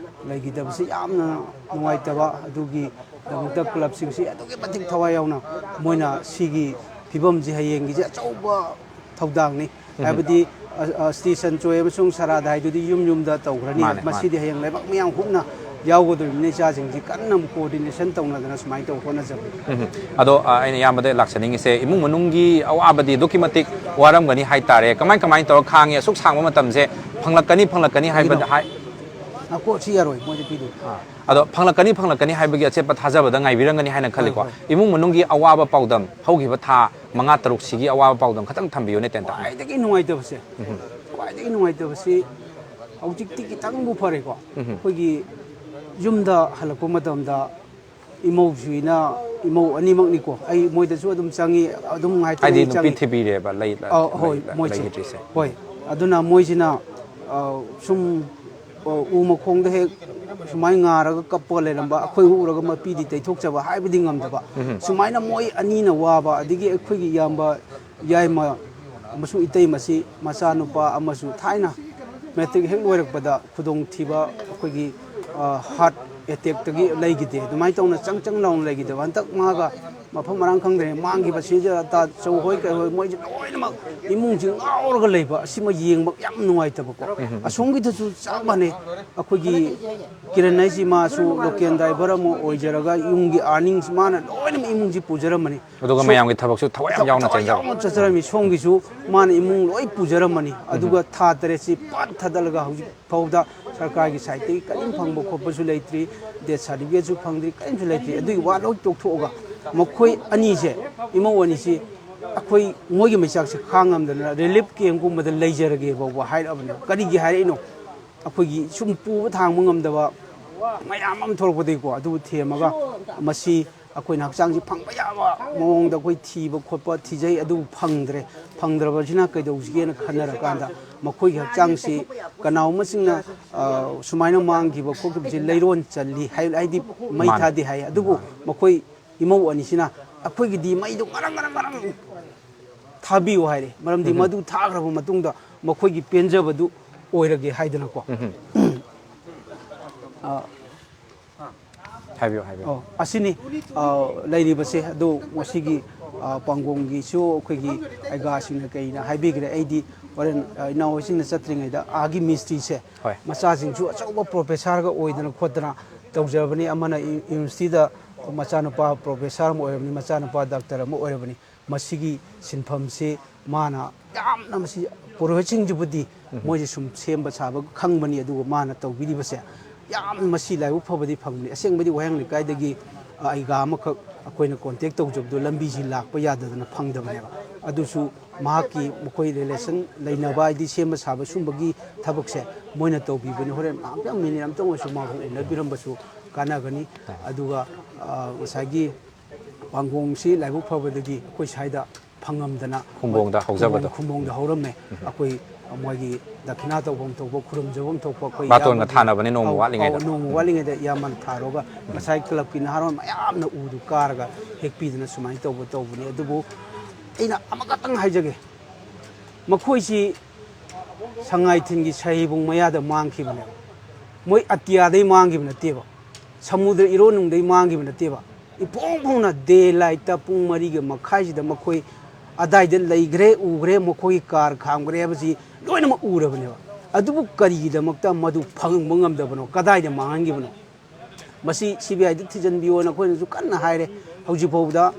ꯂꯩꯈꯤꯗꯕꯁꯤ ꯌꯥꯝꯅ ꯅꯨꯡꯉꯥꯏꯇꯕ꯫ ꯑꯗꯨꯒꯤꯗꯃꯛꯇ ꯀ꯭ꯂꯕꯁꯤꯡꯁꯤ ꯑꯗꯨꯛꯀꯤ ꯃꯇꯤꯛ ꯊꯋꯥꯏ ꯌꯥꯎꯅ ꯃꯣꯏꯅ ꯁꯤꯒꯤ ꯐꯤꯕꯝꯁꯤ ꯍꯌꯦꯡꯒꯤꯁꯦ ꯑꯆꯧꯕ ꯊꯧꯗꯥꯡꯅꯤ꯫ ꯎꯝ꯫ ꯍꯥꯏꯕꯗꯤ, ꯑ, ꯑ, ꯁ꯭ꯇꯦꯁꯟ ꯆꯣꯏ ꯑꯃꯁꯨꯡ ꯁꯔꯥꯗ ꯍꯥꯏꯗꯨꯗꯤ ꯌꯨꯝ ꯌꯨꯝꯗ ꯇꯧꯈ꯭ꯔꯅꯤ꯫ ꯃꯥꯅꯦ, ꯃꯥꯅꯦ꯫ ꯃꯁꯤꯗꯤ ꯍꯌꯦꯡ ꯂꯩꯕꯥꯛ ꯃꯌꯥꯝ ꯍꯨꯞꯅ ꯌꯥꯎꯒꯗꯧꯔꯤꯕꯅꯤꯅ ꯏꯆꯥꯁꯤꯡꯁꯤ ꯀꯟꯅ ꯑꯃꯨꯛ ꯀꯣꯑꯣꯔꯗꯤꯅꯦꯁꯟ ꯇꯧꯅꯗꯅ ꯁꯨꯃꯥꯏꯅ ꯇꯧ ꯍꯣꯠꯅꯖꯕꯅꯤ꯫ ꯎꯝ꯫ ꯑꯗꯣ, ꯑ, ꯑꯩꯅ ꯏꯌꯥꯝꯕꯗ ꯂꯥꯛꯆꯅꯤꯡꯉꯤꯁꯦ, ꯏꯃꯨꯡ ꯃꯅꯨꯡꯒꯤ ꯑꯋꯥꯕꯗꯤ ꯑꯗꯨꯛꯀꯤ ꯃꯇꯤꯛ ꯋꯥꯔꯝꯒꯅꯤ ꯍꯥꯏꯇꯥꯔꯦ꯫ ꯀꯃꯥꯏ, ꯀꯃꯥꯏꯅ ꯇꯧꯔ ꯈꯥꯡꯉꯤ? ꯑꯁꯨꯛ ꯁꯥꯡꯕ ꯃꯇꯝꯁꯦ ꯐꯪꯂꯛꯀꯅꯤ, ꯐꯪꯂꯛꯀꯅꯤ ꯍꯥꯏꯕꯗ ꯀꯩꯒꯤꯅꯣ? ꯍꯥꯏ-, ꯅꯀꯣ ꯁꯤ ꯌꯥꯔꯣꯏ ꯃꯣꯏꯗ ꯄꯤꯗꯣꯏ꯫ ꯑꯗꯣ ꯐꯪꯂꯛꯀꯅꯤ ꯐꯪꯂꯛꯀꯅꯤ ꯍꯥꯏꯕꯒꯤ ꯑꯆꯦꯠꯄ ꯊꯥꯖꯕꯗ ꯉꯥꯏꯕꯤꯔꯝꯒꯅꯤ ꯍꯥꯏꯅ ꯈꯜꯂꯤꯀꯣ꯫ ꯍꯣꯏ꯫ ꯏꯃꯨꯡ ꯃꯅꯨꯡꯒꯤ ꯑꯋꯥꯕ ꯄꯥꯎꯗꯝ, ꯍꯧꯈꯤꯕ ꯊꯥ ꯃꯉꯥ ꯇꯔꯨꯛꯁꯤꯒꯤ ꯑꯋꯥꯕ ꯄꯥꯎꯗꯝ ꯈꯇꯪ ꯊꯝꯕꯤꯌꯨꯅꯦ ꯇꯦꯟꯇꯛꯅ꯫ ꯈ꯭ꯋꯥꯏꯗꯒꯤ ꯅꯨꯡꯉꯥꯏꯇꯕꯁꯦ, ꯈ꯭ꯋꯥꯏꯗꯒꯤ ꯅꯨꯡꯉꯥꯏꯇꯕꯁꯤ ꯍꯧꯖꯤꯛꯇꯤ ꯈꯤꯇꯪꯕꯨ ꯐꯔꯦꯀꯣ꯫ ꯑꯩꯈꯣꯏꯒꯤ ꯌꯨꯝꯗ ꯍꯜꯂꯛꯄ ꯃꯇꯝꯗ ꯏꯃꯧꯁꯨꯏꯅ, ꯏꯃꯧ ꯑꯅꯤꯃꯛꯅꯤꯀꯣ, ꯑꯩ ꯃꯣꯏꯗꯁꯨ ꯑꯗꯨꯝ ꯆꯪꯉꯤ, ꯑꯗꯨꯝ ꯉꯥꯏꯇ ꯍꯥꯏꯗꯤ ꯉꯥꯏꯇ ꯅꯨꯄꯤ ꯆꯪꯉꯤ꯫ ꯊꯤꯕꯤꯔꯦꯕ ꯂꯩ- ꯑꯧ, ꯍꯣꯏ, ꯂꯩ- ꯃꯣꯏꯁꯦ꯫ ꯂꯩꯈꯤꯗ꯭ꯔꯤꯁꯦ꯫ ꯍꯣꯏ, ꯑꯗꯨꯅ ꯃꯣꯏꯁꯤꯅ ꯑ, ꯁꯨꯝ ꯑ, ꯎ ꯃꯈꯣꯡꯗ ꯍꯦꯛ ꯁꯨꯃꯥꯏꯅ ꯉꯥꯔꯒ ꯀꯞꯄꯒ ꯂꯩꯔꯝꯕ, ꯑꯩꯈꯣꯏ ꯎꯔꯒ ꯃꯄꯤꯗꯤ ꯇꯩꯊꯣꯛꯆꯕ ꯍꯥꯏꯕꯗꯤ ꯉꯝꯗꯕ꯫ ꯁꯨꯃꯥꯏꯅ ꯃꯣꯏ ꯑꯅꯤꯅ ꯋꯥꯕ, ꯑꯗꯒꯤ ꯑꯩꯈꯣꯏꯒꯤ ꯏꯌꯥꯝꯕ, ꯌꯥꯏꯃ ꯑꯃꯁꯨꯡ ꯏꯇꯩꯃꯁꯤ ꯃꯆꯥꯅꯨꯄꯥ ꯑꯃꯁꯨ ꯊꯥꯏꯅ ꯃꯦꯇ꯭ꯔꯤꯛ ꯍꯦꯛ ꯂꯣꯏꯔꯛꯄꯗ ꯈꯨꯗꯣꯡꯊꯤꯕ ꯑꯩꯈꯣꯏꯒꯤ, ꯑ, ꯍꯥꯔꯠ ꯑꯦꯇꯦꯛꯇꯒꯤ ꯂꯩꯈꯤꯗꯦ꯫ ꯑꯗꯨꯃꯥꯏꯅ ꯇꯧꯅ ꯆꯪ ꯆꯪ ꯂꯥꯎꯅ ꯂꯩꯈꯤꯗꯕ꯫ ꯍꯟꯗꯛ ꯃꯥꯒ ꯃꯐꯝ ꯃꯔꯥꯡ ꯈꯪꯗ꯭ꯔꯦ, ꯃꯥꯡꯈꯤꯕ ꯁꯤꯗ ꯇꯥ ꯆꯧ ꯍꯣꯏ ꯀꯩ ꯍꯣꯏ ꯃꯣꯏꯁꯦ ꯂꯣꯏꯅꯃꯛ ꯏꯃꯨꯡꯁꯤ ꯉꯥꯎꯔꯒ ꯂꯩꯕ, ꯑꯁꯤꯃ ꯌꯦꯡꯕ ꯌꯥꯝ ꯅꯨꯡꯉꯥꯏꯇꯕꯀꯣ꯫ ꯑꯁꯣꯝꯒꯤꯗꯁꯨ ꯆꯞ ꯃꯥꯟꯅꯩ, ꯑꯩꯈꯣꯏꯒꯤ ꯀꯤꯔꯟ ꯍꯥꯏꯁꯤ ꯃꯥꯁꯨ ꯂꯣꯀꯦꯜ ꯗ꯭ꯔꯥꯏꯚꯔ ꯑꯃ ꯑꯣꯏꯖꯔꯒ ꯌꯨꯝꯒꯤ ꯑꯥꯔꯅꯤꯡꯁ ꯃꯥꯅ ꯂꯣꯏꯅꯃꯛ ꯏꯃꯨꯡꯁꯤ ꯄꯨꯖꯔꯝꯕꯅꯤ꯫ ꯑꯗꯨꯒ ꯃꯌꯥꯝꯒꯤ ꯊꯕꯛꯁꯨ ꯊꯋꯥꯏ ꯌꯥꯝ ꯌꯥꯎꯅ ꯊꯋꯥꯏ ꯆꯦꯟꯖꯕ꯫ ꯌꯥꯎꯅ ꯆꯠꯆꯔꯝꯃꯤ꯫ ꯁꯣꯝꯒꯤꯁꯨ ꯃꯥꯅ ꯏꯃꯨꯡ ꯂꯣꯏ ꯄꯨꯖꯔꯝꯃꯅꯤ꯫ ꯑꯗꯨꯒ ꯊꯥ ꯇꯔꯦꯠꯁꯤ ꯄꯠ ꯊꯥꯗꯠꯂꯒ ꯍꯧꯖꯤꯛ ꯐꯥꯎꯗ ꯁꯔꯀꯥꯔꯒꯤ ꯁꯥꯏꯠꯇꯒꯤ ꯀꯔꯤꯝ ꯐꯪꯕ ꯈꯣꯠꯄꯁꯨ ꯂꯩꯇ꯭ꯔꯤ, ꯗꯦꯠ ꯁꯥꯔꯇꯤꯐꯤꯀꯦꯠꯁꯨ ꯐꯪꯗ꯭ꯔꯤ, ꯀꯔꯤꯝꯁꯨ ꯂꯩꯇ꯭ꯔꯤ꯫ ꯑꯗꯨꯒꯤ ꯋꯥ ꯂꯣꯏ ꯇꯣꯛꯊꯣꯛꯑꯒ ꯃꯈꯣꯏ ꯑꯅꯤꯁꯦ, ꯏꯃꯧ ꯑꯅꯤꯁꯤ ꯑꯩꯈꯣꯏ ꯃꯣꯏꯒꯤ ꯃꯩꯆꯥꯛꯁꯦ ꯈꯥꯡꯉꯝꯗꯅ ꯔꯤꯂꯤꯐ ꯀꯦꯝꯒꯨꯝꯕꯗ ꯂꯩꯖꯔꯒꯦ ꯐꯥꯎꯕ ꯍꯥꯏꯔꯛꯑꯕꯅꯦ꯫ ꯀꯔꯤꯒꯤ ꯍꯥꯏꯔꯛꯏꯅꯣ? ꯑꯩꯈꯣꯏꯒꯤ ꯁꯨꯝ ꯄꯨꯕ ꯊꯥꯡꯕ ꯉꯝꯗꯕ ꯃꯌꯥꯝ ꯑꯃ ꯊꯣꯛꯂꯛꯄꯗꯒꯤꯀꯣ, ꯑꯗꯨꯕꯨ ꯊꯦꯝꯃꯒ ꯃꯁꯤ ꯑꯩꯈꯣꯏꯅ ꯍꯛꯆꯥꯡꯁꯤ ꯐꯪꯕ ꯌꯥꯕ ꯃꯑꯣꯡꯗ ꯑꯩꯈꯣꯏ ꯊꯤꯕ ꯈꯣꯠꯄ ꯊꯤꯖꯩ, ꯑꯗꯨꯕꯨ ꯐꯪꯗ꯭ꯔꯦ꯫ ꯐꯪꯗ꯭ꯔꯕꯁꯤꯅ ꯀꯩꯗꯧꯁꯤꯒꯦꯅ ꯈꯟꯅꯔꯀꯥꯟꯗ ꯃꯈꯣꯏꯒꯤ ꯍꯛꯆꯥꯡꯁꯤ ꯀꯅꯥꯒꯨꯝꯕꯁꯤꯡꯅ, ꯑ, ꯁꯨꯃꯥꯏꯅ ꯃꯥꯡꯈꯤꯕ ꯈꯣꯠꯈꯤꯕꯁꯤ ꯂꯩꯔꯣꯟ ꯆꯜꯂꯤ ꯍꯥꯏ-, ꯍꯥꯏꯗꯤ ꯃꯩ ꯃꯥꯅꯦ꯫ ꯊꯥꯗꯦ ꯍꯥꯏ, ꯑꯗꯨꯕꯨ ꯃꯈꯣꯏ ꯏꯃꯧ ꯑꯅꯤꯁꯤꯅ ꯑꯩꯈꯣꯏꯒꯤꯗꯤ ꯃꯩꯗꯣ ꯉꯔꯪ ꯉꯔꯪ ꯉꯔꯪ ꯊꯥꯕꯤꯌꯨ ꯍꯥꯏꯔꯦ꯫ ꯃꯔꯝꯗꯤ ꯃꯗꯨ ꯊꯥꯈ꯭ꯔꯕ ꯃꯇꯨꯡꯗ ꯃꯈꯣꯏꯒꯤ ꯄꯦꯟꯖꯕꯗꯨ ꯑꯣꯏꯔꯒꯦ ꯍꯥꯏꯗꯅꯀꯣ꯫ ꯑ, ꯍꯥꯏꯕꯤꯌꯨ ꯍꯥꯏꯕꯤꯌꯨ꯫ ꯑꯣ, ꯑꯁꯤꯅꯤ, ꯑ, ꯂꯩꯔꯤꯕꯁꯦ꯫ ꯑꯗꯨ ꯉꯁꯤꯒꯤ, ꯑ, ꯄꯥꯡꯒꯣꯝꯒꯤꯁꯨ ꯑꯩꯈꯣꯏꯒꯤ ꯑꯩꯒꯥꯁꯤꯡꯅ ꯀꯩꯅ ꯍꯥꯏꯕꯤꯈ꯭ꯔꯦ꯫ ꯑꯩꯗꯤ ꯍꯣꯔꯦꯟ, ꯑ, ꯏꯅꯥꯎ ꯍꯣꯏꯁꯤꯡꯅ ꯆꯠꯇ꯭ꯔꯤꯉꯩꯗ ꯑꯥꯒꯤ ꯃꯤꯁꯇ꯭ꯔꯤꯁꯦ, ꯍꯣꯏ꯫ ꯃꯆꯥꯁꯤꯡꯁꯨ ꯑꯆꯧꯕ ꯄ꯭ꯔꯣꯐꯦꯁꯥꯔꯒ ꯑꯣꯏꯗꯅ ꯈꯣꯠꯇꯅ ꯇꯧꯖꯕꯅꯤ꯫ ꯑꯃꯅ ꯌꯨ-, ꯌꯨꯅꯤꯚꯔꯁꯤꯇꯤꯗ ꯃꯆꯥꯅꯨꯄꯥ ꯄ꯭ꯔꯣꯐꯦꯁꯥꯔ ꯑꯃ ꯑꯣꯏꯔꯕꯅꯤ, ꯃꯆꯥꯅꯨꯄꯥ ꯗꯥꯛꯇꯔ ꯑꯃ ꯑꯣꯏꯔꯕꯅꯤ꯫ ꯃꯁꯤꯒꯤ ꯁꯤꯟꯐꯝꯁꯤ ꯃꯥꯅ ꯌꯥꯝꯅ, ꯃꯁꯤ ꯄꯨꯔꯣꯍꯤꯠꯁꯤꯡꯁꯤꯕꯨꯗꯤ ꯃꯣꯏꯁꯦ ꯁꯨꯝ ꯁꯦꯝꯕ ꯁꯥꯕ ꯈꯪꯕꯅꯤ꯫ ꯑꯗꯨꯒ ꯃꯥꯅ ꯇꯧꯕꯤꯔꯤꯕꯁꯦ ꯌꯥꯝ, ꯃꯁꯤ ꯂꯥꯏꯕꯛ ꯐꯕꯗꯤ ꯐꯪꯕꯅꯤ꯫ ꯑꯁꯦꯡꯕꯗꯤ ꯋꯥꯍꯦꯡ ꯂꯩꯀꯥꯏꯗꯒꯤ, ꯑ, ꯑꯩꯒꯥ ꯑꯃꯈꯛ ꯑꯩꯈꯣꯏꯅ ꯀꯣꯟꯇꯦꯛ ꯇꯧꯖꯕꯗꯣ ꯂꯝꯕꯤꯁꯤ ꯂꯥꯛꯄ ꯌꯥꯗꯗꯅ ꯐꯪꯗꯕꯅꯦꯕ꯫ ꯑꯗꯨꯁꯨ ꯃꯍꯥꯛꯀꯤ, ꯃꯈꯣꯏ ꯔꯤꯂꯦꯁꯟ ꯂꯩꯅꯕ, ꯍꯥꯏꯗꯤ ꯁꯦꯝꯕ ꯁꯥꯕ ꯁꯨꯝꯕꯒꯤ ꯊꯕꯛꯁꯦ ꯃꯣꯏꯅ ꯇꯧꯕꯤꯕꯅꯤ꯫ ꯍꯣꯔꯦꯟ ꯉꯥꯏꯍꯥꯛꯇꯪ, ꯃꯤꯅꯤꯠ ꯑꯃꯇꯪ ꯑꯣꯏꯔꯁꯨ ꯃꯥꯕꯨ ꯎꯅꯕꯤꯔꯝꯕꯁꯨ ꯀꯥꯟꯅꯒꯅꯤ꯫ ꯑꯗꯨꯒ, ꯑ, ꯉꯁꯥꯏꯒꯤ ꯄꯥꯡꯒꯣꯡꯁꯤ ꯂꯥꯏꯕꯛ ꯐꯕꯗꯒꯤ ꯑꯩꯈꯣꯏ ꯁ꯭ꯋꯥꯏꯗ ꯐꯪꯉꯝꯗꯅ ꯈꯨꯝꯕꯣꯡꯗ ꯍꯧꯖꯕꯗꯣ꯫ ꯈꯨꯝꯕꯣꯡ-, ꯈꯨꯝꯕꯣꯡꯗ ꯍꯧꯔꯝꯃꯦ꯫ ꯑꯩꯈꯣꯏ ꯃꯣꯏꯒꯤ ꯗꯈꯤꯅꯥ ꯇꯧꯐꯝ ꯊꯣꯛꯄ, ꯈꯨꯔꯨꯝꯖꯐꯝ ꯊꯣꯛꯄ ꯑꯩꯈꯣꯏ ꯕꯥꯇꯣꯟꯒ ꯏꯌꯥꯝꯕꯒꯤ ꯊꯥꯅꯕꯅꯦ ꯅꯣꯡꯃ ꯑꯧ, ꯋꯥꯠꯂꯤꯉꯩꯗ꯫ ꯑꯧ, ꯅꯣꯡꯃ ꯋꯥꯠꯂꯤꯉꯩꯗ ꯏꯌꯥꯝꯕꯅ ꯊꯥꯔꯨꯔꯒ ꯉꯁꯥꯏ ꯀ꯭ꯂꯕꯀꯤ ꯅꯍꯥꯔꯣꯜ ꯃꯌꯥꯝꯅ ꯎꯗꯨ ꯀꯥꯔꯒ ꯍꯦꯛꯄꯤꯗꯅ ꯁꯨꯃꯥꯏꯅ ꯇꯧꯕ ꯇꯧꯕꯅꯤ꯫ ꯑꯗꯨꯕꯨ ꯑꯩꯅ ꯑꯃꯈꯛꯇꯪ ꯍꯥꯏꯖꯒꯦ, ꯃꯈꯣꯏꯁꯤ ꯁꯉꯥꯏꯊꯦꯜꯒꯤ ꯁꯍꯤꯕꯨꯡ ꯃꯌꯥꯗ ꯃꯥꯡꯈꯤꯕꯅꯦꯕ꯫ ꯃꯣꯏ ꯑꯇꯤꯌꯥꯗꯩ ꯃꯥꯡꯈꯤꯕ ꯅꯠꯇꯦꯕ, ꯁꯃꯨꯗ꯭ꯔ ꯏꯔꯣꯟꯅꯨꯡꯗꯩ ꯃꯥꯡꯈꯤꯕ ꯅꯠꯇꯦꯕ꯫ ꯏꯐꯣꯡ ꯐꯣꯡꯅ ꯗꯦ ꯂꯥꯏꯠꯇ ꯄꯨꯡ ꯃꯔꯤꯒ ꯃꯈꯥꯏꯁꯤꯗ ꯃꯈꯣꯏ ꯑꯗꯥꯏꯗ ꯂꯩꯈ꯭ꯔꯦ, ꯎꯈ꯭ꯔꯦ, ꯃꯈꯣꯏꯒꯤ ꯀꯥꯔ ꯈꯥꯝꯈ꯭ꯔꯦ ꯍꯥꯏꯕꯁꯤ ꯂꯣꯏꯅꯃꯛ ꯎꯔꯕꯅꯦꯕ꯫ ꯑꯗꯨꯕꯨ ꯀꯔꯤꯒꯤꯗꯃꯛꯇ ꯃꯗꯨ ꯐꯪꯕ ꯉꯝꯗꯕꯅꯣ? ꯀꯗꯥꯏꯗ ꯃꯥꯡꯍꯟꯈꯤꯕꯅꯣ? ꯃꯁꯤ ꯁꯤ ꯕꯤ ꯑꯥꯏꯗ ꯊꯤꯖꯤꯟꯕꯤꯌꯣꯅ ꯑꯩꯈꯣꯏꯅꯁꯨ ꯀꯟꯅ ꯍꯥꯏꯔꯦ꯫ ꯍꯧꯖꯤꯛ ꯐꯥꯎꯕꯗ,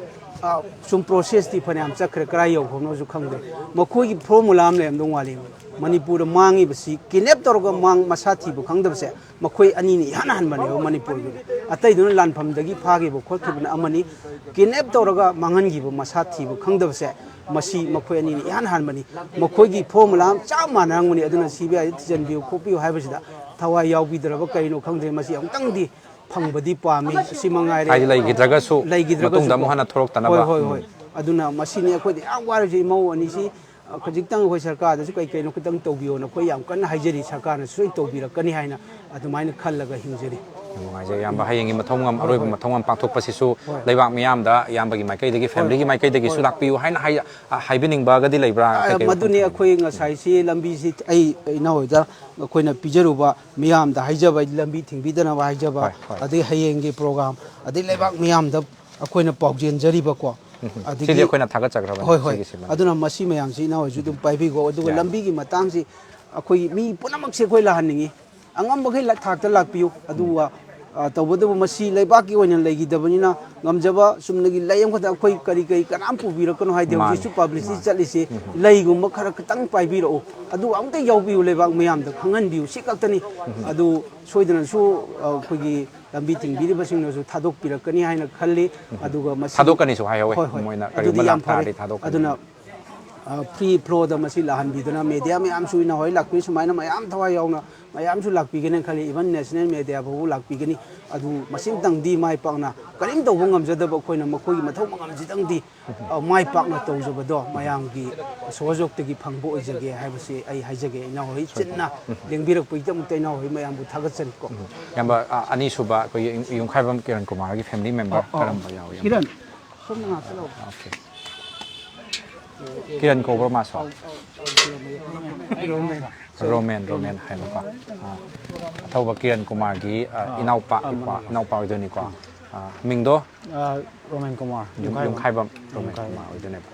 ꯑ, ꯁꯨꯝ ꯄ꯭ꯔꯣꯁꯦꯁꯇꯤ ꯐꯅꯌꯥꯝ ꯆꯠꯈ꯭ꯔꯦ, ꯀꯗꯥꯏ ꯌꯧꯈ꯭ꯔꯕꯅꯣꯁꯨ ꯈꯪꯗ꯭ꯔꯦ꯫ ꯃꯈꯣꯏꯒꯤ ꯐꯣꯔꯃꯨꯂꯥ ꯑꯃ ꯂꯩꯔꯝꯗꯧ ꯃꯥꯜꯂꯤ꯫ ꯃꯅꯤꯄꯨꯔꯗ ꯃꯥꯡꯉꯤꯕꯁꯤ ꯀꯤꯗꯅꯦꯞ ꯇꯧꯔꯒ ꯃꯥꯡ-, ꯃꯁꯥ ꯊꯤꯕ ꯈꯪꯗꯕꯁꯦ ꯃꯈꯣꯏ ꯑꯅꯤꯅ ꯏꯍꯥꯟ ꯍꯥꯟꯕꯅꯦꯕ ꯃꯅꯤꯄꯨꯔꯒꯤꯗꯤ꯫ ꯑꯇꯩꯗꯨꯅ ꯂꯥꯟꯐꯝꯗꯒꯤ ꯐꯥꯈꯤꯕ ꯈꯣꯠꯈꯤꯕꯅ ꯑꯃꯅꯤ, ꯀꯤꯗꯅꯦꯞ ꯇꯧꯔꯒ ꯃꯥꯡꯍꯟꯈꯤꯕ ꯃꯁꯥ ꯊꯤꯕ ꯈꯪꯗꯕꯁꯦ ꯃꯁꯤ ꯃꯈꯣꯏ ꯑꯅꯤꯅ ꯏꯍꯥꯟ ꯍꯥꯟꯕꯅꯤ꯫ ꯃꯈꯣꯏꯒꯤ ꯐꯣꯔꯃꯨꯂꯥ ꯑꯃ ꯆꯞ ꯃꯥꯟꯅꯔꯝꯒꯅꯤ꯫ ꯑꯗꯨꯅ ꯁꯤ ꯕꯤ ꯑꯥꯏꯗ ꯊꯤꯖꯤꯟꯕꯤꯌꯨ ꯈꯣꯠꯄꯤꯌꯨ ꯍꯥꯏꯕꯁꯤꯗ ꯊꯋꯥꯏ ꯌꯥꯎꯕꯤꯗ꯭ꯔꯕ ꯀꯩꯅꯣ ꯈꯪꯗ꯭ꯔꯦ꯫ ꯃꯁꯤ ꯑꯃꯨꯛꯇꯪꯗꯤ ꯐꯪꯕꯗꯤ ꯄꯥꯝꯃꯤ꯫ ꯑꯁꯤ ꯃꯉꯥꯏꯔꯦ꯫ ꯍꯥꯏꯗꯤ ꯂꯩꯈꯤꯗ꯭ꯔꯒꯁꯨ ꯂꯩꯈꯤꯗ꯭ꯔꯒꯁꯨ ꯃꯇꯨꯡꯗ ꯑꯃꯨꯛ ꯀꯣ꯫ ꯍꯟꯅ ꯊꯣꯛꯂꯛꯇꯅꯕ꯫ ꯍꯣꯏ, ꯍꯣꯏ, ꯎꯝ꯫ ꯍꯣꯏ꯫ ꯑꯗꯨꯅ ꯃꯁꯤꯅꯤ ꯑꯩꯈꯣꯏꯗ ꯌꯥꯝ ꯋꯥꯔꯤꯁꯦ, ꯏꯃꯧ ꯑꯅꯤꯁꯤ, ꯑ, ꯈꯖꯤꯛꯇꯪ ꯑꯩꯈꯣꯏ ꯁꯔꯀꯥꯔꯗꯁꯨ ꯀꯩ ꯀꯩꯅꯣ ꯈꯤꯇꯪ ꯇꯧꯕꯤꯌꯣꯅ ꯑꯩꯈꯣꯏ ꯌꯥꯝ ꯀꯟꯅ ꯍꯥꯏꯖꯔꯤ, ꯁꯔꯀꯥꯔꯅꯁꯨ ꯁꯣꯏ ꯇꯧꯕꯤꯔꯛꯀꯅꯤ ꯍꯥꯏꯅ ꯑꯗꯨꯃꯥꯏꯅ ꯈꯜꯂꯒ ꯍꯤꯡꯖꯔꯤ꯫ ꯌꯥꯝ ꯅꯨꯡꯉꯥꯏꯖꯩ ꯏꯌꯥꯝꯕ꯫ ꯍꯌꯦꯡꯒꯤ ꯃꯊꯧꯔꯝ, ꯍꯣꯏ, ꯑꯔꯣꯏꯕ ꯍꯣꯏ꯫ ꯃꯊꯧꯔꯝ ꯄꯥꯡꯊꯣꯛꯄꯁꯤꯁꯨ ꯍꯣꯏ꯫ ꯂꯩꯕꯥꯛ ꯃꯤꯌꯥꯝꯗ ꯏꯌꯥꯝꯕꯒꯤ ꯃꯥꯏꯀꯩꯗꯒꯤ, ꯍꯣꯏ, ꯐꯦꯃꯤꯂꯤꯒꯤ ꯍꯣꯏ꯫ ꯃꯥꯏꯀꯩꯗꯒꯤꯁꯨ ꯍꯣꯏ꯫ ꯂꯥꯛꯄꯤꯌꯨ ꯍꯥꯏꯅ ꯍꯥꯏ-, ꯑ, ꯍꯥꯏꯕꯤꯅꯤꯡꯕꯒꯗꯤ ꯂꯩꯕ꯭ꯔꯥ? ꯑ, ꯀꯩꯀꯩ ꯃꯗꯨꯅꯤ ꯋꯥꯐꯝ ꯊꯝꯕꯤꯅꯤꯡꯕ? ꯑꯩꯈꯣꯏ ꯉꯁꯥꯏꯁꯤ ꯂꯝꯕꯤꯁꯤ ꯑꯩ ꯏꯅꯥꯎ ꯍꯣꯏꯗ ꯑꯩꯈꯣꯏꯅ ꯄꯤꯖꯔꯨꯕ ꯃꯤꯌꯥꯝꯗ ꯍꯥꯏꯖꯕ, ꯂꯝꯕꯤ ꯊꯤꯡꯕꯤꯗꯅꯕ ꯍꯥꯏꯖꯕ, ꯍꯣꯏ, ꯍꯣꯏ꯫ ꯑꯗꯩ ꯍꯌꯦꯡꯒꯤ ꯄ꯭ꯔꯣꯒ꯭ꯔꯥꯝ, ꯑꯗꯩ ꯂꯩꯕꯥꯛ ꯃꯤꯌꯥꯝꯗ ꯑꯩꯈꯣꯏꯅ ꯄꯥꯎꯖꯦꯟꯖꯔꯤꯕꯀꯣ꯫ ꯎꯝ, ꯎꯝ꯫ ꯑꯗꯒꯤ ꯁꯤꯗꯤ ꯑꯩꯈꯣꯏꯅ ꯊꯥꯒꯠꯆꯈ꯭ꯔꯕꯅꯤ, ꯍꯣꯏ, ꯍꯣꯏ꯫ ꯁꯤꯒꯤꯁꯤꯃꯗꯤ꯫ ꯑꯗꯨꯅ ꯃꯁꯤ ꯃꯌꯥꯝꯁꯤ ꯏꯅꯥꯎ ꯍꯣꯏꯁꯨ ꯑꯗꯨꯝ ꯄꯥꯏꯕꯤꯈꯣ꯫ ꯑꯗꯨꯒ ꯌꯥꯅꯤ꯫ ꯂꯝꯕꯤꯒꯤ ꯃꯇꯥꯡꯁꯤ ꯑꯩꯈꯣꯏ ꯃꯤ ꯄꯨꯝꯅꯃꯛꯁꯦ ꯑꯩꯈꯣꯏ ꯂꯥꯛꯍꯟꯅꯤꯡꯉꯤ꯫ ꯑꯉꯝꯕꯈꯩ ꯂ-, ꯊꯥꯛꯇ ꯂꯥꯛꯄꯤꯌꯨ꯫ ꯑꯗꯨꯒ ꯑ, ꯇꯧꯕꯇꯕꯨ ꯃꯁꯤ ꯂꯩꯕꯥꯛꯀꯤ ꯑꯣꯏꯅ ꯂꯩꯈꯤꯗꯕꯅꯤꯅ, ꯉꯝꯖꯕ ꯆꯨꯝꯅꯒꯤ ꯂꯩ ꯑꯃꯈꯛꯇ ꯑꯩꯈꯣꯏ ꯀꯔꯤ ꯀꯔꯤ ꯀꯅꯥꯝ ꯄꯨꯕꯤꯔꯛꯀꯅꯨ ꯍꯥꯏꯗꯦ꯫ ꯃꯥꯅꯤ, ꯍꯧꯖꯤꯛꯁꯨ ꯄꯕ꯭ꯂꯤꯁꯤꯇꯤ ꯃꯥꯅꯤ꯫ ꯆꯠꯂꯤꯁꯦ, ꯎꯝ꯫ ꯂꯩꯒꯨꯝꯕ ꯈꯔ ꯈꯤꯇꯪ ꯄꯥꯏꯕꯤꯔꯛꯎ, ꯑꯗꯨ ꯑꯝꯇ ꯌꯥꯎꯕꯤꯌꯨ, ꯂꯩꯕꯥꯛ ꯃꯌꯥꯝꯗ ꯈꯪꯍꯟꯕꯤꯌꯨ, ꯁꯤ ꯈꯛꯇꯅꯤ꯫ ꯎꯝ꯫ ꯑꯗꯨ ꯁꯣꯏꯗꯅꯁꯨ, ꯑ, ꯑꯩꯈꯣꯏꯒꯤ ꯂꯝꯕꯤ ꯊꯤꯡꯕꯤꯔꯤꯕꯁꯤꯡꯅꯁꯨ ꯊꯥꯗꯣꯛꯄꯤꯔꯛꯀꯅꯤ ꯍꯥꯏꯅ ꯈꯜꯂꯤ꯫ ꯎꯝ꯫ ꯑꯗꯨꯒ ꯃꯁꯤ ꯊꯥꯗꯣꯛꯀꯅꯤꯁꯨ ꯍꯥꯏꯍꯧꯋꯦ꯫ ꯍꯣꯏ, ꯍꯣꯏ꯫ ꯃꯣꯏꯅ ꯑꯗꯨꯗꯤ ꯀꯔꯤꯒꯨꯝꯕ ꯌꯥꯝ ꯂꯥꯛ ꯐꯔꯦ꯫ ꯇꯥꯔꯗꯤ ꯊꯥꯗꯣꯛꯀꯅꯤ꯫ ꯑꯗꯨꯅ, ꯑ, ꯐ꯭ꯔꯤ ꯐ꯭ꯂꯣꯗ ꯃꯁꯤ ꯂꯥꯛꯍꯟꯕꯤꯗꯨꯅ, ꯃꯦꯗꯤꯌꯥ ꯃꯌꯥꯝꯁꯨ ꯏꯅꯥꯎ ꯍꯣꯏ ꯂꯥꯛꯄꯤꯔꯤ ꯁꯨꯃꯥꯏꯅ ꯃꯌꯥꯝ ꯊꯋꯥꯏ ꯌꯥꯎꯅ ꯃꯌꯥꯝꯁꯨ ꯂꯥꯛꯄꯤꯒꯅꯤ ꯈꯜꯂꯤ, ꯏꯚꯟ ꯅꯦꯁꯅꯦꯜ ꯃꯦꯗꯤꯌꯥ ꯐꯥꯎꯕ ꯂꯥꯛꯄꯤꯒꯅꯤ꯫ ꯑꯗꯨ ꯃꯁꯤꯝꯇꯪꯗꯤ ꯃꯥꯏ ꯄꯥꯛꯅ ꯀꯔꯤꯝ ꯇꯧꯕ ꯉꯝꯖꯗꯕ ꯑꯩꯈꯣꯏꯅ ꯃꯈꯣꯏꯒꯤ ꯃꯊꯧ ꯃꯉꯝꯁꯤꯗꯪꯗꯤ, ꯑ, ꯃꯥꯏ ꯄꯥꯛꯅ ꯇꯧꯖꯕꯗꯣ ꯃꯌꯥꯝꯒꯤ ꯁꯍꯌꯣꯒꯇꯒꯤ ꯐꯪꯕ ꯑꯣꯏꯖꯒꯦ ꯍꯥꯏꯕꯁꯤ ꯑꯩ ꯍꯥꯏꯖꯒꯦ꯫ ꯏꯅꯥꯎ ꯍꯣꯏ ꯆꯤꯟꯅ ꯂꯦꯡꯕꯤꯔꯛꯄꯒꯤꯗꯃꯛꯇ ꯏꯅꯥꯎ ꯍꯣꯏ ꯃꯌꯥꯝꯕꯨ ꯊꯥꯒꯠꯆꯔꯤꯀꯣ꯫ ꯏꯌꯥꯝꯕ, ꯑ, ꯑꯅꯤꯁꯨꯕ ꯑꯩꯈꯣꯏꯒꯤ ꯌꯨꯝ-, ꯌꯨꯝꯈꯥꯏꯕꯝ ꯀꯤꯔꯟ ꯀꯨꯃꯥꯔꯒꯤ ꯐꯦꯃꯤꯂꯤ ꯃꯦꯝꯕꯔ ꯑꯣ, ꯑꯣ꯫ ꯀꯔꯝꯕ ꯌꯥꯎꯏ? ꯀꯤꯔꯟ, ꯁꯣꯝꯗ ꯉꯥꯛꯇ ꯂꯥꯛꯑꯣ꯫ ꯑꯣꯀꯦ꯫ ꯀꯤꯔꯟ ꯀꯧꯕ꯭ꯔꯣ ꯃꯥꯁꯨ? ꯔꯣꯃꯦꯟ, ꯔꯣꯃꯦꯟ ꯍꯥꯏꯕꯀꯣ꯫ ꯑꯥ, ꯑꯊꯧꯕ ꯀꯤꯔꯟ ꯀꯨꯃꯥꯔꯒꯤ, ꯑꯥ, ꯏꯅꯥꯎꯄꯥ, ꯑꯥ, ꯃꯥꯅꯦ꯫ ꯏꯅꯥꯎꯄꯥ ꯑꯣꯏꯗꯣꯏꯅꯤꯀꯣ꯫ ꯑꯥ, ꯃꯤꯡꯗꯣ? ꯑꯥ, ꯔꯣꯃꯦꯟ ꯀꯨꯃꯥꯔ, ꯌꯨꯝ-, ꯌꯨꯝꯈꯥꯏꯕꯝ꯫ ꯌꯨꯝꯈꯥꯏꯕꯝ ꯔꯣꯃꯦꯟ ꯌꯨꯝꯈꯥꯏꯕꯝ꯫ ꯀꯨꯃꯥꯔ ꯑꯣꯏꯗꯣꯏꯅꯦꯕ꯫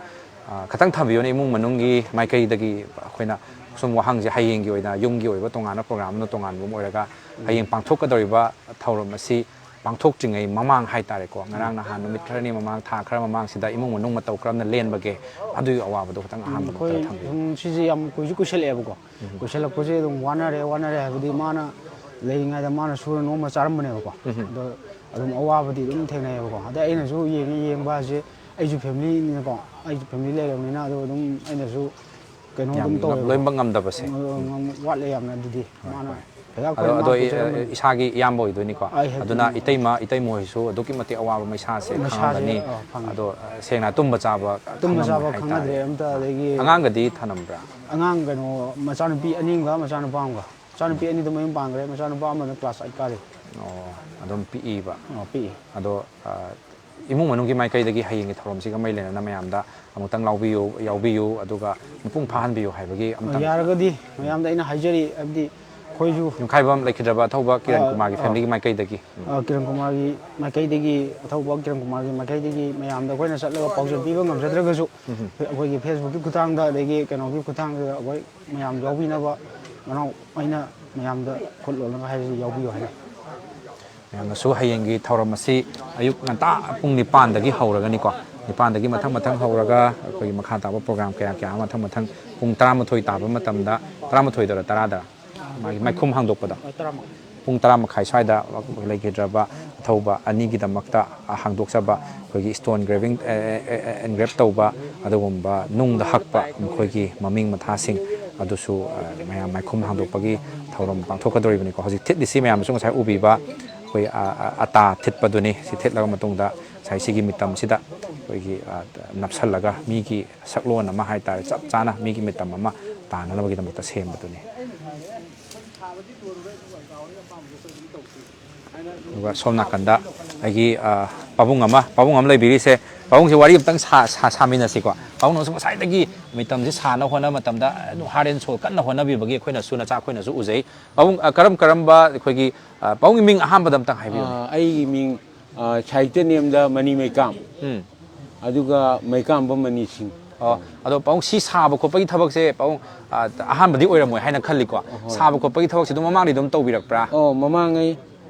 ꯑꯥ, ꯈꯇꯪ ꯊꯝꯕꯤꯌꯨꯅꯦ, ꯏꯃꯨꯡ ꯃꯅꯨꯡꯒꯤ ꯃꯥꯏꯀꯩꯗꯒꯤ ꯑꯩꯈꯣꯏꯅ ꯁꯨꯝ ꯋꯥꯍꯪꯁꯦ ꯍꯌꯦꯡꯒꯤ ꯑꯣꯏꯅ ꯌꯨꯝꯒꯤ ꯑꯣꯏꯕ ꯇꯣꯉꯥꯟꯕ ꯄ꯭ꯔꯣꯒ꯭ꯔꯥꯝ ꯑꯃꯅ ꯇꯣꯉꯥꯟꯕ ꯑꯃ ꯑꯣꯏꯔꯒ ꯎꯝ꯫ ꯍꯌꯦꯡ ꯄꯥꯡꯊꯣꯛꯀꯗꯧꯔꯤꯕ ꯊꯧꯔꯝ ꯑꯁꯤ ꯄꯥꯡꯊꯣꯛꯇ꯭ꯔꯤꯉꯩ ꯃꯃꯥꯡ ꯍꯥꯏꯇꯥꯔꯦꯀꯣ, ꯉꯔꯥꯡ ꯅꯍꯥꯟ ꯅꯨꯃꯤꯠ ꯈꯔꯅꯤ ꯃꯃꯥꯡ, ꯊꯥ ꯈꯔ ꯃꯃꯥꯡꯁꯤꯗ ꯏꯃꯨꯡ ꯃꯅꯨꯡ ꯃꯇꯧ ꯀꯔꯝꯅ ꯂꯦꯟꯕꯒꯦ? ꯑꯗꯨꯒꯤ ꯑꯋꯥꯕꯗꯣ ꯈꯤꯇꯪ ꯎꯝ, ꯑꯍꯥꯟꯕ ꯑꯩꯈꯣꯏ ꯃꯛꯇꯗ ꯊꯝꯕꯤꯌꯨ꯫ ꯁꯨꯝ ꯁꯤꯁꯦ ꯌꯥꯝ ꯀꯨꯏꯁꯨ ꯀꯨꯏꯁꯜꯂꯛꯑꯦꯕꯀꯣ꯫ ꯎꯝ꯫ ꯀꯨꯏꯁꯜꯂꯛꯄꯁꯦ ꯑꯗꯨꯝ ꯋꯥꯅꯔꯦ, ꯋꯥꯅꯔꯦ ꯍꯥꯏꯕꯗꯤ ꯃꯥꯅ ꯂꯩꯔꯤꯉꯩꯗ ꯃꯥꯅ ꯁꯨꯔ ꯅꯣꯝꯃ ꯆꯥꯔꯝꯕꯅꯦꯕꯀꯣ꯫ ꯎꯝ꯫ ꯑꯗꯣ ꯑꯗꯨꯝ ꯑꯋꯥꯕꯗꯤ ꯑꯗꯨꯝ ꯊꯦꯡꯅꯩꯌꯦꯕꯀꯣ꯫ ꯑꯗꯩ ꯑꯩꯅꯁꯨ ꯌꯦꯡꯉꯤ, ꯌꯦꯡꯕ ꯍꯥꯏꯁꯦ ꯑꯩꯁꯨ ꯐꯦꯃꯤꯂꯤꯅꯤꯅꯀꯣ, ꯑꯩꯁꯨ ꯐꯦꯃꯤꯂꯤ ꯂꯩꯔꯕꯅꯤꯅ ꯑꯗꯣ ꯑꯗꯨꯝ ꯑꯩꯅꯁꯨ ꯀꯩꯅꯣ ꯌꯥꯝ ꯑꯗꯨꯝ ꯉꯝ-, ꯇꯧꯋꯦꯕ꯫ ꯂꯣꯏꯅꯃꯛ ꯉꯝꯗꯕꯁꯦ꯫ ꯉꯝ-, ꯎꯝ꯫ ꯉꯝ-, ꯋꯥꯠꯂꯦ ꯌꯥꯝꯅ ꯑꯗꯨꯗꯤ꯫ ꯍꯣꯏ, ꯃꯥꯅ ꯍꯣꯏ꯫ ꯐꯩꯒꯥꯛ ꯑꯗꯣ, ꯐꯖꯅ ꯃꯥ ꯑꯗꯣ ꯏ-, ꯄꯨꯖꯔꯝꯕꯅꯤ꯫ ꯏꯁꯥꯒꯤ ꯏꯌꯥꯝꯕ ꯑꯣꯏꯗꯣꯏꯅꯤꯀꯣ꯫ ꯑꯩ ꯍꯦꯛ ꯑꯗꯨꯅ ꯎꯝ꯫ ꯏꯇꯩꯃ, ꯏꯇꯩꯃ ꯍꯣꯏꯁꯨ ꯑꯗꯨꯛꯀꯤ ꯃꯇꯤꯛ ꯑꯋꯥꯕ ꯃꯩꯁꯥꯁꯦ ꯃꯩꯁꯥꯁꯦ, ꯈꯪꯉꯝꯒꯅꯤ꯫ ꯑ, ꯈꯪꯉꯦ꯫ ꯑꯗꯣ, ꯑ, ꯁꯦꯡꯅ ꯇꯨꯝꯕ ꯆꯥꯕ ꯇꯨꯝꯕ ꯈꯪꯉꯝꯃꯣꯏ ꯆꯥꯕ ꯍꯥꯏꯇꯥꯔꯦ꯫ ꯈꯪꯅꯗ꯭ꯔꯦ ꯑꯝꯇ, ꯑꯗꯒꯤ ꯑꯉꯥꯡꯒꯗꯤ ꯊꯅꯝꯕ꯭ꯔꯥ? ꯑꯉꯥꯡ ꯀꯩꯅꯣ, ꯃꯆꯥꯅꯨꯄꯤ ꯑꯅꯤ ꯑꯃꯒ ꯃꯆꯥꯅꯨꯄꯥ ꯑꯃꯒ꯫ ꯃꯆꯥꯅꯨꯄꯤ ꯎꯝ꯫ ꯑꯅꯤꯗꯣ ꯃꯌꯨꯝ ꯄꯥꯟꯈ꯭ꯔꯦ, ꯃꯆꯥꯅꯨꯄꯥ ꯑꯃꯅ class eight ꯀꯥꯔꯤ꯫ ꯑꯣ, ꯑꯗꯨꯝ ꯄꯤꯛꯏꯕ꯫ ꯑꯣ, ꯄꯤꯛꯏ꯫ ꯑꯗꯣ, ꯑ, ꯏꯃꯨꯡ ꯃꯅꯨꯡꯒꯤ ꯃꯥꯏꯀꯩꯗꯒꯤ ꯍꯌꯦꯡꯒꯤ ꯊꯧꯔꯝꯁꯤꯒ ꯃꯔꯤ ꯂꯩꯅꯅ ꯃꯌꯥꯝꯗ ꯑꯃꯨꯛꯇꯪ ꯂꯥꯎꯕꯤꯌꯨ, ꯌꯥꯎꯕꯤꯌꯨ, ꯑꯗꯨꯒ ꯃꯄꯨꯡ ꯐꯥꯍꯟꯕꯤꯌꯨ ꯍꯥꯏꯕꯒꯤ ꯑꯃꯇꯪ꯫ ꯌꯥꯔꯒꯗꯤ ꯃꯌꯥꯝꯗ ꯑꯩꯅ ꯍꯥꯏꯖꯔꯤ, ꯍꯥꯏꯕꯗꯤ ꯑꯩꯈꯣꯏꯁꯨ ꯌꯨꯝꯈꯥꯏꯕꯝ ꯂꯩꯈꯤꯗ꯭ꯔꯕ ꯑꯊꯧꯕ ꯀꯤꯔꯟ ꯑ, ꯀꯨꯃꯥꯔꯒꯤ ꯑ, ꯐꯦꯃꯤꯂꯤꯒꯤ ꯃꯥꯏꯀꯩꯗꯒꯤ꯫ ꯎꯝ꯫ ꯑ, ꯀꯤꯔꯟ ꯀꯨꯃꯥꯔꯒꯤ ꯃꯥꯏꯀꯩꯗꯒꯤ, ꯑꯊꯧꯕ ꯀꯤꯔꯟ ꯀꯨꯃꯥꯔꯒꯤ ꯃꯥꯏꯀꯩꯗꯒꯤ ꯃꯌꯥꯝꯗ ꯑꯩꯈꯣꯏꯅ ꯆꯠꯂꯒ ꯄꯥꯎꯖꯦꯜ ꯄꯤꯕ ꯉꯝꯖꯗ꯭ꯔꯒꯁꯨ, ꯎꯝ꯫ ꯑꯩꯈꯣꯏꯒꯤ Facebook ꯀꯤ ꯈꯨꯠꯊꯥꯡꯗ, ꯑꯗꯒꯤ ꯀꯩꯅꯣꯒꯤ ꯈꯨꯠꯊꯥꯡꯗ ꯑꯩꯈꯣꯏ ꯃꯌꯥꯝ ꯌꯥꯎꯕꯤꯅꯕ ꯃꯅꯥꯎ ꯑꯩꯅ ꯃꯌꯥꯝꯗ ꯈꯨꯠ ꯂꯣꯜꯂꯒ ꯍꯥꯏꯔꯤ, ꯌꯥꯎꯕꯤꯌꯨ ꯍꯥꯏꯅ꯫ ꯃꯌꯥꯝꯅꯁꯨ ꯍꯌꯦꯡꯒꯤ ꯊꯧꯔꯝ ꯑꯁꯤ ꯑꯌꯨꯛ ꯉꯟꯇꯥ ꯄꯨꯡ ꯅꯤꯄꯥꯟꯗꯒꯤ ꯍꯧꯔꯒꯅꯤꯀꯣ꯫ ꯅꯤꯄꯥꯟꯗꯒꯤ ꯃꯊꯪ ꯃꯊꯪ ꯍꯧꯔꯒ ꯑꯩꯈꯣꯏꯒꯤ ꯃꯈꯥ ꯇꯥꯕ ꯄ꯭ꯔꯣꯒ꯭ꯔꯥꯝ ꯀꯌꯥ ꯀꯌꯥ ꯑꯃ ꯃꯊꯪ ꯃꯊꯪ ꯄꯨꯡ ꯇꯔꯥꯃꯥꯊꯣꯏ ꯇꯥꯕ ꯃꯇꯝꯗ, ꯇꯔꯥꯃꯥꯊꯣꯏꯗꯔ ꯇꯔꯥꯗꯔ ꯃꯥꯒꯤ ꯃꯥꯏꯈꯨꯝ ꯍꯥꯡꯗꯣꯛꯄꯗꯣ, ꯄꯨꯡ ꯇꯔꯥ ꯃꯈꯥꯏ ꯁ꯭ꯋꯥꯏꯗ ꯂꯩꯈꯤꯗ꯭ꯔꯕ ꯑꯊꯧꯕ ꯑꯅꯤꯒꯤꯗꯃꯛꯇ ꯍꯥꯡꯗꯣꯛꯆꯕ ꯑꯩꯈꯣꯏꯒꯤ stone graving, engrave ꯇꯧꯕ, ꯑꯗꯨꯒꯨꯝꯕ ꯅꯨꯡꯗ ꯍꯛꯄ ꯃꯈꯣꯏꯒꯤ ꯃꯃꯤꯡ ꯃꯊꯥꯁꯤꯡ ꯑꯗꯨꯁꯨ, ꯑ, ꯃꯌꯥꯝ ꯃꯥꯏꯈꯨꯝ ꯍꯥꯡꯗꯣꯛꯄꯒꯤ ꯊꯧꯔꯝ ꯄꯥꯡꯊꯣꯛꯀꯗꯧꯔꯤꯕꯅꯤꯀꯣ꯫ ꯍꯧꯖꯤꯛ ꯊꯤꯠꯂꯤꯁꯤ ꯃꯌꯥꯝꯅꯁꯨ ꯉꯁꯥꯏ ꯎꯕꯤꯕ ꯑꯩꯈꯣꯏ, ꯑ, ꯑ, ꯑꯇꯥ ꯊꯤꯠꯄꯗꯨꯅꯤ꯫ ꯁꯤ ꯊꯤꯠꯂꯕ ꯃꯇꯨꯡꯗ ꯉꯁꯥꯏ ꯁꯤꯒꯤ ꯃꯤꯇꯝꯁꯤꯗ ꯑꯩꯈꯣꯏꯒꯤ, ꯑ, ꯅꯞꯁꯜꯂꯒ ꯃꯤꯒꯤ ꯁꯛꯂꯣꯟ ꯑꯃ ꯍꯥꯏ ꯇꯥꯔꯦ, ꯆꯞ ꯆꯥꯅ ꯃꯤꯒꯤ ꯃꯤꯇꯝ ꯑꯃ ꯇꯥꯅꯅꯕꯒꯤꯗꯃꯛꯇ ꯁꯦꯝꯕꯗꯨꯅꯤ꯫ ꯑꯗꯨꯒ ꯁꯣꯝ ꯅꯥꯀꯟꯗ ꯑꯩꯒꯤ, ꯑ, ꯄꯥꯕꯨꯡ ꯑꯃ, ꯄꯥꯕꯨꯡ ꯑꯃ ꯂꯩꯕꯤꯔꯤꯁꯦ, ꯄꯥꯕꯨꯡꯁꯦ ꯋꯥꯔꯤ ꯑꯝꯇꯪ ꯁꯥ-, ꯁꯥ-, ꯁꯥꯃꯤꯟꯅꯁꯤꯀꯣ꯫ ꯄꯥꯕꯨꯡꯅꯁꯨ ꯉꯁꯥꯏꯗꯒꯤ ꯃꯤꯇꯝꯁꯦ ꯁꯥꯟꯅ ꯍꯣꯠꯅꯕ ꯃꯇꯝꯗ ꯑꯗꯨꯝ heart and soul ꯀꯟꯅ ꯍꯣꯠꯅꯕꯤꯕꯒꯤ ꯑꯩꯈꯣꯏꯅꯁꯨ, ꯅꯆꯥ ꯑꯩꯈꯣꯏꯅꯁꯨ ꯎꯖꯩ꯫ ꯄꯥꯕꯨꯡ, ꯑ, ꯀꯔꯝ ꯀꯔꯝꯕ ꯑꯩꯈꯣꯏꯒꯤ, ꯑ, ꯄꯥꯕꯨꯡꯒꯤ ꯃꯤꯡ ꯑꯍꯥꯟꯕꯗ ꯑꯝꯇꯪ ꯍꯥꯏꯕꯤꯌꯨ꯫ ꯑ, ꯑꯩꯒꯤ ꯃꯤꯡ, ꯑ, ꯁꯥꯍꯤꯇ꯭ꯌ ꯅꯦꯝꯗ ꯃꯅꯤ ꯃꯩꯀꯥꯝ꯫ ꯎꯝ꯫ ꯑꯗꯨꯒ ꯃꯩꯀꯥꯝꯕꯝ ꯃꯅꯤ ꯁꯤꯡ꯫ ꯑꯣ, ꯑꯗꯣ ꯄꯥꯕꯨꯡ ꯁꯤ ꯁꯥꯕ ꯈꯣꯠꯄꯒꯤ ꯊꯕꯛꯁꯦ ꯄꯥꯕꯨꯡ, ꯑ, ꯑꯍꯥꯟꯕꯗꯤ ꯑꯣꯏꯔꯝꯃꯣꯏ ꯍꯥꯏꯅ ꯈꯜꯂꯤꯀꯣ꯫ ꯑꯍꯣꯏ꯫ ꯁꯥꯕ ꯈꯣꯠꯄꯒꯤ ꯊꯕꯛꯁꯦ ꯑꯗꯨꯝ ꯃꯃꯥꯡꯗꯩ ꯑꯗꯨꯝ ꯇꯧꯕꯤꯔꯛꯄ꯭ꯔꯥ? ꯑꯣ, ꯃꯃꯥꯡꯉꯩ,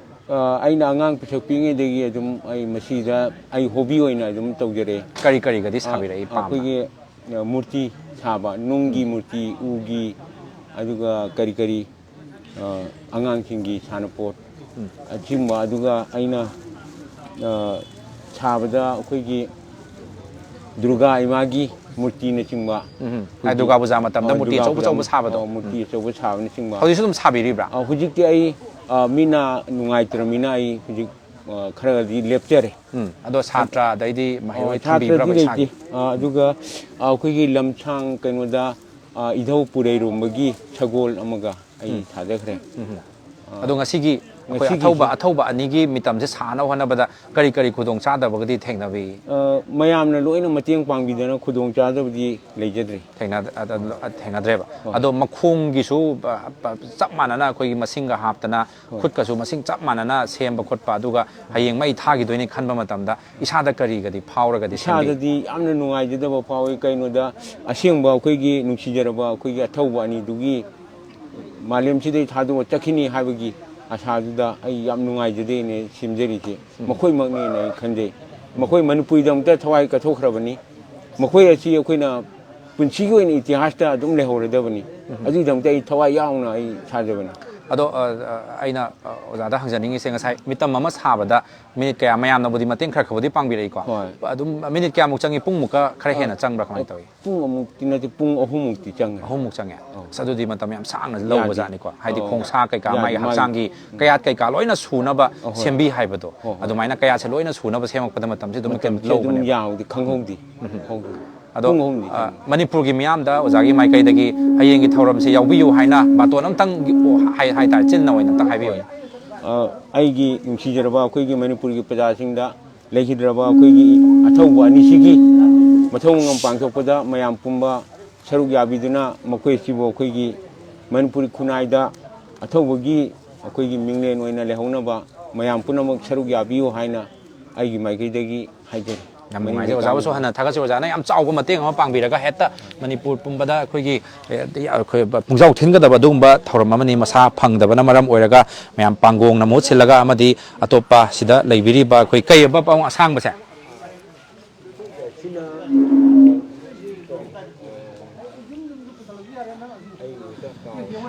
ꯑ, ꯑꯩꯅ ꯑꯉꯥꯡ ꯄꯤꯁꯛ ꯄꯤꯛꯏꯉꯩꯗꯒꯤ ꯑꯗꯨꯝ ꯑꯩ ꯃꯁꯤꯗ ꯑꯩ hobby ꯑꯣꯏꯅ ꯑꯗꯨꯝ ꯇꯧꯖꯔꯛꯑꯦ꯫ ꯀꯔꯤ ꯀꯔꯤꯒꯗꯤ ꯑ, ꯁꯥꯕꯤꯔꯛꯏ ꯄꯥꯝꯕ? ꯑꯩꯈꯣꯏꯒꯤ, ꯑ, ꯃꯨꯔꯇꯤ ꯁꯥꯕ, ꯅꯨꯡꯒꯤ ꯎꯝ꯫ ꯃꯨꯔꯇꯤ, ꯎꯒꯤ, ꯑꯗꯨꯒ ꯀꯔꯤ ꯀꯔꯤ, ꯑ, ꯑꯉꯥꯡꯁꯤꯡꯒꯤ ꯁꯥꯟꯅꯄꯣꯠ, ꯎꯝ꯫ ꯑꯁꯤꯒꯨꯝꯕ, ꯑꯗꯨꯒ ꯑꯩꯅ, ꯑ, ꯁꯥꯕꯗ ꯑꯩꯈꯣꯏꯒꯤ ꯗꯨꯔꯒꯥ ꯏꯃꯥꯒꯤ ꯃꯨꯔꯇꯤꯅꯆꯤꯡꯕ, ꯎꯝ꯫ ꯑꯩꯈꯣꯏꯒꯤ, ꯗꯨꯔꯒꯥ ꯄꯨꯖꯥ ꯃꯇꯝꯗ ꯑ, ꯃꯨꯔꯇꯤ ꯗꯨꯔꯒꯥ ꯑꯆꯧ ꯄꯨꯖꯥ ꯑꯆꯧꯕ ꯃ-, ꯁꯥꯕꯗꯣ꯫ ꯑ, ꯃꯨꯔꯇꯤ ꯎꯝ꯫ ꯑꯆꯧꯕ ꯁꯥꯕꯅꯆꯤꯡꯕ꯫ ꯍꯧꯖꯤꯛꯁꯨ ꯑꯗꯨꯝ ꯁꯥꯕꯤꯔꯤꯕ꯭ꯔꯥ? ꯑ, ꯍꯧꯖꯤꯛꯇꯤ ꯑꯩ, ꯑ, ꯃꯤꯅ ꯅꯨꯡꯉꯥꯏꯇ꯭ꯔꯃꯤꯅ ꯑꯩ ꯍꯧꯖꯤꯛ, ꯑ, ꯈꯔꯗꯤ ꯂꯦꯞꯆꯔꯦ꯫ ꯎꯝ꯫ ꯑꯗꯣ ꯁꯥꯇ꯭ꯔ ꯑꯗꯩꯗꯤ ꯃꯍꯩꯔꯣꯏ ꯑ, ꯊꯝꯕꯤꯕ꯭ꯔꯥ ꯁꯥꯇ꯭ꯔꯗꯤ ꯄꯩꯁꯥꯒꯤ? ꯂꯩꯇꯦ꯫ ꯑ, ꯑꯗꯨꯒ, ꯑ, ꯑꯩꯈꯣꯏꯒꯤ ꯂꯝꯁꯥꯡ ꯀꯩꯅꯣꯗ, ꯑ, ꯏꯙꯧ ꯄꯨꯔꯩꯔꯣꯝꯕꯒꯤ ꯁꯒꯣꯜ ꯑꯃꯒ ꯑꯩ ꯎꯝ꯫ ꯊꯥꯗꯈ꯭ꯔꯦ꯫ ꯎꯝ꯫ ꯑ, ꯑꯗꯣ ꯉꯁꯤꯒꯤ ꯑꯩꯈꯣꯏ ꯉꯁꯤꯒꯤꯁꯤ ꯑꯊꯧꯕ, ꯑꯊꯧꯕ ꯑꯅꯤꯒꯤ ꯃꯤꯇꯝꯁꯦ ꯁꯥꯅꯕ ꯍꯣꯠꯅꯕꯗ ꯀꯔꯤ ꯀꯔꯤ ꯈꯨꯗꯣꯡ ꯆꯥꯗꯕꯒꯗꯤ ꯊꯦꯡꯅꯕꯤ? ꯑ, ꯃꯌꯥꯝꯅ ꯂꯣꯏꯅ ꯃꯇꯦꯡ ꯄꯥꯡꯕꯤꯗꯅ ꯈꯨꯗꯣꯡ ꯆꯥꯗꯕꯗꯤ ꯂꯩꯖꯗ꯭ꯔꯤ꯫ ꯊꯦꯡꯅ-, ꯑ, ꯑ, ꯊꯦꯡꯅꯗ꯭ꯔꯦꯕ꯫ ꯍꯣꯏ꯫ ꯑꯗꯣ ꯃꯈꯣꯡꯒꯤꯁꯨ, ꯑ, ꯑ, ꯆꯞ ꯃꯥꯟꯅꯅ ꯑꯩꯈꯣꯏꯒꯤ ꯃꯁꯤꯡꯒ ꯍꯥꯞꯇꯅ, ꯍꯣꯏ꯫ ꯈꯨꯠꯀꯁꯨ ꯃꯁꯤꯡ ꯆꯞ ꯃꯥꯟꯅꯅ ꯁꯦꯝꯕ ꯈꯣꯠꯄ, ꯑꯗꯨꯒ ꯍꯌꯦꯡ ꯃꯩ ꯊꯥꯈꯤꯗꯣꯏꯅꯤ ꯈꯟꯕ ꯃꯇꯝꯗ ꯏꯁꯥꯗ ꯀꯔꯤꯒꯗꯤ ꯐꯥꯎꯔꯒꯗꯤ ꯁꯦꯝꯕꯤ? ꯏꯁꯥꯗꯗꯤ ꯌꯥꯝꯅ ꯅꯨꯡꯉꯥꯏꯖꯗꯕ ꯐꯥꯎꯏ꯫ ꯀꯩꯅꯣꯗ, ꯑꯁꯦꯡꯕ ꯑꯩꯈꯣꯏꯒꯤ ꯅꯨꯡꯁꯤꯖꯔꯕ ꯑꯩꯈꯣꯏꯒꯤ ꯑꯊꯧꯕ ꯑꯅꯤꯗꯨꯒꯤ ꯃꯥꯂꯦꯝꯁꯤꯗꯩ ꯊꯥꯗꯣꯛꯑ ꯆꯠꯈꯤꯅꯤ ꯍꯥꯏꯕꯒꯤ ꯑꯁꯥꯗꯨꯗ ꯑꯩ ꯌꯥꯝ ꯅꯨꯡꯉꯥꯏꯖꯗꯦꯅꯦ ꯁꯦꯝꯖꯔꯤꯁꯦ꯫ ꯃꯈꯣꯏꯃꯛꯅꯦꯅ ꯑꯩ ꯈꯟꯖꯩ꯫ ꯃꯈꯣꯏ ꯃꯅꯤꯄꯨꯔꯤꯗꯃꯛꯇ ꯊꯋꯥꯏ ꯀꯠꯊꯣꯛꯈ꯭ꯔꯕꯅꯤ꯫ ꯃꯈꯣꯏ ꯑꯁꯤ ꯑꯩꯈꯣꯏꯅ ꯄꯨꯟꯁꯤꯒꯤ ꯑꯣꯏꯅ ꯏꯇꯤꯍꯥꯁꯇ ꯑꯗꯨꯝ ꯂꯩꯍꯧꯔꯗꯕꯅꯤ꯫ ꯑꯗꯨꯒꯤꯗꯃꯛꯇ ꯑꯩ ꯊꯋꯥꯏ ꯌꯥꯎꯅ ꯑꯩ ꯁꯥꯖꯕꯅꯤ꯫ ꯑꯗꯣ ꯑ, ꯑ, ꯑꯩꯅ ꯑ, ꯑꯣꯖꯥꯗ ꯍꯪꯖꯅꯤꯡꯉꯤꯁꯦ, ꯉꯁꯥꯏ ꯃꯤꯇꯝ ꯑꯃ ꯁꯥꯕꯗ ꯃꯤꯅꯤꯠ ꯀꯌꯥ, ꯃꯌꯥꯝꯅꯕꯨꯗꯤ ꯃꯇꯦꯡ ꯈꯔ ꯈꯔꯕꯨꯗꯤ ꯄꯥꯡꯕꯤꯔꯛꯏꯀꯣ꯫ ꯍꯣꯏ꯫ ꯑꯗꯨꯝ ꯃꯤꯅꯤꯠ ꯀꯌꯥꯃꯨꯛ ꯆꯪꯉꯤ? ꯄꯨꯡꯃꯨꯛꯀ ꯈꯔ ꯍꯦꯟꯅ ꯆꯪꯕ꯭ꯔꯥ, ꯀꯃꯥꯏꯅ ꯇꯧꯏ? ꯄꯨꯡ ꯑꯃꯨꯛꯇꯤ ꯅꯠꯇꯦ, ꯄꯨꯡ ꯑꯍꯨꯝꯃꯨꯛꯇꯤ ꯆꯪꯉꯦ꯫ ꯑꯍꯨꯝꯃꯨꯛ ꯆꯪꯉꯦ? ꯑꯧ꯫ ꯑꯁ, ꯑꯗꯨꯗꯤ ꯃꯇꯝ ꯌꯥꯝ ꯁꯥꯡꯅ ꯌꯥꯗꯦ꯫ ꯂꯧꯕꯖꯥꯠꯅꯤꯀꯣ, ꯍꯥꯏꯗꯤ ꯑꯧ꯫ ꯈꯣꯡꯁꯥ ꯀꯩꯀꯥ, ꯌꯥꯗꯦ, ꯃꯥꯒꯤ ꯃꯥꯒꯤ ꯍꯛꯆꯥꯡꯒꯤ ꯎꯝ꯫ ꯀꯌꯥꯠ ꯀꯩꯀꯥ ꯂꯣꯏꯅ ꯁꯨꯅꯕ ꯑꯍꯣꯏ꯫ ꯁꯦꯝꯕꯤ ꯍꯥꯏꯕꯗꯣ꯫ ꯍꯣꯏ, ꯍꯣꯏ꯫ ꯑꯗꯨꯃꯥꯏꯅ ꯀꯌꯥꯠꯁꯦ ꯂꯣꯏꯅ ꯁꯨꯅꯕ ꯁꯦꯝꯃꯛꯄꯗ ꯃꯇꯝꯁꯦ ꯑꯗꯨꯝ ꯃꯇꯝꯁꯦ ꯑꯗꯨꯝ ꯂꯧꯕꯅꯦꯕ꯫ ꯌꯥꯎꯗꯦ, ꯈꯪꯍꯧꯗꯦ꯫ ꯎꯝ꯫ ꯍꯧꯗꯦ꯫ ꯑꯗꯣ, ꯄꯨꯡ ꯑꯍꯨꯝꯅꯤ ꯑ, ꯆꯪꯉꯦ꯫ ꯃꯅꯤꯄꯨꯔꯒꯤ ꯃꯤꯌꯥꯝꯗ ꯑꯣꯖꯥꯒꯤ ꯃꯥꯏꯀꯩꯗꯒꯤ ꯍꯌꯦꯡꯒꯤ ꯊꯧꯔꯝꯁꯦ ꯌꯥꯎꯕꯤꯌꯨ ꯍꯥꯏꯅ ꯕꯥꯇꯣꯟ ꯑꯝꯇꯪ ꯍꯥꯏ-, ꯍꯥꯏꯇꯥꯔꯦ, ꯆꯤꯟꯅ ꯑꯣꯏꯅ ꯑꯝꯇꯪ ꯍꯥꯏꯕꯤꯌꯨꯅꯦ꯫ ꯑ, ꯑꯩꯒꯤ ꯅꯨꯡꯁꯤꯖꯔꯕ ꯑꯩꯈꯣꯏꯒꯤ ꯃꯅꯤꯄꯨꯔꯒꯤ ꯄ꯭ꯔꯖꯥꯁꯤꯡꯗ ꯂꯩꯈꯤꯗ꯭ꯔꯕ ꯑꯩꯈꯣꯏꯒꯤ ꯑꯊꯧꯕ ꯑꯅꯤꯁꯤꯒꯤ ꯃꯊꯧ ꯃꯉꯝ ꯄꯥꯡꯊꯣꯛꯄꯗ ꯃꯌꯥꯝ ꯄꯨꯝꯕ ꯁꯔꯨꯛ ꯌꯥꯕꯤꯗꯨꯅ ꯃꯈꯣꯏꯁꯤꯕꯨ ꯑꯩꯈꯣꯏꯒꯤ ꯃꯅꯤꯄꯨꯔꯤ ꯈꯨꯟꯅꯥꯏꯗ ꯑꯊꯧꯕꯒꯤ ꯑꯩꯈꯣꯏꯒꯤ ꯃꯤꯡꯂꯦꯟ ꯑꯣꯏꯅ ꯂꯩꯍꯧꯅꯕ ꯃꯌꯥꯝ ꯄꯨꯝꯅꯃꯛ ꯁꯔꯨꯛ ꯌꯥꯕꯤꯌꯨ ꯍꯥꯏꯅ ꯑꯩꯒꯤ ꯃꯥꯏꯀꯩꯗꯒꯤ ꯍꯥꯏꯖꯔꯤ꯫ ꯌꯥꯝ ꯅꯨꯡꯉꯥꯏꯖꯩ꯫ ꯃꯅꯤꯄꯨꯔ ꯑꯣꯖꯥꯕꯨꯁꯨ ꯍꯟꯅ ꯊꯥꯒꯠꯆꯔꯤ꯫ ꯑꯣꯖꯥꯅ ꯌꯥꯝ ꯆꯥꯎꯕ ꯃꯇꯦꯡ ꯑꯃ ꯄꯥꯡꯕꯤꯔꯒ ꯍꯦꯛꯇ ꯃꯅꯤꯄꯨꯔ ꯄꯨꯝꯕꯗ ꯑꯩꯈꯣꯏꯒꯤ, ꯑꯦ, ꯑꯩꯈꯣꯏ ꯄꯨꯡꯖꯥꯎ ꯊꯤꯟꯒꯗꯕ ꯑꯗꯨꯒꯨꯝꯕ ꯊꯧꯔꯝ ꯑꯃꯅꯤ꯫ ꯃꯁꯥ ꯐꯪꯗꯕꯅ ꯃꯔꯝ ꯑꯣꯏꯔꯒ ꯃꯌꯥꯝ ꯄꯥꯡꯒꯣꯡꯅ ꯃꯍꯨꯠ ꯁꯤꯜꯂꯒ ꯑꯃꯗꯤ ꯑꯇꯣꯞꯄ ꯁꯤꯗ ꯂꯩꯕꯤꯔꯤꯕ ꯑꯩꯈꯣꯏ ꯀꯩ ꯍꯥꯏꯕ ꯄꯥꯎꯡ ꯑꯁꯥꯡꯕꯁꯦ?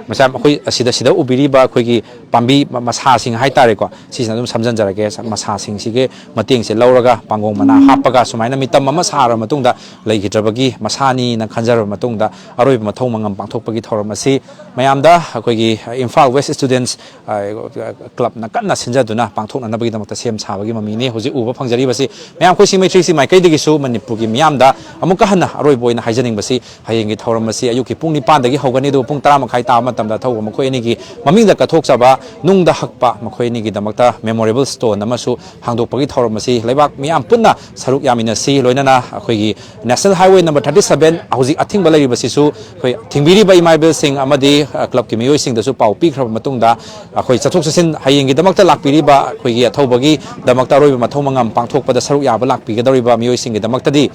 ꯃꯁꯥ ꯑꯩꯈꯣꯏ ꯑꯁꯤꯗ, ꯁꯤꯗ ꯎꯕꯤꯔꯤꯕ ꯑꯩꯈꯣꯏꯒꯤ ꯄꯥꯝꯕꯤ ꯃ-, ꯃꯁꯥꯁꯤꯡ ꯍꯥꯏꯇꯥꯔꯦꯀꯣ, ꯁꯤꯁꯤꯅ ꯑꯗꯨꯝ ꯁꯝꯖꯤꯟꯖꯔꯒꯦ꯫ ꯃꯁꯥꯁꯤꯡꯁꯤꯒꯤ ꯃꯇꯦꯡꯁꯦ ꯂꯧꯔꯒ ꯄꯥꯡꯒꯣꯡ ꯃꯅꯥ ꯍꯥꯞꯄꯒ ꯁꯨꯃꯥꯏꯅ ꯃꯤꯇꯝ ꯑꯃ ꯁꯥꯔꯕ ꯃꯇꯨꯡꯗ ꯂꯩꯈꯤꯗ꯭ꯔꯕꯒꯤ ꯃꯁꯥꯅꯤꯅ ꯈꯟꯖꯔꯕ ꯃꯇꯨꯡꯗ ꯑꯔꯣꯏꯕ ꯃꯊꯧ ꯃꯉꯝ ꯄꯥꯡꯊꯣꯛꯄꯒꯤ ꯊꯧꯔꯝ ꯑꯁꯤ ꯃꯌꯥꯝꯗ ꯑꯩꯈꯣꯏꯒꯤ ꯏꯝꯐꯥꯜ ꯋꯦꯁ ꯁ꯭ꯇꯨꯗꯦꯟꯠꯁ, ꯑ, ꯀ꯭ꯂꯕꯅ ꯀꯟꯅ ꯁꯤꯟꯖꯗꯨꯅ ꯄꯥꯡꯊꯣꯛꯅꯅꯕꯒꯤꯗꯃꯛꯇ ꯁꯦꯝ ꯁꯥꯕꯒꯤ ꯃꯃꯤꯅꯤ ꯍꯧꯖꯤꯛ ꯎꯕ ꯐꯪꯖꯔꯤꯕꯁꯤ꯫ ꯃꯌꯥꯝ ꯑꯩꯈꯣꯏ ꯁꯤ ꯃꯩꯇ꯭ꯔꯤꯁꯤ ꯃꯥꯏꯀꯩꯗꯒꯤꯁꯨ ꯃꯅꯤꯄꯨꯔꯒꯤ ꯃꯤꯌꯥꯝꯗ ꯑꯃꯨꯛꯀ ꯍꯟꯅ ꯑꯔꯣꯏꯕ ꯑꯣꯏꯅ ꯍꯥꯏꯖꯅꯤꯡꯕꯁꯤ, ꯍꯌꯦꯡꯒꯤ ꯊꯧꯔꯝ ꯑꯁꯤ ꯑꯌꯨꯛꯀꯤ ꯄꯨꯡ ꯅꯤꯄꯥꯟꯗꯒꯤ ꯍꯧꯒꯅꯤ, ꯑꯗꯨꯒ ꯄꯨꯡ ꯇꯔꯥ ꯃꯈꯥꯏ ꯇꯥꯕ ꯃꯇꯝꯗ ꯑꯊꯧꯕ ꯃꯈꯣꯏ ꯑꯅꯤꯒꯤ ꯃꯃꯤꯡꯗ ꯀꯠꯊꯣꯛꯆꯕ ꯅꯨꯡꯗ ꯍꯛꯄ ꯃꯈꯣꯏ ꯑꯅꯤꯒꯤꯗꯃꯛꯇ memorable stone ꯑꯃꯁꯨ ꯍꯥꯡꯗꯣꯛꯄꯒꯤ ꯊꯧꯔꯝ ꯑꯁꯤ ꯂꯩꯕꯥꯛ ꯃꯤꯌꯥꯝ ꯄꯨꯟꯅ ꯁꯔꯨꯛ ꯌꯥꯃꯤꯟꯅꯁꯤ꯫ ꯂꯣꯏꯅꯅ ꯑꯩꯈꯣꯏꯒꯤ National Highway number thirty seven ꯍꯧꯖꯤꯛ ꯑꯊꯤꯡꯕ ꯂꯩꯔꯤꯕꯁꯤꯁꯨ ꯑꯩꯈꯣꯏ ꯊꯤꯡꯕꯤꯔꯤꯕ ꯏꯃꯥ ꯏꯕꯦꯜꯁꯤꯡ ꯑꯃꯗꯤ, ꯑ, ꯀ꯭ꯂꯕꯀꯤ ꯃꯤꯑꯣꯏꯁꯤꯡꯗꯁꯨ ꯄꯥꯎ ꯄꯤꯈ꯭ꯔꯕ ꯃꯇꯨꯡꯗ, ꯑꯩꯈꯣꯏ ꯆꯠꯊꯣꯛ ꯆꯠꯁꯤꯟ ꯍꯌꯦꯡꯒꯤꯗꯃꯛꯇ ꯂꯥꯛꯄꯤꯔꯤꯕ ꯑꯩꯈꯣꯏꯒꯤ ꯑꯊꯧꯕꯒꯤꯗꯃꯛꯇ ꯑꯔꯣꯏꯕ ꯃꯊꯧ ꯃꯉꯝ ꯄꯥꯡꯊꯣꯛꯄꯗ ꯁꯔꯨꯛ ꯌꯥꯕ ꯂꯥꯛꯄꯤꯒꯗꯧꯔꯤꯕ ꯃꯤꯑꯣꯏꯁꯤꯡꯒꯤꯗꯃꯛꯇꯗꯤ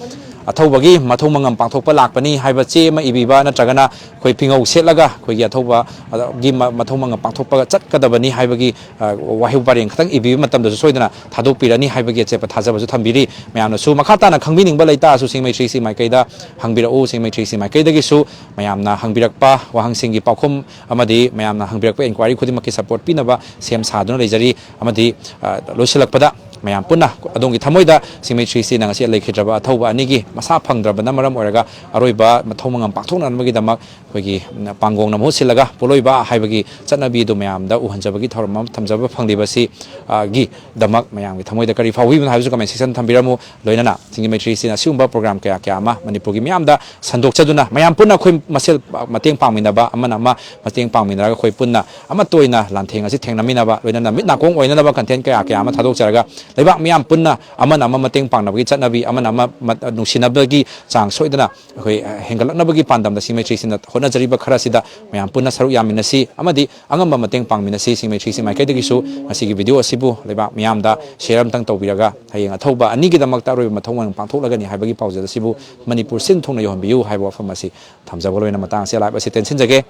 ꯑꯊꯧꯕꯒꯤ ꯃꯊꯧ ꯃꯉꯝ ꯄꯥꯡꯊꯣꯛꯄ ꯂꯥꯛꯄꯅꯤ ꯍꯥꯏꯕ ꯆꯦ ꯑꯃ ꯏꯕꯤꯕ, ꯅꯠꯇ꯭ꯔꯒꯅ ꯑꯩꯈꯣꯏ ꯐꯤꯉꯧ ꯁꯦꯠꯂꯒ ꯑꯩꯈꯣꯏꯒꯤ ꯑꯊꯧꯕꯒꯤ ꯃ-, ꯃꯊꯧ ꯃꯉꯝ ꯄꯥꯡꯊꯣꯛꯄ ꯆꯠꯀꯗꯕꯅꯤ ꯍꯥꯏꯕꯒꯤ, ꯑ, ꯋꯥꯍꯩ ꯄꯔꯦꯡ ꯈꯛꯇꯪ ꯏꯕꯤꯕ ꯃꯇꯝꯗꯁꯨ ꯁꯣꯏꯗꯅ ꯊꯥꯗꯣꯛꯄꯤꯔꯅꯤ ꯍꯥꯏꯕꯒꯤ ꯑꯆꯦꯠꯄ ꯊꯥꯖꯕꯁꯨ ꯊꯝꯕꯤꯔꯤ꯫ ꯃꯌꯥꯝꯅꯁꯨ ꯃꯈꯥ ꯇꯥꯅ ꯈꯪꯕꯤꯅꯤꯡꯕ ꯂꯩꯇꯥꯔꯁꯨ ꯁꯤꯡꯃꯩ ꯊ꯭ꯔꯤ ꯁꯤ ꯃꯥꯏꯀꯩꯗ ꯍꯪꯕꯤꯔꯛꯎ꯫ ꯁꯤꯡꯃꯩ ꯊ꯭ꯔꯤ ꯁꯤ ꯃꯥꯏꯀꯩꯗꯒꯤꯁꯨ ꯃꯌꯥꯝꯅ ꯍꯪꯕꯤꯔꯛꯄ ꯋꯥꯍꯪꯁꯤꯡꯒꯤ ꯄꯥꯎꯈꯨꯝ ꯑꯃꯗꯤ ꯃꯌꯥꯝꯅ ꯍꯪꯕꯤꯔꯛꯄ inquiry ꯈꯨꯗꯤꯡꯃꯛꯀꯤ support ꯄꯤꯅꯕ ꯁꯦꯝ ꯁꯥꯗꯨꯅ ꯂꯩꯖꯔꯤ꯫ ꯑꯃꯗꯤ, ꯑ, ꯂꯣꯏꯁꯤꯜꯂꯛꯄꯗ ꯃꯌꯥꯝ ꯄꯨꯟꯅ ꯑꯗꯣꯝꯒꯤ ꯊꯃꯣꯏꯗ ꯁꯤꯡꯃꯩ ꯊ꯭ꯔꯤ ꯁꯤꯅ ꯉꯁꯤ ꯂꯩꯈꯤꯗ꯭ꯔꯕ ꯑꯊꯧꯕ ꯑꯅꯤꯒꯤ ꯃꯁꯥ ꯐꯪꯗ꯭ꯔꯕꯅ ꯃꯔꯝ ꯑꯣꯏꯔꯒ ꯑꯔꯣꯏꯕ ꯃꯊꯧ ꯃꯉꯝ ꯄꯥꯡꯊꯣꯛꯅꯅꯕꯒꯤꯗꯃꯛ ꯑꯩꯈꯣꯏꯒꯤ, ꯎꯝ, ꯄꯥꯡꯒꯣꯡꯅ ꯃꯍꯨꯠ ꯁꯤꯜꯂꯒ ꯄꯣꯠꯂꯣꯏꯕ ꯍꯥꯏꯕꯒꯤ ꯆꯠꯅꯕꯤ ꯑꯗꯨ ꯃꯌꯥꯝꯗ ꯎꯍꯟꯖꯕꯒꯤ ꯊꯧꯔꯝ ꯑꯃ ꯊꯝꯖꯕ ꯐꯪꯂꯤꯕꯁꯤ, ꯑ, ꯒꯤꯗꯃꯛ ꯃꯌꯥꯝꯒꯤ ꯊꯃꯣꯏꯗ ꯀꯔꯤ ꯐꯥꯎꯕꯤꯕꯅꯣ ꯍꯥꯏꯕꯁꯨ comment section ꯊꯝꯕꯤꯔꯝꯃꯨ꯫ ꯂꯣꯏꯅꯅ ꯁꯤꯡꯃꯩ ꯊ꯭ꯔꯤ ꯁꯤꯅ ꯑꯁꯤꯒꯨꯝꯕ program ꯀꯌꯥ ꯀꯌꯥ ꯑꯃ ꯃꯅꯤꯄꯨꯔꯒꯤ ꯃꯤꯌꯥꯝꯗ ꯁꯟꯗꯣꯛꯆꯗꯨꯅ ꯃꯌꯥꯝ ꯄꯨꯟꯅ ꯑꯩꯈꯣꯏ ꯃꯁꯦꯜ ꯃꯇꯦꯡ ꯄꯥꯡꯃꯤꯟꯅꯕ, ꯑꯃꯅ ꯑꯃ ꯃꯇꯦꯡ ꯄꯥꯡꯃꯤꯟꯅꯔꯒ ꯑꯩꯈꯣꯏ ꯄꯨꯟꯅ ꯑꯃꯠꯇ ꯑꯣꯏꯅ ꯂꯥꯟꯊꯦꯡ ꯑꯁꯤ ꯊꯦꯡꯅꯃꯤꯟꯅꯕ, ꯂꯣꯏꯅꯅ ꯃꯤꯠ ꯅꯥꯀꯣꯡ ꯑꯣꯏꯅꯅꯕ content ꯀꯌꯥ ꯀꯌꯥ ꯑꯃ ꯊꯥꯗꯣꯛꯆꯔꯒ ꯂꯩꯕꯥꯛ ꯃꯤꯌꯥꯝ ꯄꯨꯟꯅ ꯑꯃꯅ ꯑꯃ ꯃꯇꯦꯡ ꯄꯥꯡꯅꯕꯒꯤ ꯆꯠꯅꯕꯤ, ꯑꯃꯅ ꯑꯃ ꯃ-, ꯅꯨꯡꯁꯤꯅꯕꯒꯤ ꯆꯥꯡ ꯁꯣꯏꯗꯅ ꯑꯩꯈꯣꯏ, ꯑ, ꯍꯦꯟꯒꯠꯂꯛꯅꯕꯒꯤ ꯄꯥꯟꯗꯝꯗ ꯁꯤꯡꯃꯩ ꯊ꯭ꯔꯤ ꯁꯤꯅ ꯍꯣꯠꯅꯖꯔꯤꯕ ꯈꯔꯁꯤꯗ ꯃꯌꯥꯝ ꯄꯨꯟꯅ ꯁꯔꯨꯛ ꯌꯥꯃꯤꯟꯅꯁꯤ ꯑꯃꯗꯤ ꯑꯉꯝꯕ ꯃꯇꯦꯡ ꯄꯥꯡꯃꯤꯟꯅꯁꯤ꯫ ꯁꯤꯡꯃꯩ ꯊ꯭ꯔꯤ ꯁꯤ ꯃꯥꯏꯀꯩꯗꯒꯤꯁꯨ ꯉꯁꯤꯒꯤ video ꯑꯁꯤꯕꯨ ꯂꯩꯕꯥꯛ ꯃꯤꯌꯥꯝꯗ share ꯑꯃꯇꯪ ꯇꯧꯕꯤꯔꯒ ꯍꯌꯦꯡ ꯑꯊꯧꯕ ꯑꯅꯤꯒꯤꯗꯃꯛꯇ ꯑꯔꯣꯏꯕ ꯃꯊꯧ ꯃꯉꯝ ꯄꯥꯡꯊꯣꯛꯂꯒꯅꯤ ꯍꯥꯏꯕꯒꯤ ꯄꯥꯎꯖꯦꯜ ꯑꯁꯤꯕꯨ ꯃꯅꯤꯄꯨꯔ ꯁꯤꯟ ꯊꯨꯡꯅ ꯌꯧꯍꯟꯕꯤꯌꯨ ꯍꯥꯏꯕ ꯋꯥꯐꯝ ꯑꯁꯤ ꯊꯝꯖꯕ ꯂꯣꯏꯅ ꯃꯇꯥꯡ ꯑꯁꯤꯗ live ꯑꯁꯤ ꯇꯦꯟꯁꯤꯟꯖꯒꯦ꯫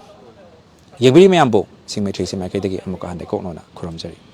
ꯌꯦꯡꯕꯤꯔꯤ ꯃꯌꯥꯝꯕꯨ ꯁꯤꯡꯃꯩ ꯊ꯭ꯔꯤ ꯁꯤ ꯃꯥꯏꯀꯩꯗꯒꯤ ꯑꯃꯨꯛꯀ ꯍꯟꯅ ꯀꯣꯛꯅꯣꯅ ꯈꯨꯔꯨꯝꯖꯔꯤ꯫